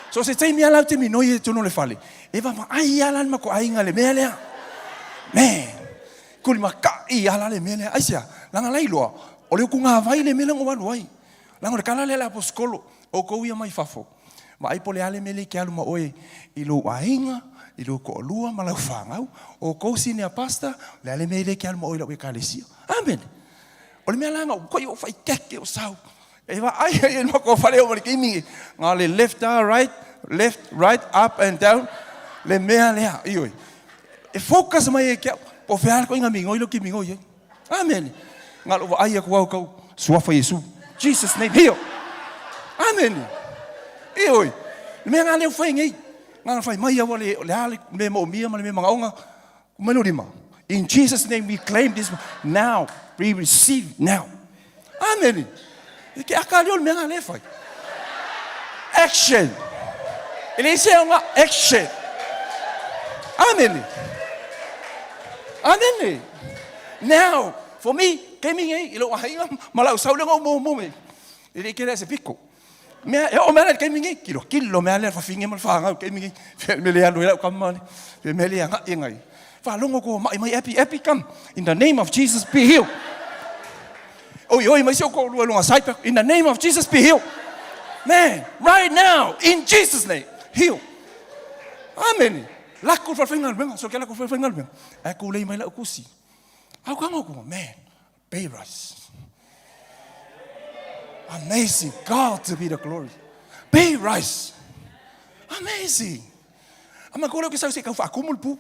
So se taimi lava la ou te minoi ai i totonu o le fale, e vaavaai lava la le matou aiga i le mea lea. Man, tulimata'i lava la le mea lea. Aisea? Leaga la iloa, o le utugāvai le mea lea na ou alu ai. Leaga o le tala lea a le aposetolo, outou ia mai fafo, vaai po o le a le mea lea e te alu ma oe i lou aiga, i lou toalua ma lau fanau, outou senior pastor, o le a le mea lea e te alu ma oe i lau ekalesia. Amene. O le mea la na ou koi ou faaitete o sau. E vaai ai e matou fale oo mai le taimi nei. Na o le left a right, left, right, up and down le mea lea. Ioe. E focus mai ia te au. Po o fea le ituaiga migoi lea ou te migoi ai. Amene. Na o lou vaai atu lava tau suafa Iesu. Jesus name, heal. Amene. Ioe. Le mea lena lea ua fai nei. Na ona fai mai lava o le a le mea moomia ma le mea manaoga. Lima. In Jesus name we claim this now. We receive now. Amene. E ke aka leo le mea le fai. Action. E le se nga action. Amene. Amene. Now, for me, kemi ngai i lo ahinga ma lau sau le ngo mo mo me. E le kele se piko. Mea, e oo mai la i le taimi nei, tilotilo mea lea le fafine ma le fanau i le taimi nei, fea le mea le alu ai lau tama le, fea le mea le agai e nai. Faalogo kou ma'i mai, Abby, Abby, come, in the name of Jesus, be healed. Oi, oi, mai si ou toalua i luga side, in the name of Jesus, be healed. Man, right now, in Jesus name, heal. Amene. Lako le falefaigaluega, so ke lako le falefaigaluega. Ae kulei mai lau kusi. Au ka ngoko, man, pay rice. Amazing. God to be the glory. Be rice. Amazing. Ama kore o ke sau se kau whaakumu le pu.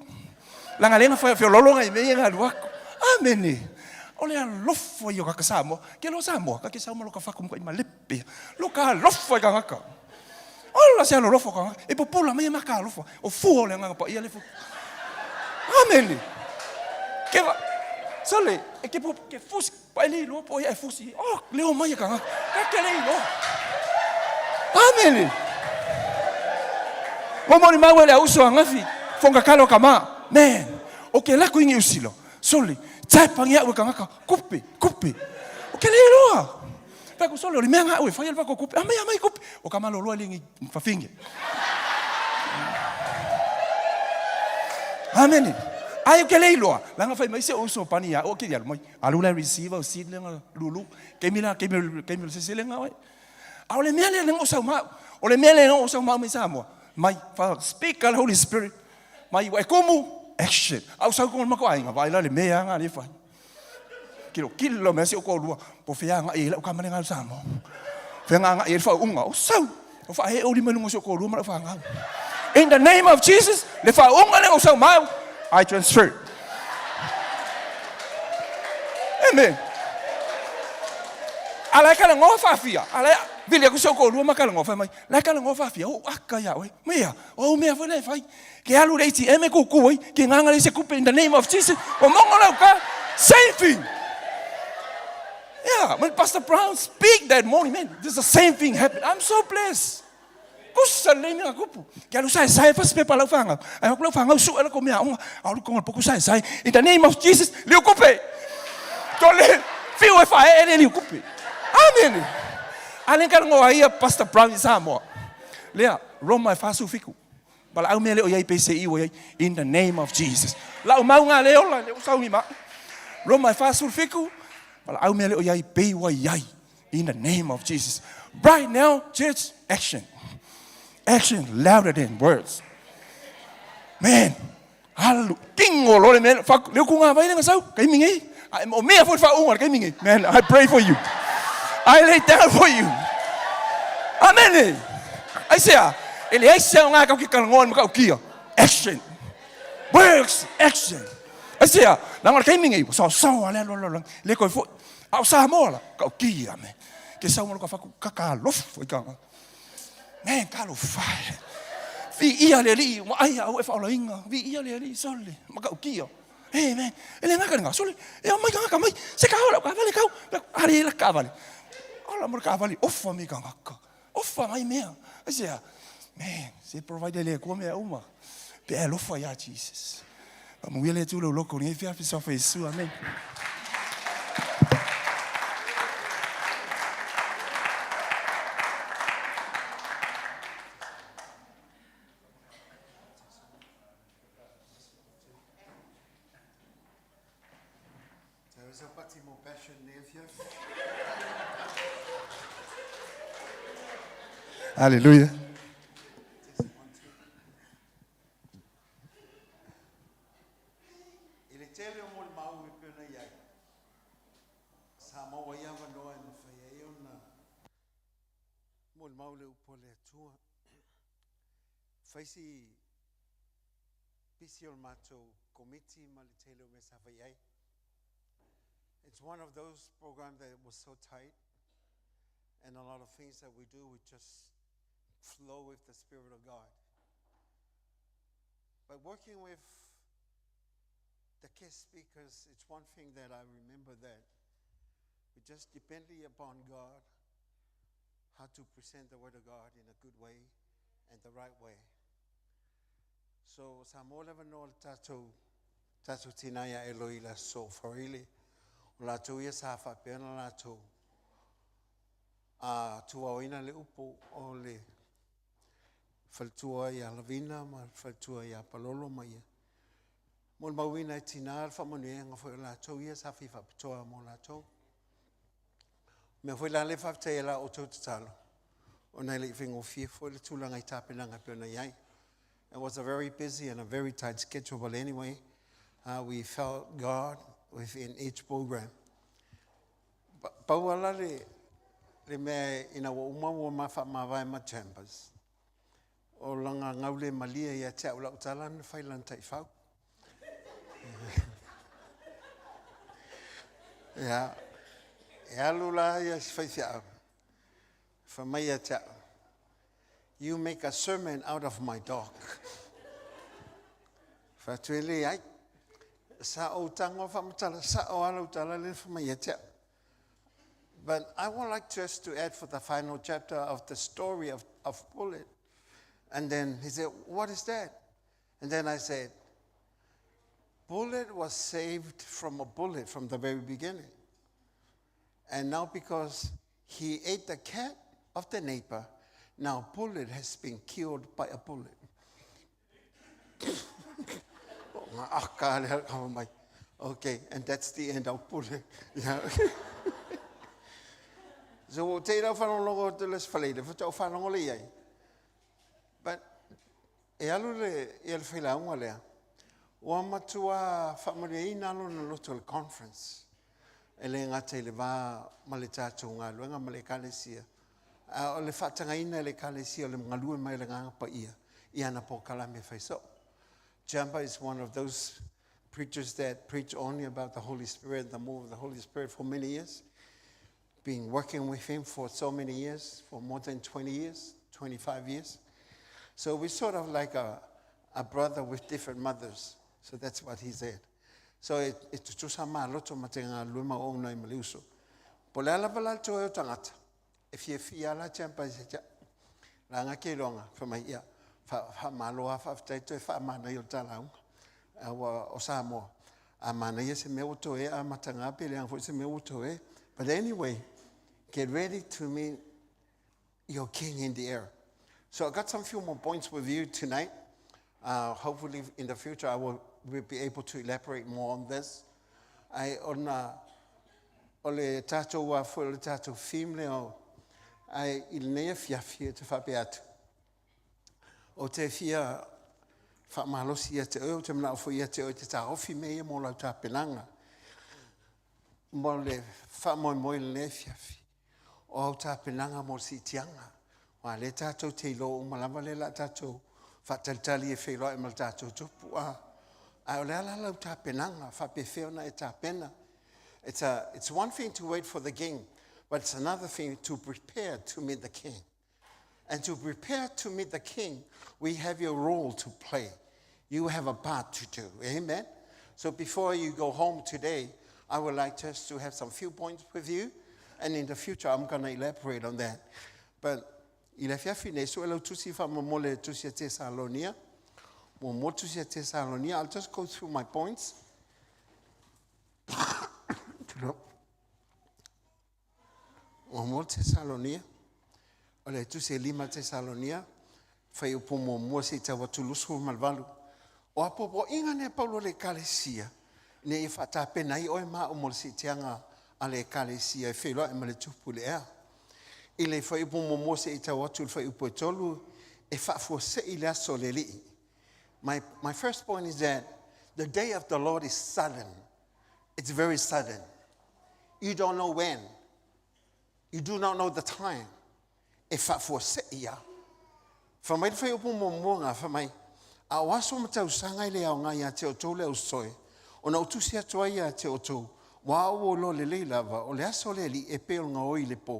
Langa lenga whai whiololo ngai mea ngā luaku. Amene. O le alofa i o kaka Samoa. Ke lo Samoa, ka ke sau ma lo ka whakumu ka ima lepe. Lo ka alofa i ka ngaka. Ola se alolofa ka ngaka. E pupula mai e maka alofa. O fua o le nganga pa ia le fu. Amene. Ke va... Sole, e ke, pu, ke fusi, pa e le iloa po ia e fusi. Oh, leo mai e ka ngaka. Ka ke le iloa. Amene. Mo moni mau e le auso a ngafi. Fonga kalo ka ma. Man, o ke lako ingi usilo. Sole, tap pangi au e ka ngaka. Kupe, kupe. O ke le iloa. Fai ku sole, o le mea ngā au e whai ele whako kupe. Amai, amai kupe. O ka malo loa le ingi whawhinge. Amene. Ai o ke le iloa. Langa whai mai se uso pani ia. O ke ialu mai. Alu lai receiver o seed lenga lulu. Kemi la, kemi, kemi se se lenga oi. A o le mea lea lenga o sau mau. O le mea lea o sau mau mai Samoa. Mai, fa, speak al Holy Spirit. Mai, wa e kumu, action. Au sau kongo mako ainga, vai la le mea nga le whai. Kilo kilo mea si o kōrua, po whia nga i lau kamane ngā Samoa. Whia ngā nga i wha unga, o sau. O wha he ori mai lunga si o kōrua ma lau wha ngau. In the name of Jesus, le wha unga le o sau mau, I transfer. Amen. Ala e kala ngoa whaafia. Ala e vili aku sau kōrua ma kala ngoa whai mai. La e kala ngoa whaafia. O aka ia oe. Mea, o mea fai le fai. Ke alu le ATM e kuku ai. Ke nganga le se kupe in the name of Jesus. O mongo lau ka. Same thing. Yeah, when Pastor Brown speak that morning, man, this the same thing happened. I'm so blessed. Kusa le mea kupu. Ke alu sai sai fas pepa lau whangau. Ai hoku lau whangau su ala ko mea onga. Alu konga poku sai sai. In the name of Jesus, liu kupe. Tole, fiu e whae ele liu kupe. Amen. Ale ka ngoa ia Pastor Brown i Samoa. Lea, Roma e whasu fiku. Bala au mea le o iai PCI o iai. In the name of Jesus. Lau mau ngā le ola, le usau ni ma. Roma e whasu fiku. Bala au mea le o iai PYI. In the name of Jesus. Right now, church, action. Action louder than words. Man, halu, kingo lore man, fuck, leo ku ngā vai lenga sau, kai mingi. O mea fo wha unga, kai mingi. Man, I pray for you. I lay down for you. Amen. Ai sea, e le ai sea o ngā kau ki kalangoa ma kau kia. Action. Works, action. Ai sea, nanga kai mingi, so so ale lo lo lo. Le koi fo, a o Samoa la, kau kia me. Ke sau malo ka whaku kaka alofa i kanga. Man, ka alo whae. Vi ia le li, ma ai au e whaolainga. Vi ia le li, sole, ma kau kia. Hey man, e le ngaka nga, sole, e o mai ka ngaka mai, se ka hola, ka vale kau, ale la ka vale. Ola mo ka vale, ofa mi ka ngaka. Ofa mai mea. Ai sea, man, se provide le kua mea uma. Pe alofa ia Jesus. Pa muia le tū loko ni e whia whisa Yesu, amen. Hallelujah. I le tele o mo le mau e pena i ai. Sa maua ia wanoa e mawhai ai ona mo le mau le upo le atua. Whaisi pisi o le mātou komiti ma le tele o me sa whai ai. It's one of those programs that was so tight, and a lot of things that we do, we just flow with the Spirit of God. But working with the guest speakers, it's one thing that I remember that we just depend upon God how to present the Word of God in a good way and the right way. So, sa mo leva no le tātou, tātou tinaia e loi la so wharile, o lātou ia sa whapeana lātou, a tua oina le upo o le whaltua ia Lavina ma whaltua ia Palolo ma ia. Mo le mauina e tina le whamanua ngā whai o lātou ia sa whiwha pitoa mo lātou. Mea fwoi la le whawhite e la o tau tatalo. O nei le i whia fwoi le tūlanga i tāpenanga pe ona iai. It was a very busy and a very tight schedule, but anyway, we felt God within each program. Pauala le le mea ina ua uma ua ma whaamavae ma chambers. O langa ngaule malia ia te au lau tala na whai lan taifau. Ia, e alu la ia si whai whiau. Wha mai ia te au. You make a sermon out of my dog. Wha ai. Sa o tango wha sa o ala utala le wha mai ia te au. But I would like just to add for the final chapter of the story of Bullet. And then he said, What is that? And then I said, Bullet was saved from a bullet from the very beginning. And now because he ate the cat of the neighbor, now Bullet has been killed by a bullet. Okay, and that's the end of Bullet. Yeah. So te rau wharongo te les whaleire, wha tau wharongo le iai. But e alu le e le whaila unga lea, ua matua whaamaria i nalo na loto le conference. E le ngata i le vā ma le tātou ngā luenga ma le kalesia. A o le whaatangaina le kalesia o le ngalue mai le nganga pa ia, i ana po kalame whaiso. Jamba is one of those preachers that preach only about the Holy Spirit, the move of the Holy Spirit for many years. Been working with him for so many years, for more than 20 years, 25 years. So we're sort of like a brother with different mothers. So that's what he said. So e tutusa ma loto ma te ngā luma o unai ma le uso. Po le ala wala tō e o tangata. E fia fia ala champa i se tia. La ngā ke ronga, wha mai ia. Wha, wha maloa wha whai toe wha mana i o tala unga. A ua o Samoa. A mana ia se mea o toe a matanga pe le ang se mea o toe. But anyway, get ready to meet your king in the air. So I got some few more points with you tonight. Hopefully in the future I will be able to elaborate more on this. Ai ona o le tātou wā fo le tātou theme le o ai i le nea fiafia te whape atu. O te fia whaamalosi ia te oe, o te mana ofo ia te oe te tāofi me ia mō lau tāpenanga. Mō le whaamoe moe le nea fiafi. O au tāpenanga mō si tianga. Wa le tātou te ilo o malava le la tātou whaatalitali e whailoa e ma le tātou tupu. A, a o le ala lau tāpenanga, whapewheo na e tāpena. It's one thing to wait for the king, but it's another thing to prepare to meet the king. And to prepare to meet the king, we have your role to play. You have a part to do. Amen? So before you go home today, I would like just to have some few points with you. And in the future, I'm going to elaborate on that. But i le fiafi nei, so e lau tusi wha mamole tusi a te Salonia. Mo mo tusi a te Salonia. I'll just go through my points. Mo mo te Salonia. O le tusi e lima te Salonia. Whai upo mo mua se i tau atu malvalu. O apopo inga ne paulo le kalesia. Ne i whaatapena i oe maa o mo le si tianga a le kalesia e wheloa e ma le tupu le ea. I le whai upo mo mua se i tau atu le whai upo e tolu e whaafua se i le aso le lii. My first point is that the day of the Lord is sudden. It's very sudden. You don't know when. You do not know the time. E whaafua se ia. Wha mai le whai upo mo mua ngā, wha mai, a o aso matau sanga i le au ngai a te o tō le au soe, o na utusi atu ai a te o tō, wā o lo le lei lava, o le aso le li e peo ngā oi le pō,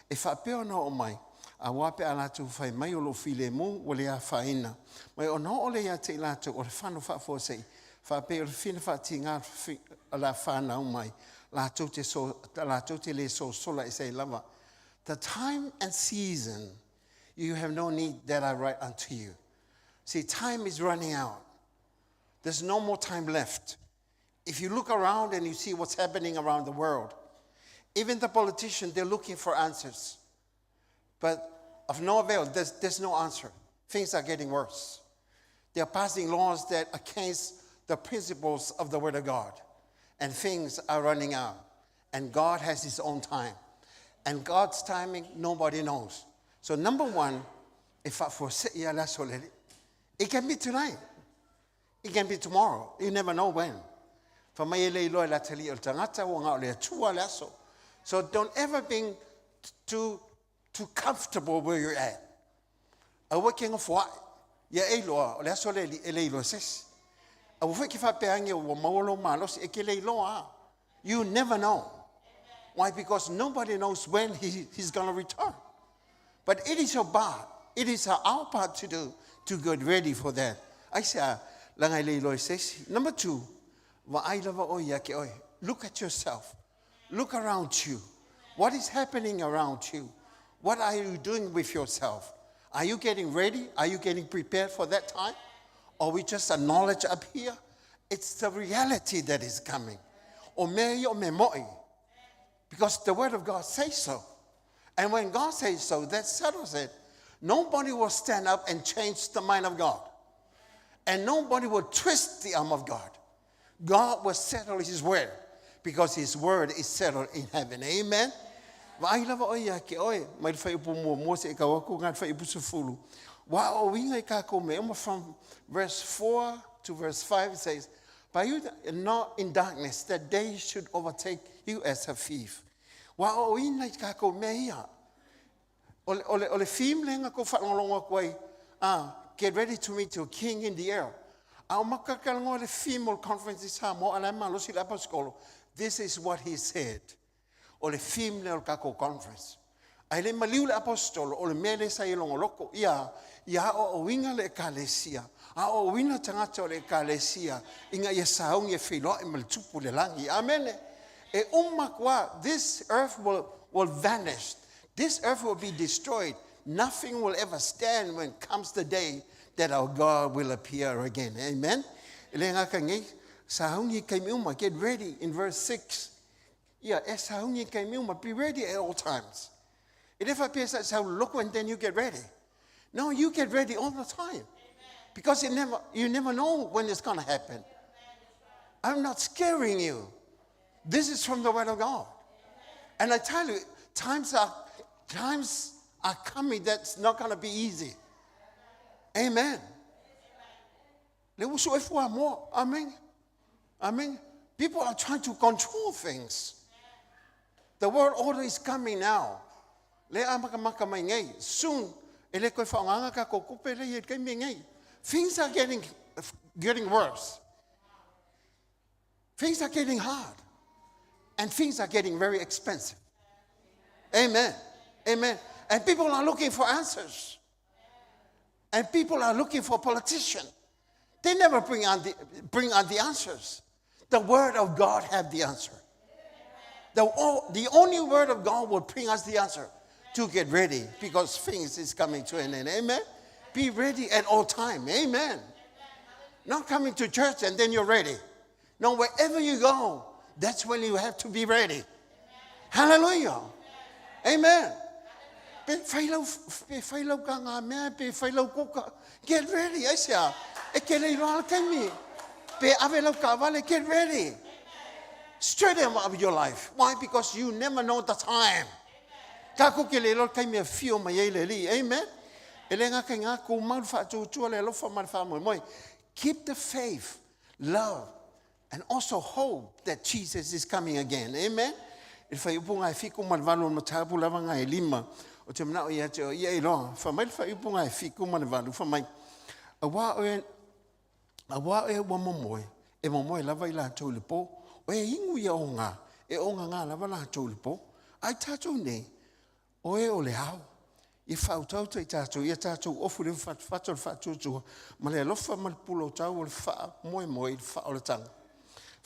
e whaapeo na o mai, a wā pe a lātou whai mai o lo file mū, o le a whaina. Mai o na o le ia te i lātou, o le whano whaafua sei, whaapeo le whina whaati ngā la whanau mai, lātou te, so, lātou te le so sola e sei lava. The time and season, you have no need that I write unto you. See, time is running out. There's no more time left. If you look around and you see what's happening around the world, even the politicians, they're looking for answers. But of no avail, there's no answer. Things are getting worse. They're passing laws that against the principles of the Word of God. And things are running out. And God has His own time. And God's timing, nobody knows. So number one, if I foresee it can be tonight. It can be tomorrow. You never know when. Fa mai e le iloa la tali o le tangata o ngā o le atua le aso. So don't ever be too, too comfortable where you're at. Aua e ke nofoaʻi, ia e iloa, o le aso le alii e le iloa e se isi. Aua foi e ke faapea ane ua maua lou malosi, e te le iloa lava. You never know. Why? Because nobody knows when he, he's going to return. But it is your part, it is our part to do, to get ready for that. Aisea? Leaga e le iloa e se isi. Number two, vaai lava oe ia te oe. Look at yourself. Look around you. What is happening around you? What are you doing with yourself? Are you getting ready? Are you getting prepared for that time? Or we just acknowledge up here? It's the reality that is coming. O mea ia o mea mo'i. Because the word of God says so. And when God says so, that settles it. Nobody will stand up and change the mind of God. And nobody will twist the arm of God. God will settle his word because his word is settled in heaven. Amen. Vaai lava oe ia te oe, mai le fuaiupu muamua seia tau atu i le fuaiupu 10. Ua aoaoina i kākou mea uma from verse 4 to verse 5 it says, But you are not in darkness, that day should overtake you as a thief. Ua aoaoina i kākou mea ia. O le, o le, o le theme lea na tou faalogologo atu ai, ah, get ready to meet your king in the air. A o matou talatalanoa i le theme o le conference i Samoa, a o la e malosi le aposetolo, this is what he said. O le theme lea o le tatou conference. Ae le i maliu le aposetolo, o le mea lea sa ia logologo, ia, ia aoaoina le ekalesia, aoaoina tagata o le ekalesia, ina ia sauni e feiloai ma le Tupu i le lagi. Amene. E uma atu lava, this earth will, will vanish. This earth will be destroyed. Nothing will ever stand when comes the day that our God will appear again. Amen. E le gata nei, sauni i taimi uma. Get ready in verse 6. Ia, e sauni i taimi uma. Be ready at all times. E le faapea sa sau loko and then you get ready. No, you get ready all the time. Because it never, you never know when it's going to happen. I'm not scaring you. This is from the Word of God. And I tell you, times are, times are coming that's not going to be easy. Amen. Le uso e fua mo. Amen. Amen. People are trying to control things. The world order is coming now. Le a makamaka mai nei. Soon, e le koe whaonganga ka ko kupe le i kei me nei. Things are getting, getting worse. Things are getting hard. And things are getting very expensive. Amen. Amen. And people are looking for answers. And people are looking for politicians. They never bring on the, bring on the answers. The word of God have the answer. The, the only word of God will bring us the answer to get ready because things is coming to an end. Amen. Be ready at all time. Amen. Not coming to church and then you're ready. No, wherever you go, that's when you have to be ready. Hallelujah. Amen. Pe whai lau, pe whai lau ka ngā mea, pe whai lau koka. Get ready, ai sea. E ke lei roa kaimi. Pe ave lau ka wale, get ready. Straighten up your life. Why? Because you never know the time. Ka ko ke le loa kaimi a fio mai ai le li. Amen. E le ngā kai ngā kō mau le whaatuatua le alofa ma le whaamoemoe. Keep the faith, love, and also hope that Jesus is coming again. Amen. I le faaiupu ga e fiku ma le valu o le mataupu lava ga e lima, o te manao ia te oe ia e iloa. Fai mai le faaiupu ga e fiku ma le valu, fai mai, Auā oe, auā oe ua momoe, e momoe lava i latou i le po, o e inu ia o ga, e ogagā lava latou i le po. A i tatou nei, Oe o le ao, i whautauta i tātou, ia tātou ofu le whatwhata o le whaatuatua, ma le alofa ma le pula o tau o le wha moe moe i le wha o le tanga.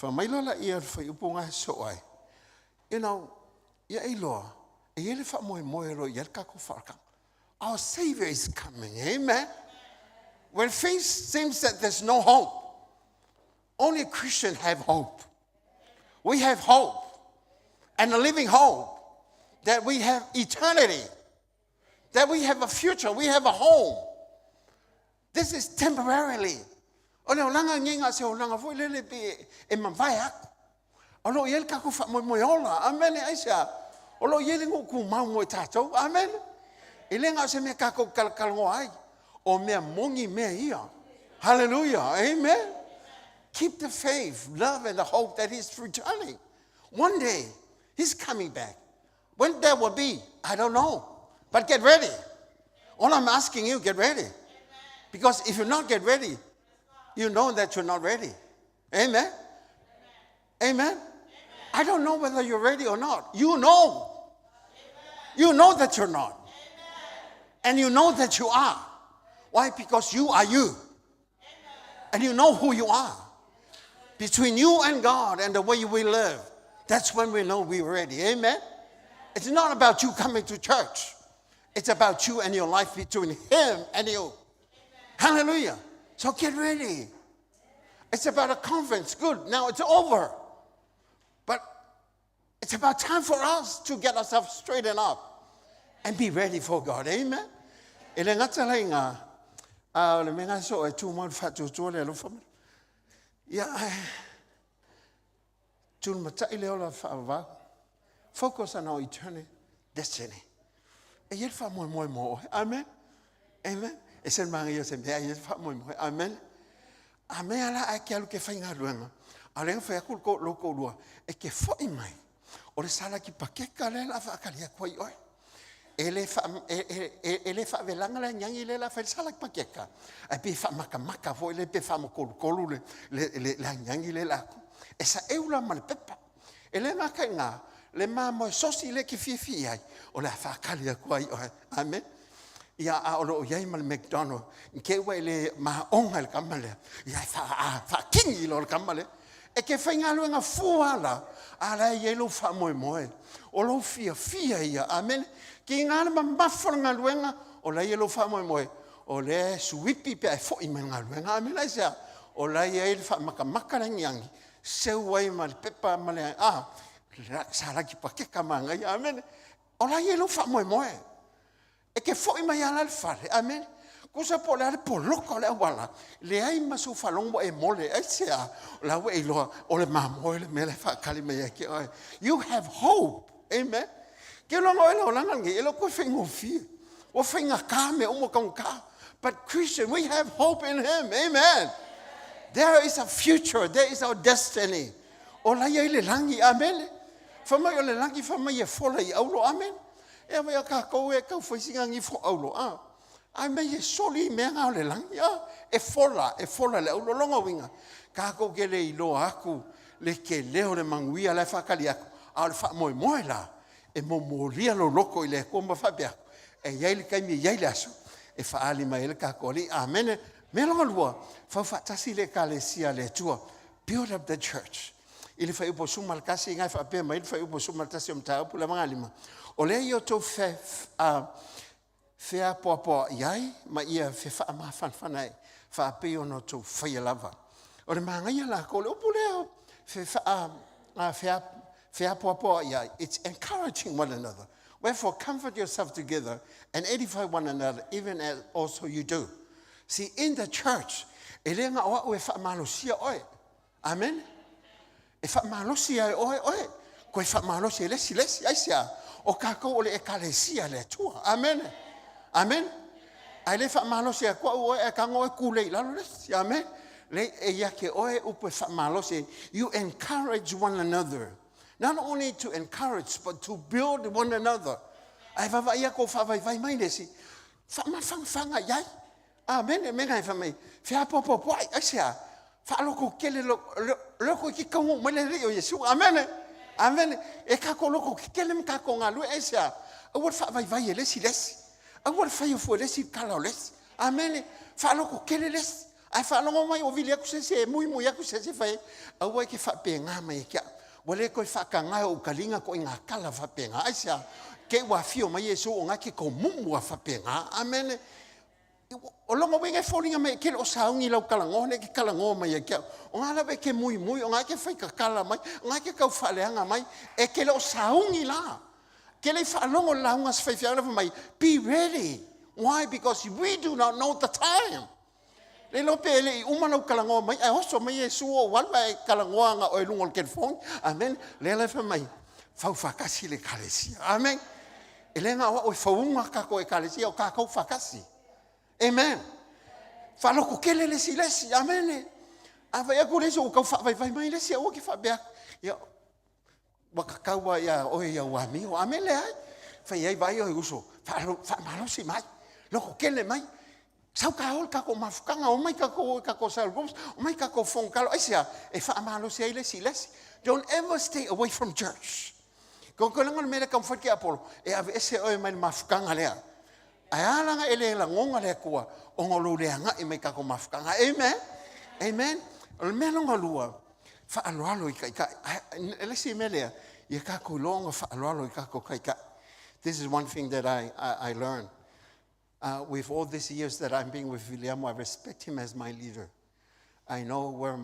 Wha mai la la ia le whai upo ngā so ai. You know, ia i loa, e ia le wha moe moe ro ia le kako whaakanga. Our Savior is coming, amen. When things seems that there's no hope, only Christian have hope. We have hope and a living hope that we have eternity, that we have a future, we have a home. This is temporarily. O le olaga nei ga se olaga foi lele pe e mavae aku. O lo o i ai le tatou faamoemoe ola. Amene. Aisea? O lo o i ai le nuu tumau mo i tatou. Amene. E le na o se mea tatou talatalanoa ai. O mea moni mea ia. Hallelujah. Amen. Keep the faith, love and the hope that he's returning. One day, he's coming back. When that will be, I don't know. But get ready. All I'm asking you, get ready. Because if you not get ready, you know that you're not ready. Amen? Amen? I don't know whether you're ready or not. You know. You know that you're not. And you know that you are. Why? Because you are you. And you know who you are. Between you and God and the way we live, that's when we know we're ready. Amen? It's not about you coming to church. It's about you and your life between Him and you. Hallelujah. So get ready. It's about a conference. Good. Now it's over. But it's about time for us to get ourselves straightened up and be ready for God. Amen. E le ngata la inga, a le menga so e tu mau whatutua le alofa. Ia, tū matai le ola whaavau. Focus on our eternal destiny. E ia wha moe moe mo. Amen. Amen. E sen manga ia se mea ia wha moe moe. Amen. A mea la ai ke alu ke whai ngā ruanga. A lenga whai aku ko loko rua. E ke whai mai. O le sala ki pakeka le la whaakalia kua i oe. E le wha, e, e, e, e le whaawelanga le nyangi le la whai sala ki pakeka. Ai pe wha makamaka fo le pe wha mokolukolu le, le, le, le nyangi le la aku. E sa eula ma le pepa. E le ngā kai ngā, le mā moe sosi le ki whiwhi ai, o le a whaakali aku ai oe. Amen. Ia a olo o iai ma le McDonald, ke ua le maonga le kama lea. Ia wha, a, wha kingi lo le kama lea. E ke whai ngā luenga fuala, a la i lo wha moe moe. O lo fia fia ia. Amen. Ki ngā le mamafa ngā luenga, o la i lo wha moe moe. O le suipi pe ai fo i mai ngā luenga. Amen. Ai sea, o la i le wha makamaka le ngiangi. Seu ai ma le pepa ma le, a, sa laki pakeka ma ngai. Amen. O la i lo wha moe moe. E ke foi mai ala le fale. Amen. Kusa po le ale po loko le awala. Le ai masu whalongo e mole. Ai se a, la ue i loa, o le mamoe le mele whaakali mai e ke oe. You have hope. Amen. Ke longo e lau langa ngi, e lo koe whaingo fia. O whainga ka me umo kaunga ka. But Christian, we have hope in Him. Amen. There is a future. There is our destiny. O la ia i le langi. Amen. Whamai o le langi, whamai e fola i aulo. Amen. E mai a kākou e kau whaisinga ngi fo aulo. Ah. Ai mai e soli i mea ngā o le langi. Ah. E fola le aulo longa winga. Kākou ke le iloa aku, le ke leo le manguia le whakali aku. A o le wha moe moe la. E momolia lo loko i le kua ma whapea aku. E iai le kaimi, e iai le aso. E whaali mai le kākou ali. Amen. Me longa lua, whau whaatasi le kalesia le tua. Build up the church. I le whai upo suma le kasi, ngai whaapea mai le whai upo suma le tasi o mtāupu le mangalima. O lea i o tau whea poapoa iai, ma ia whe wha mawhanwhana e, whaapea ono tau whaia lava. O le maangaia la ko le upu lea, whe wha, whea, whea poapoa iai. It's encouraging one another. Wherefore, comfort yourself together and edify one another, even as also you do. See, in the church, e le ngā oa ue whaamalosia oe. Amen. E whaamalosia e oe oe. Koe whaamalosia e lesi lesi. Ai sea, o kākou o le ekalesia le atua. Amen. Amen. Ai le whaamalosia kua oe e kango e kule i lalo lesi. Amen. Le e ia ke oe upu e whaamalosia. You encourage one another. Not only to encourage, but to build one another. Ai wawa ia ko whawai vai mai lesi. Whaamawhangawhanga iai. Amen. E menga e whamai. Whia po po po ai. Ai sea. Whaaloko kele loko ki kaungo mai le reo Yesu. Amen. Amen. E kako loko ki kele mka ko ngā lue. Ai sea. Aua whaawai vai e lesi lesi. Aua whai o fua lesi kala o lesi. Amen. Whaaloko kele lesi. Ai whaalongo mai o vili aku sese e mui mui aku sese whai. Aua ke whape ngā mai e kia. Wale koe whaka ngā o kalinga ko i ngā kala whape ngā. Ai sea. Ke ua whio mai Yesu o ngā ke ko mumu a whape ngā. Amen. O longa wenga e fōringa mai ke o saungi lau kalango, ne ke kalango mai e kia. O ngā lawe ke mui mui, o ngā ke whai kakala mai, o ngā ke kau whaleanga mai, e ke le o saungi la. Ke le whaalongo la unga se whaiwhianga mai, be ready. Why? Because we do not know the time. Le lope e le i uma lau kalango mai, ai oso mai e suo o walwa e kalangoa nga o e lungo le telefoni. Amen. Le le wha mai, whau whakasi le kalesia. Amen. E le ngā o e whaunga kako e kalesia o kākau whakasi. Amen. Whaloko kele lesi lesi. Amen. A vai aku lesi o kau wha vai vai mai lesi au ke wha bea. Ia. Ua kakau a ia oe i au amio. Amene leai. Fai ai vai oe uso. Faamalosi mai. Loko kele mai. Sau ka o le kako mafukanga. O mai kako o kako cell groups. O mai kako phone kalo. Aisea, e faamalosi ai le isi i le isi. Don't ever stay away from church. Ko ko lengo le mele ka mfai ke Apollo. E ave ese oe mai le mafukanga lea. Ae a laga e le lagoga le Atua ona o lou le agai mai i tatou mafutaga. Amen. Amen. O le mea lona lua, faaaloalo i taitai. E le isi mea lea, ia tatou iloa ona faaaloalo i tatou taitai. This is one thing that I learned. With all these years that I've been with Viliamo, I respect him as my leader. I know where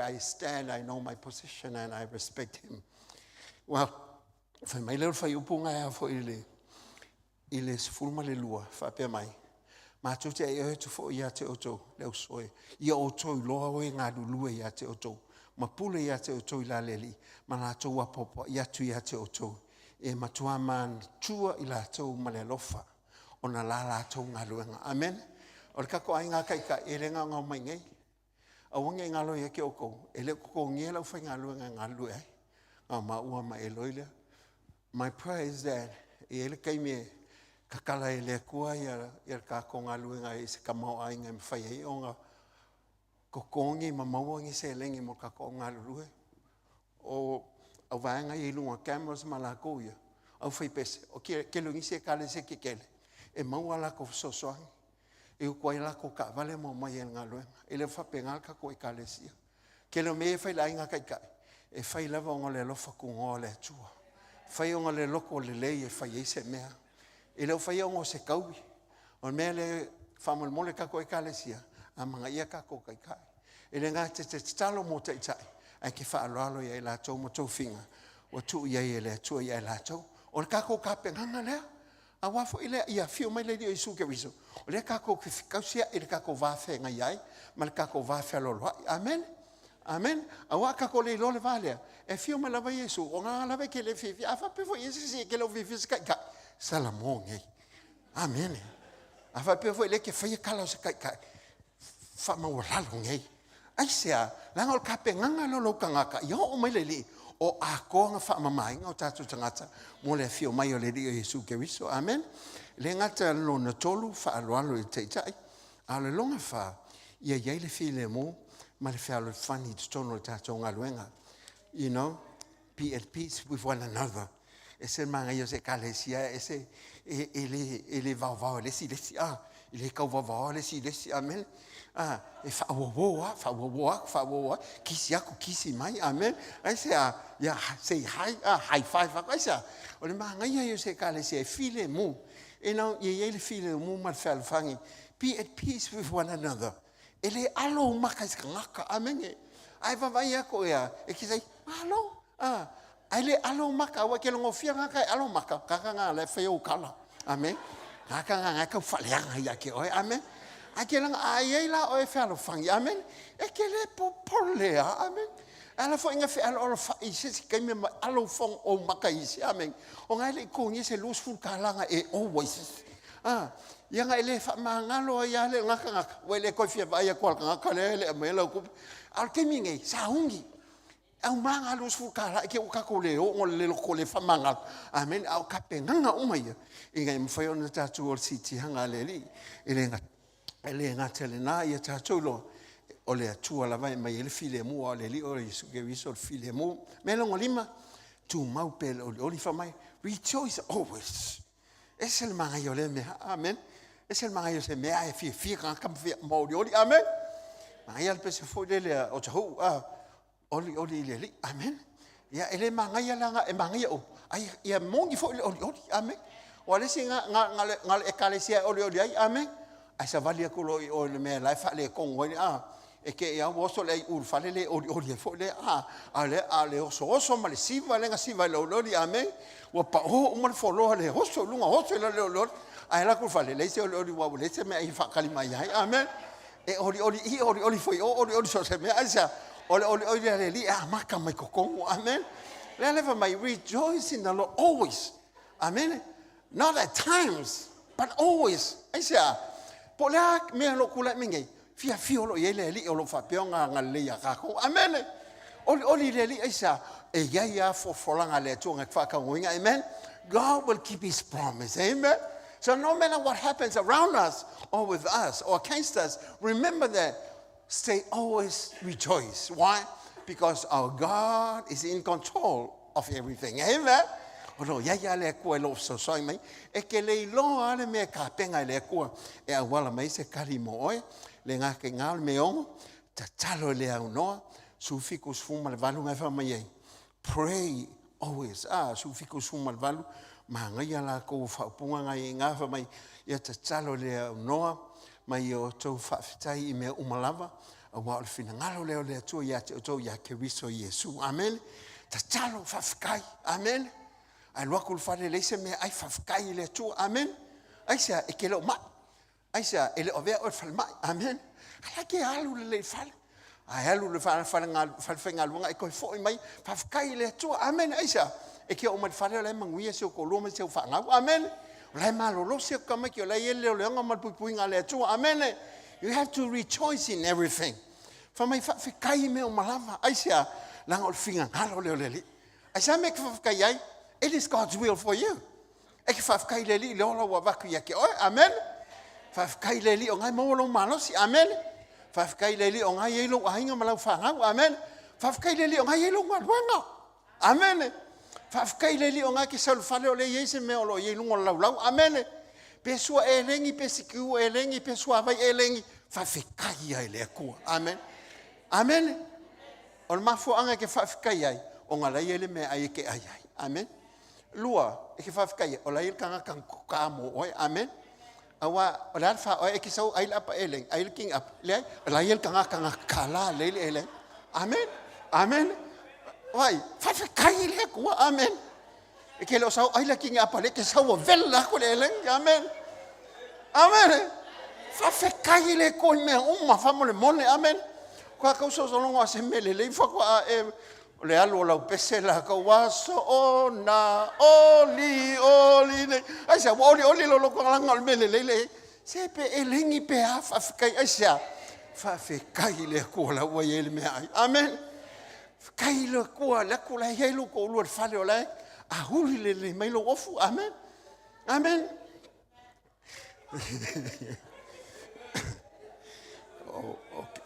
I stand, I know my position, and I respect him. Well, fai mai lea o le fuaiupu na e foi i le 12, faapea mai, matou te aioi atu foi ia te outou, le uso e, ia outou iloa oe galulue ia te outou, ma pule ia te outou i la le Alii, ma latou apoapoai atu ia te outou, e matua manatua i latou ma le alofa, ona la latou galuega. Amen. O le kako aiga taitai, e le gaogao mai nei. Aua ne i galo ia te outou, e le o totogia lau faigaluega e galulue ai. Na o maua ma Eloi lea. My prayer is that e i ai le taimi e tatala e le Atua ia le tatou galuega i se tamaoaiga e mafai ai ona totogi ma maua ni seleni mo le tatou galulue. O au vaega ia i luga o cameras ma latou ia, au faipese, o tele o nisi ekalesia tetele, e maua a latou fesoasoani. E utu ai latou taavale ma omai ai i le galuega. E le o faapena le tatou ekalesia. Tele o mea ia e fai i le aiga taitai, e fai lava ona o le alofa tunoa o le Atua. Fai ona o le loto lelei e fai ai se mea. E le o faia ona o se taui. O le mea lea, faamolemole tatou ekalesia, amanaia tatou taitai. E le gata te tatalo mo taitai, ae te faaaloalo ia i latou ma tofiga ua tuu i ai e le Atua ia i latou. O le tatou tapenaga lea. Aua foi lea, ia afio mai le Alii o Iesu Keriso, o lea tatou te fekausiai i le tatou va feagai ai ma le tatou va fealoaloai. Amen. Amen. Aua a tatou le iloa le va lea, e afio mai lava Iesu, o ngā lava e ke le fiafia. A faapea foi i se isi e ke le o fiafia se taitai, salamo nei. Amen. A faapea foi le ke whaia kala o se taitai, whamaualalo nei. Aisea, leaga o le tapenaga lea o lou tagata, ia oo mai le Alii, o atoa na faamamaina o tatou tagata mo le afio mai o le Alii o Iesu Keriso. Amen. Le gata lona tolu, faaaloalo i le taitai, a o le lona fa, ia i ai le filemu ma le fealofani i totonu o le tatou galuega. You know, be at peace with one another. E se manaia o se ekalesia, e se e le vaovao e le isi i le isi, e le tau vaovao le isi i le isi, amen. E faauauo a, faauauo aku, faauauo a, kisi aku, kisi mai, amen. Ai se a, ia, say hi, high five aku, ai se a, o le manaia ia o se ekalesia e filemu. E nau, ia i ai le filemu ma le fealofani. Be at peace with one another. E le alo maka i se tagata, amen. Ai vavai aku ia, e kisi ai, malo, ai le alo maka, aua ke longo fia ngaka e alo maka, kaka ngā le whai o kala. Amen. Kaka ngā ngā kau whaleanga ia ke oe. Amen. Ai ke langa ai ei la oe fealofangi. Amen. E ke le popole a. Amen. Ala fo inga fe alo alo fa i se si kaime ma alo fong o maka i se. Amen. O ngai le i se lus ful kalanga e o wai se. Ia ngai le wha mangalo ai a le ngaka ngaka. Wai le koi fia vai a kwa ngaka le le me la kup. Al kemi ngai sa ungi. Au manga lus ful kala ke o kako le o ngol le loko le wha mangalo. Amen. Au kape nganga uma ia. I ngai mwhai ona tātou o le siti hanga le li. E le ngā, e le ngā tele nā ia tātou lo. O le atua lava e mai e le file mua o le li o le Iesu Keriso o le file mu. Me longo lima, tū mau pe le oli oli wha mai. Rejoice always. E se le manga i o le mea. Amen. E se le manga i o se mea e fia fia ka kama fia maori oli. Amen. Manga ia le pese fo le le o te hou. Oli oli i le li. Amen. Ia e le manga ia langa e manga ia o. Ai ia mongi fo le oli oli. Amen. O ale si nga nga nga le nga le ekalesia oli oli ai. Amen. Ai sa vali aku lo i o le mea lai fa le kongo ai. E ke ia oso le ai ul fale le oli oli e fo le. A le a le oso oso ma le siva le nga siva le oli oli. Amen. Ua pa o uma le foloa le oso lunga oso le oli oli. Ai la ku fale le se oli oli wa le se me ai fa kali mai ai. Amen. E oli oli i oli oli foi o oli oli so se me ai sa oli oli oli le li a maka mai kokongo. Amen. Le le fa mai rejoice in the Lord always. Amen. Not at times, but always. Ai sa po le a me lo kula me ngai. Fia fio lo ye le li o lo fa pe nga nga le ya ka ko. Amen. Olioli i le Alii aisea? E i ai lava folafolaga a le Atua na te faataunuuina. Amen? God will keep His promise. Amen? So no matter what happens around us or with us or against us, remember that stay always rejoice. Why? Because our God is in control of everything. Amen? O lo o i ai lava le Atua e lo o fesoasoani mai. E te le iloa lava le mea e tapena e le Atua e auala mai se tali mo oe. Le gata i gā o le mea e ono, tatalo i le aunoa, 78 na e fai mai ai, Pray always. Ah, 78, manaia latou faaupuga na i ina fai mai, ia tatalo i le aunoa, ma ia outou faafetai i mea uma lava, aua o le finagalo lea o le Atua ia te outou ia Keriso Iesu. Amene. Tatalo, faafetai. Amene. Ae alu atu i le fale leai se mea ai, faafetai i le Atua. Amene. Aisea? E te le o mai. Aisea? E le o avea oe i le falemai. Amene. A la e te alu lelei i le fale. Ae alu i le falefaigaluega e toe foi mai, faafetai i le Atua. Amene. Aisea? E te oo mai i le fale o la e manuia si ou toalua ma si au fanau. Amene. O la e malolo si au tamaiti, o la e i ai le leoleoga ma le puipuiga a le Atua. Amene. You have to rejoice in everything. Fai mai, faafetai i mea uma lava. Aisea? Leaga o le finagalo lea o le Alii. Aisea mea e te faafetai ai? It is God's will for you. E te faafetai i le Alii i le ola ua avatu ia te oe. Amene. Faafetai i le Alii o na e maua lou malosi. Amene. Faafetai i le Alii o na e i ai lou aiga ma lau fanau. Amene. Faafetai i le Alii o na e i ai lou galuega. Amene. Faafetai i le Alii o na e te sau i le fale o lea e i ai se mea o lo o i ai i luga o le laulau. Amene. Pe sua elegi, pe sikiu elegi, pe suavai elegi, faafetai ai i le Atua. Amene. Amene. O le mafuaaga e te faafetai ai, ona la e i ai le meaai e te ai ai. Amene. Lua, e te faafetai ai, o la e i ai le tagata na totoka mo oe. Amene. Aua o le a le faa, e te sau ai le apa elegi, ai le king apa. Leai, o la e i ai le tagata na tatala lelei le elegi. Amene. Amene. Vaai, faafetai i le Atua. Amene. E te le o sau ai le king apa, le te sau ua vela atu le elegi. Amene. Amene. Faafetai i le Atua i mea uma, faamolemole. Amene. Ko a sausaulogo a se mea lelei faatoa e O le alu o lau pese la kou aso ona oli oli nei. Aisea, ua oli oli lo loko langa o le mea lelei le se pe elegi pe a faafetai. Aisea, faafetai i le Atua la ua i ai le meaai. Amen. Faafetai i le Atua le atu la i ai lou toalua i le fale o la e ahuli lelei mai lou ofu. Amen. Amen.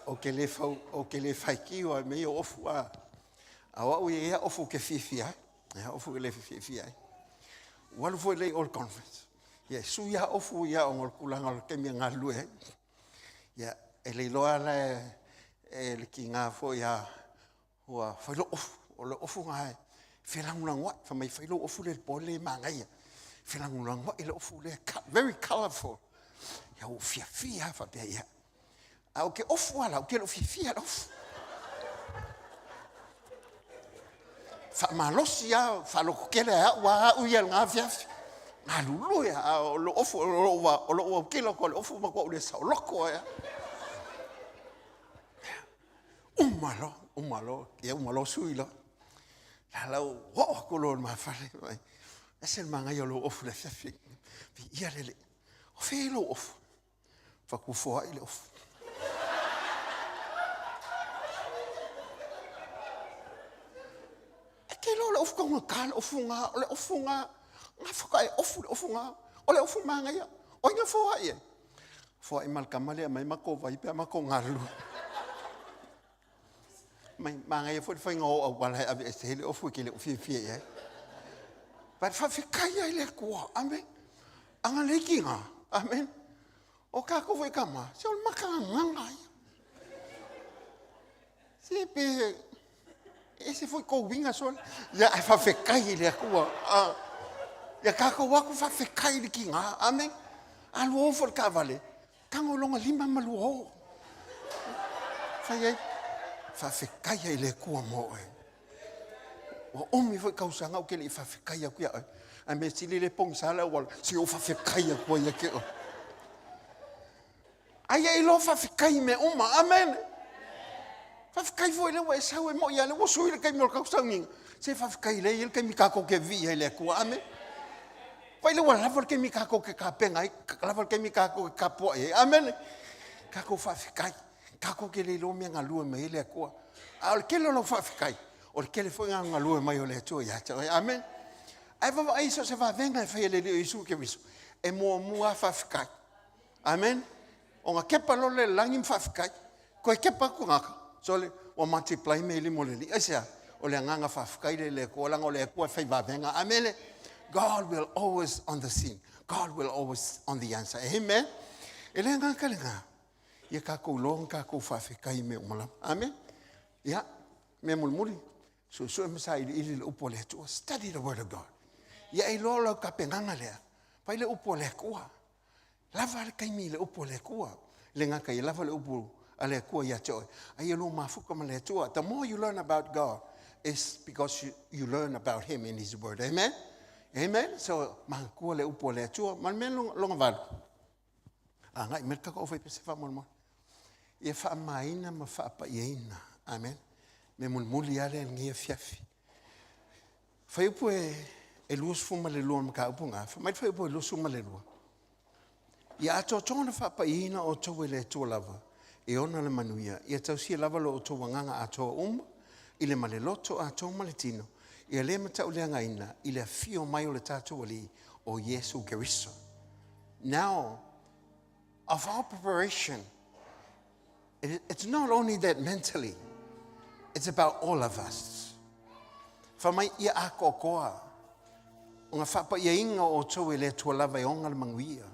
O ke le fau, o ke le faitio ai mea o ofu a. A o au ia ia ofu ke fiafia ai. Ia ofu ke le fiafia ai. Ua alu foi lea i all conference. Ia sui ia ofu ia ona o le tulaga o le taimi e galulue ai. Ia e le iloa la e le tiga foi a Ua fai lou ofu, o le ofu na e felagolagoai. Fai mai, fai lou ofu lea i le po lea e manaia. Felagolagoai le ofu lea, very colourful. Ia ua fiafia lava faapea ia. A o ke ofu lava la, ou te le o fiafia le ofu. Faamalosi lava, faalototele ai au lava au ia i lena afiafi. Galulue lava, a o lou ofu, o lou autilo atu o le ofu, matua ou le saoloto ai lava. Uma loa, uma loa, ia uma loa sui loa. La lau oo atu loa i le ma fale, mai, ese le manaia o lou ofu i le afiafi. Viia le Alii. O fea lou ofu? Fatufoai le ofu. E te iloa o le ofu taugata le ofu gā, o le ofu gā, gā faatoa e ofu le ofu gā. O le ofu manaia. O ai na foai ai? Foai ma le tama lea aumai matou vai pe a matou galulue. Mai, manaia foi le faiga o auala e ave ese ai le ofu e te le o fiafia i ai. But faafetai ai le Atua. Amen. Agalelei ki ngā. Amen. O kākou foi tama, se o le makagagaga ia. Se pe ese foi kou uiga sole. Ia ae faafetai i le Atua. Ah, ia kākou aku faafetai i le tiga. Amen. Alu o foi le taavale, tago loga lima ma lua o. Fai ai, faafetai ai i le Atua mo oe. Ua umi foi tausaga ou te le i faafetai atu ia oe. Ae mea sili le pogisa le auala, se i ou faafetai atu ai ia te oe. Aia i loa faafetai i mea uma. Amen. Faafetai foi lea ua e sau e moi lea ua sui le taimi o le tausauniga. Se faafetai lea i le taimi tatou te vivii ai i le Atua. Amen. Vai lea ua lava le taimi tatou te tapena ai, lava le taimi tatou te tapuai ai. Amen. Tatou faafetai. Kako ke le iloa mea galue mai ai le Atua. A o le tele o lau faafetai, o le tele foi ga galue mai o le Atua ia te oe. Amen. Ae vaavaai so o se vavega e fai e le Alii o Iesu Keriso, e muamua lava faafetai. Amen. Ona kepa loa lea i le lagi ma faafetai. Toe kepa atu tagata, sole, ua multiply mea i lima o le Alii. Aisea? O le agaga faafetai lea i le Atua, leaga o le Atua e fai vavega. Amene. God will always on the scene. God will always on the answer. Amen. E le agaga lena. Ia tatou iloa ona tatou faafetai i mea uma lava. Amen. Ia, mea mulimuli, suesue ma sailiili le upu a le Atua. Study the word of God. Ia e iloa lau tapenaga lea. Fai le upu a le Atua. Lava le taimi i le upu a le Atua. Le gata ia lava le upu a le Atua ia te oe. A ia lua mafuta ma le Atua. The more you learn about God, is because you learn about Him in His Word. Amen? Amen? So, manatua le upu a le Atua. Ma le mea lona valu. Agai mai le tatou aufaipese faamolemole. Ia faamamaina ma faapaiaina. Amen. Mea mulimuli lava lea i lenei afiafi. Fuaiupu e 22 o le mataupu lena. Fai mai le fuaiupu e 22. Ia atoatoa ona faapaiaina outou e le Atua lava, e ona le manuia, ia tausia lava lo outou agaga atoa uma, i le ma le loto atoa ma le tino, ia le matauleagaina i le afio mai o le tatou Alii, o Iesu Keriso. Now, of our preparation, it's not only that mentally, it's about all of us. Fai mai ia atoatoa ona faapaiaina o outou e le Atua lava e ona le manuia.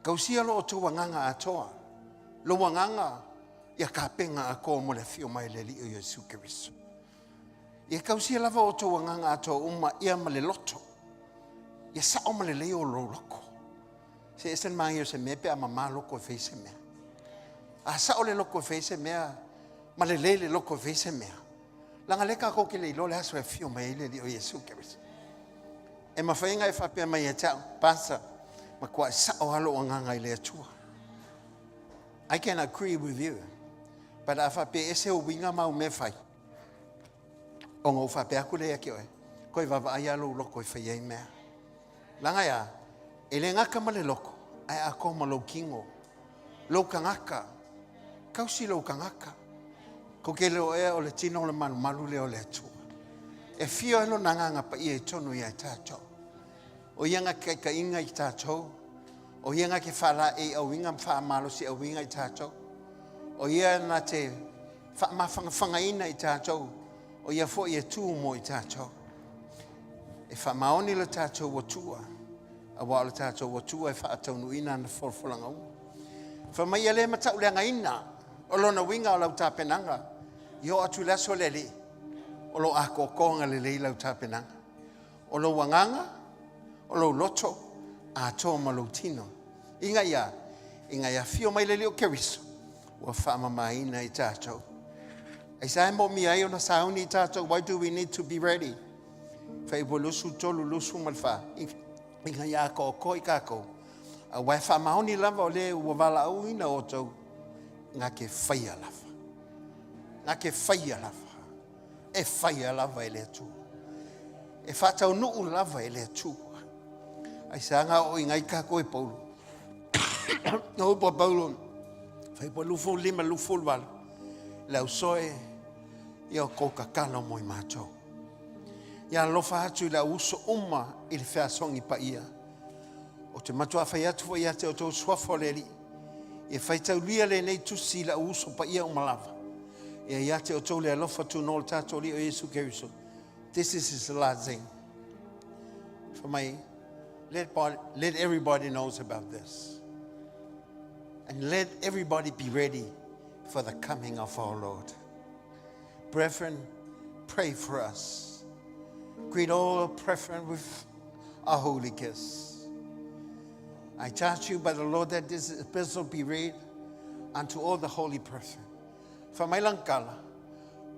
Tausia lo outou agaga atoa, lou agaga ia tapena atoa mo le afio mai o le Alii o Iesu Keriso. Ia tausia lava outou agaga atoa uma ia ma le loto. Ia sao ma lelei o lou loko. Se ese le manaia o se mea pe a mama loko e fai se mea. A sao le loko e fai se mea, ma lelei le loko e fai se mea. Leaga lea tatou te le iloa le aso e afio mai ai le Alii o Iesu Keriso. E mafai ona e faapea mai ia te au, Pastor, matuai sao lava lou agaga i le Atua. I can agree with you. But a faapea ese ou uiga ma au mea e fai, ona ou faapea atu lea ia te oe, toe vaavaai lava lou loto e fai ai mea. Leaga e a? E le gata ma le loto, ae atoa ma lou tino. Lou tagata. Tausi lou tagata. Kou te iloa ea o le tino o le malumalu lea o le Atua. E fio ai lona agaga paia i totonu ia i tatou. O ia na te taitaiina i tatou. O ia na te faalaei auiga ma faamalosi auiga i tatou. O ia na te faamafagafagaina i tatou. O ia foi e tu mo i tatou. E faamaoni lo tatou Atua, auā o le tatou Atua e faataunuuina ana folafolaga uma. Fai mai ia le matauleagaina o lona uiga o lau tapenaga i oo atu i le aso o le Alii, o lo o atoatoa lelei lau tapenaga. O lou agaga, o lou loto, atoa ma lou tino. Ina ia, ina ia afio mai le Alii o Keriso, ua faamamaina i tatou. Aisea e moomia ai ona sauni i tatou? Why do we need to be ready? Fuaiupu 23, 24, ina ia atoatoa i tatou, aua e faamaoni lava o le ua valaauina outou, na te faia lava. Na te faia lava. E faia lava e le Atua. E faataunuu lava e le Atua. Aisea na ooina ai tatou e Paulo? Na upu a Paulo, fuaiupu 25, 28, le ausoe ia outou tatalo mo i matou. Ia alofa atu i le au uso uma i le feasogi paia. Ou te matua fai atu foi ia te outou suafa o le Alii, ia faitaulia lenei tusi i le au uso paia uma lava. Ia ia te outou le alofa tunoa o le tatou Alii o Iesu Keriso. This is his last thing. Fai mai, let everybody knows about this. And let everybody be ready for the coming of our Lord. Brethren, pray for us. Greet all brethren with a holy kiss. I charge you by the Lord that this epistle be read unto all the holy brethren. Fai mai lana tala,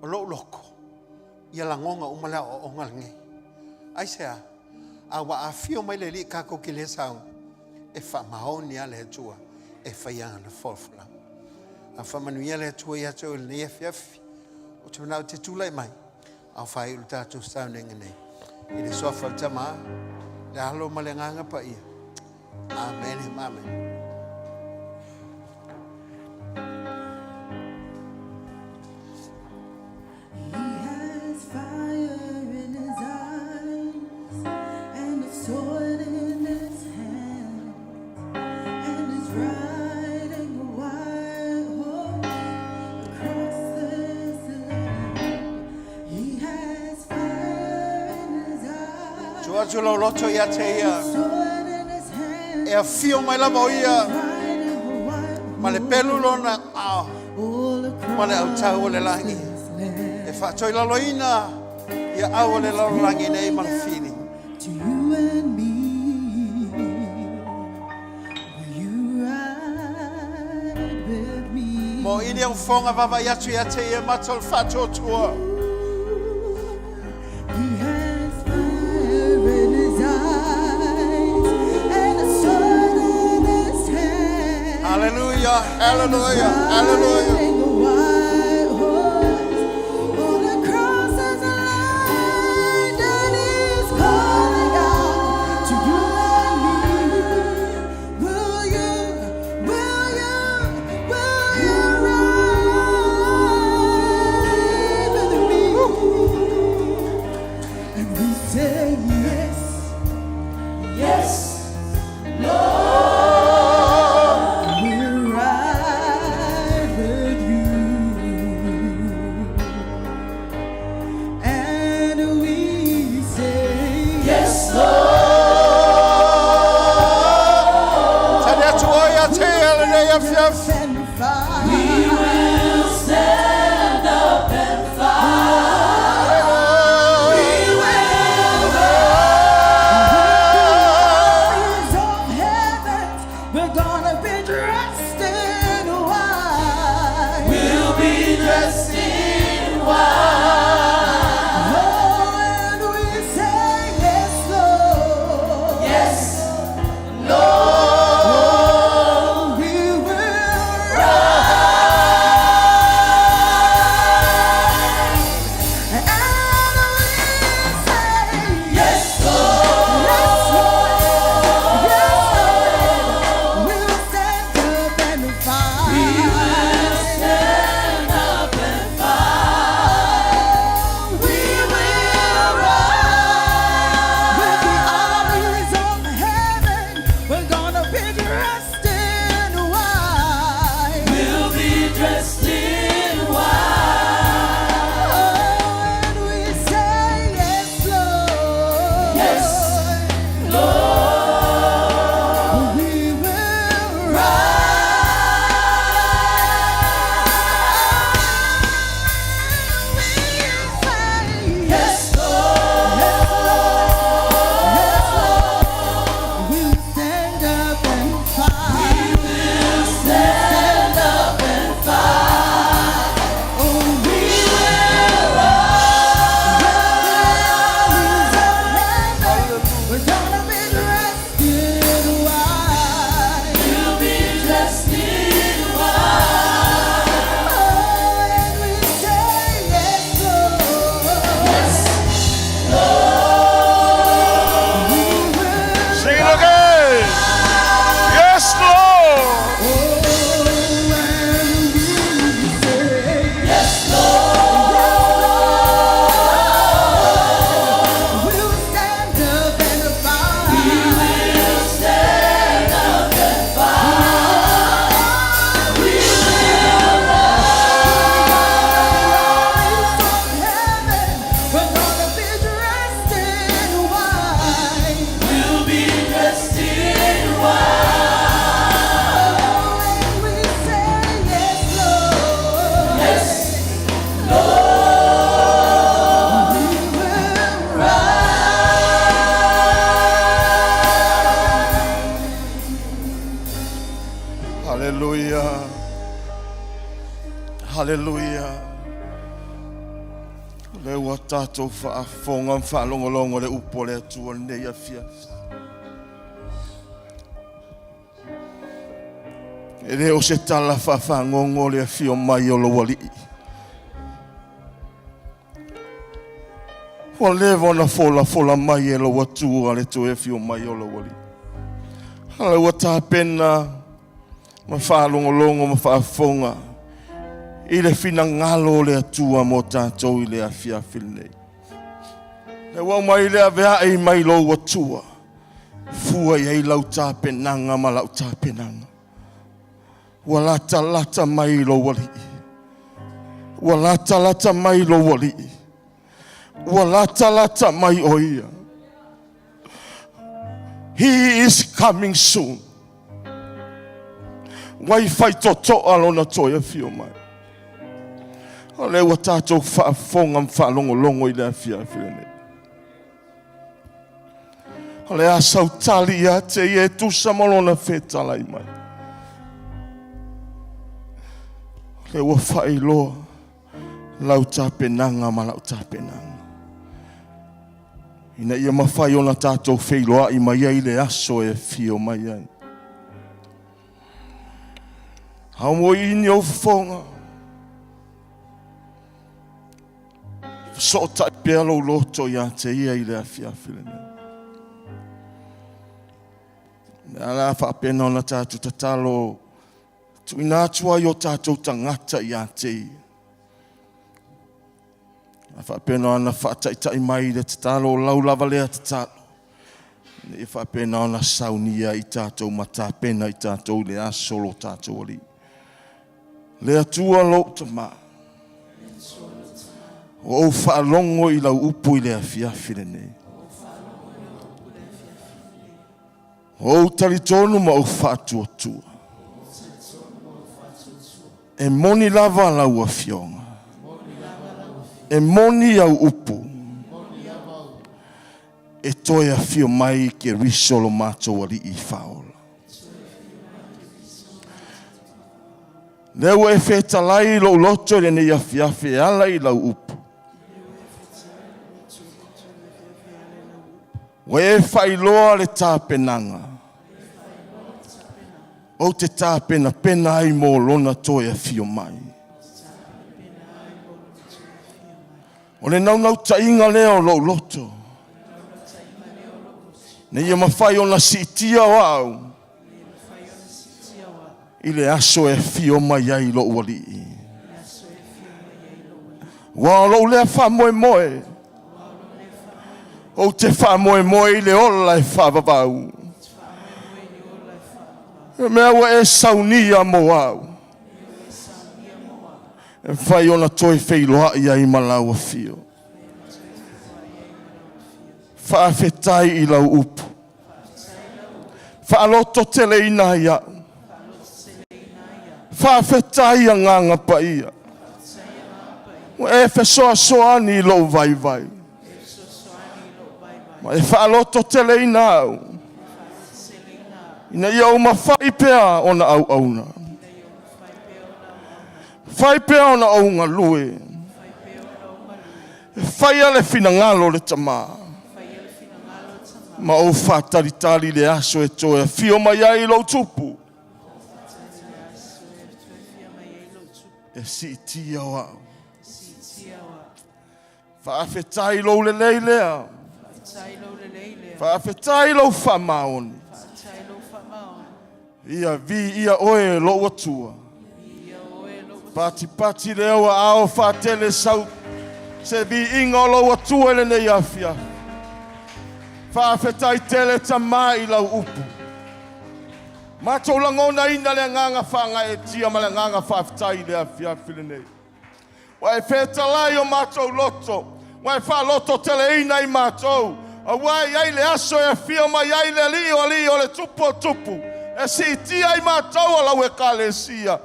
o lou loko, ia lagona uma le aoaoga lenei. Aisea? A ua afio mai le Alii tatou te le sauni, e faamaoni lava le Atua e fai ana folafolaga. A faamanuia le Atua ia te oe i lenei afiafi, ou te manao e te tulai mai, a o faaiu le tatou sauniga nei. I le suafa o le Tama, le Alo ma le Agaga Paia. Amene ma amene. Atu lau loto ia te ia. E a fio mai lava o ia. Ma le pelu lona ao. Ma le au tau o le langi. E whaatoi lalo ina. Ia au o le lalo langi nei ma le fili. To you and me, will you ride with me? Mo ili au fonga vava i atu ia te ia mato le whaatoatua. He has fire in his eyes and a sword in his hand. Hallelujah, hallelujah, hallelujah. Riding a white horse, all across his land, and he's calling out to you and me. Will you, will you, will you ride with me? And we say yes, yes, Lord, we'll ride with you. And we say yes, Lord. Tane atu o ia te ia le nei afiafi. We will stand up and fight. We will rise of heavens. We're gonna be dressed in white. We'll be dressed in white. Oh, and we say yes, Lord. Yes, Lord. We will rise. And we say yes, Lord. Yes, Lord. Yes, Lord. We'll stand up and fight. We will stand up and fight. We will rise. With the armies of heaven, we're gonna be dressed in white. We'll be dressed in white. Oh, and we say yes, Lord. Yes, Lord. We will rise. Yes, Lord. Yes, Lord. Yes, Lord. We'll stand up and fight. We will stand up and fight. Oh, we will rise. We're gonna be dressed in white. We'll be dressed in white. Oh, and we say yes, Lord. Yes, Lord. We will Sing it again. Yes, Lord. Yes, Lord. We'll stand up and fight. We will stand up and fight. We will rise. We're gonna be dressed in white. We'll be dressed in white. Oh, and we say yes, Lord. Yes, Lord. We will rise. Hallelujah. Hallelujah. Le ua tātou whaafonga mwhaalongolongo le upo le atua nei afiafi. E le o se tala whaawhangongo le afio mai o lawali. Ua leva ona fola fola mai e lau atua le toe afio mai o lawali. Hala ua tāpena ma whaalongolongo ma whaafonga i le finangalo o le atua mo tātou i le afiafi nei. Le ua mai le avea i mai lou atua. Fua i ei lau tāpenanga ma lau tāpenanga. Ua lata lata mai lou ali. Ua lata lata mai lou ali. Ua lata lata mai o ia. He is coming soon. Ua i faitotoa lona toe afio mai. O lea ua tatou faafofoga ma faalogologo i le afiafi lenei. O le a sautali ia te ia e tusa ma lona fetalai mai. O lea ua faailoa lau tapenaga ma lau tapenaga. Ina ia mafai ona tatou feiloai mai ai le aso e afio mai ai. Aumoini ou fofoga. Fesootai pea lou loto ia te ia i le afiafi lenei. Le ala faapena ona tatou tatalo tuuina atu ai o tatou tagata ia te ia. A faapena ona faataitai mai i le tatalo o lau lava lea tatalo. Ina ia faapena ona saunia i tatou ma tapena i tatou i le aso o lo tatou Alii. Le Atua lou Tamā, ua ou faalogo i lau upu i le afiafi lenei. Ua ou talitonu ma ou faatuatua. E moni lava lau afioga. E moni au upu. E toe afio mai Keriso lo matou Alii faaola. Lea ua e fetalai i lou loto i lenei afiafi e ala i lau upu. Ua e faailoa le tapenaga. Ou te tapenapena ai mo lona toe afio mai. O le naunautaiga lea o lou loto. Ina ia mafai ona siitia o au i le aso e afio mai ai lou Alii. Ua o lou lea faamoemoe, ou te faamoemoe i le ola e faavavau. E mea ua e saunia mo au. E mafai ona toe feiloai ai ma lau afio. Faafetai i lau upu. Faalototeleina ai au. Faafetai Agaga Paia. Ua e fesoasoani i lou vaivai. Ma e faalototeleina au. Ina ia ou mafai pea ona auauna. Fai pea ona ou galue. E faia le finagalo o le Tamā. Ma ou faatalitali i le aso e toe afio mai ai lou Tupu. E siitia o au. Faafetai lou lelei lea. Faafetai lou faamaoni. Ia viia oe lou Atua. Patipati lea ua ao faatele sau se viiga o lou Atua i lenei afiafi. Faafetai tele Tamā i lau upu. Matou lagonaina le agaga faagaeetia ma le agaga faafetai i le afiafi lenei. Ua e fetalai o matou loto, ua e faalototeleina i matou, aua e i ai le aso e afio mai ai le Alii o alii o le Tupu o tupu, e siitia ai matou o lau Ekalesia.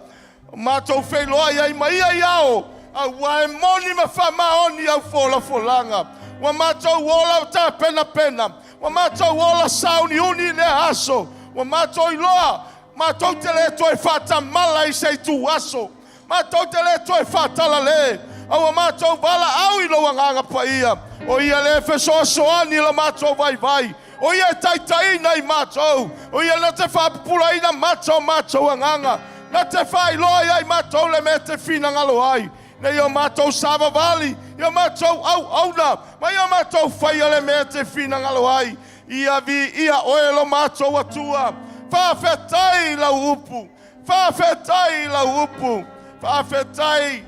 O matou feiloai ai ma ia i ao, aua e moni ma faamaoni au folafolaga. Ua matou ola tapenapena, ua matou ola sauniuni i lea aso, ua matou iloa, matou te le toe faatamala i se itu aso. Matou te le toe faatalale, a ua matou valaau i lou Agaga Paia, o ia le fesoasoani i lo matou vaivai, o ia e taitaiina i matou, o ia na te faapupulaina mata o matou agaga, na te faailoa ia i matou le mea e te finagalo ai, ina ia o matou savavali, ia o matou auauna, ma ia o matou faia le mea e te finagalo ai. Ia viia oe lo matou Atua. Faafetai i lau upu. Faafetai i lau upu, faafetai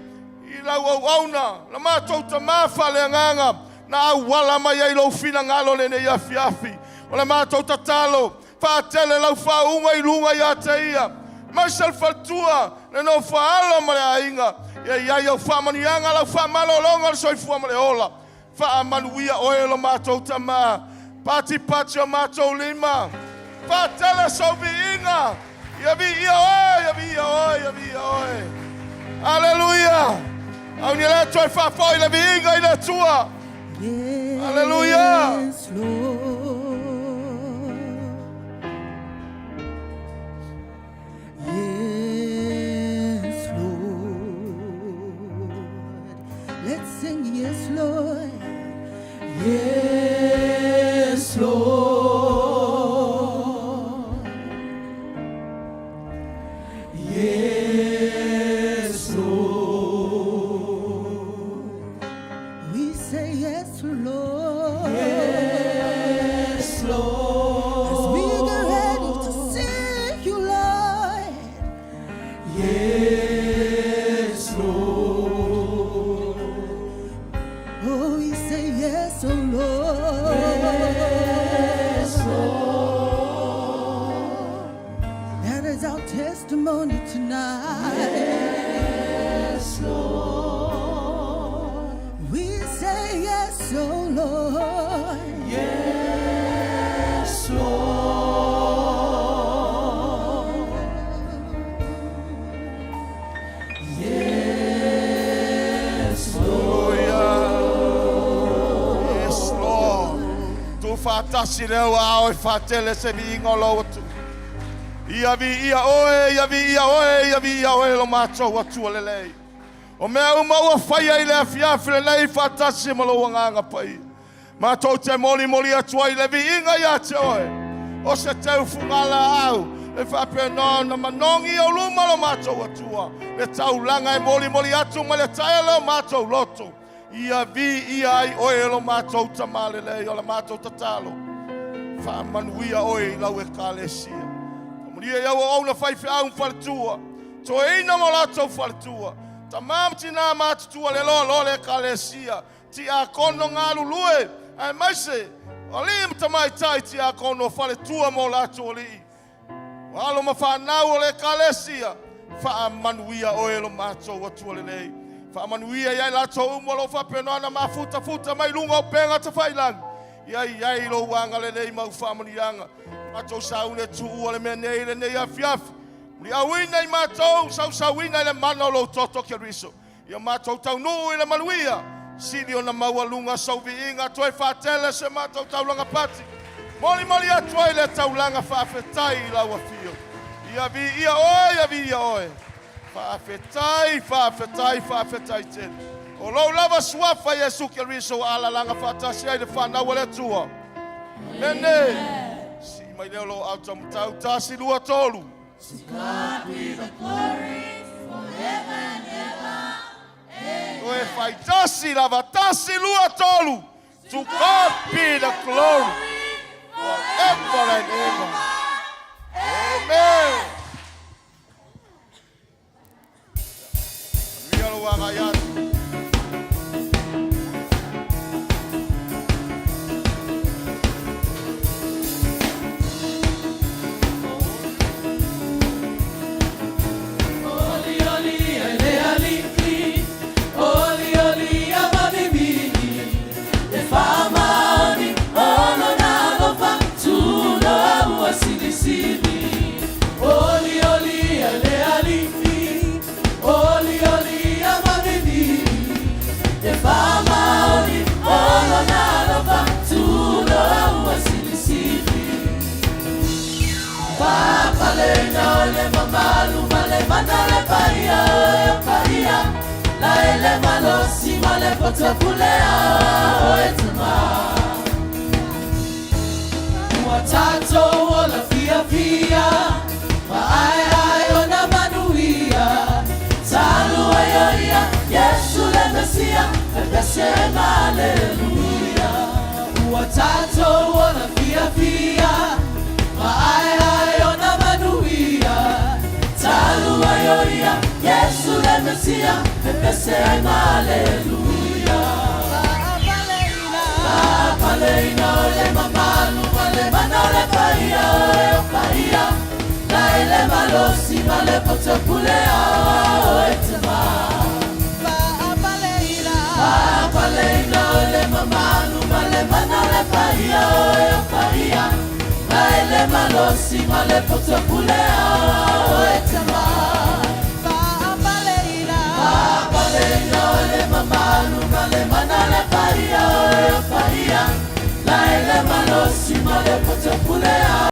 i lau auauna, la matou Tamā faaleagaga, na auala mai ai lou finagalo lenei afiafi. O le matou tatalo, faatele lau faauuga i luga ia te ia, aemaise le faletua, le nofo a alo ma le aiga. Ia i ai au faamanuiaga, lau faamalologa o le soifua ma le ola. Faamanuia oe lo matou Tamā. Patipati o matou lima. Faatele sou viiga. Ia viia oe, ia viia oe, ia viia oe. Aleluia. Aunia le toe faafoi le viiga i le Atua. Aleluia. Yes, Lord. Yes, Lord. Let's sing, yes, Lord. Yes, Lord. Yes, Lord. We say yes, Lord. Yes, Lord. As we get ready to see you, Lord. Yes, Lord. Oh, we say yes, oh Lord. Yes, Lord. That is our testimony tonight. Yes, Lord. We say yes, oh Lord. Yes, Lord. Yes, Lord. Yes, Lord. Tu whātasi leo ao e whātele se vi inga o lau atu. Ia vi ia oe, ia vi ia oe, ia vi ia oe lo mātou atua lelei. O mea uma ua whaia i le afiafi le nei whātasi ma lo wanganga pai. Mātou te moli moli atua i le vi inga ia te oe. O se teu fungala au. E whapea na manongi o luma lo mātou atua. Le taulanga e moli moli atu ma le taele o mātou loto. Ia vi ia ai oe lo mātou tamale lei o la mātou tatalo. Wha manuia oe i lau e kalesia. Muria iau o auna whai whiau whaletua. Toe ina mo lātou whaletua. Tamam tina mātutua le loa loa le kalesia. Ti a kono ngā lulue. Ai maise. O li mtamai tai ti a kono whaletua mo lātou li. O alo ma whanau o le kalesia. Wha manuia oe lo mātou atua le lei. Wha manuia iai lātou umo lo whapenoa na mafuta futa mai lunga o penga te whailangi. Iai iai lo wanga le lei mau whaamanianga. Mātou saune tuua le mea nei le nei afiafi. Muri auina i mātou, sausauina i le mana o lo toto ke riso. Ia mātou taunuu i le manuia. Sili o na maua lunga sauviinga toe whātele se mātou taulanga pati. Moli moli atu ai le taulanga whaafetai i lau afio. Ia vi ia oe, ia vi ia oe. Whaafetai, whaafetai, whaafetai tele. O lau lava suafa Yesu ke riso ala langa whaatasi ai le whanau le tua. Mene. Si mai leo lo au tamutau tasi lua tolu. To God be the glory forever and ever. Toe whai tasi lava tasi lua tolu. To God be the glory forever and ever. Amen. Manuia lo wanga iatu. Oli oli ele alii, oli oli amamimini, e whamaoni ono na alofa, tuno au asilisili. Oli oli ele alii, oli oli amamimini, e whamaoni ono na alofa, tuno au asilisili. Papalena ole mamalu male manale paia oe paia La ele malosi male potapule oe tama Ua tatou ola fia fia Ma ai ai ona manuia Talu ai oia Yesu le Mesia Pepesema aleluia Ua tatou ola fia fia Ma ai ai ona manuia Talu ai oia Yesu le Mesia Pepesema aleluia Papaleina ole mamalu male manale paia oe o paia La ele malosi male potapule oe tama Papaleina ole mamalu male manale paia oe o malosi ma le poto pule o e tama. Faapaleina o le mamalu ma le mana le paia o e paia. La ele malosi ma le poto pule.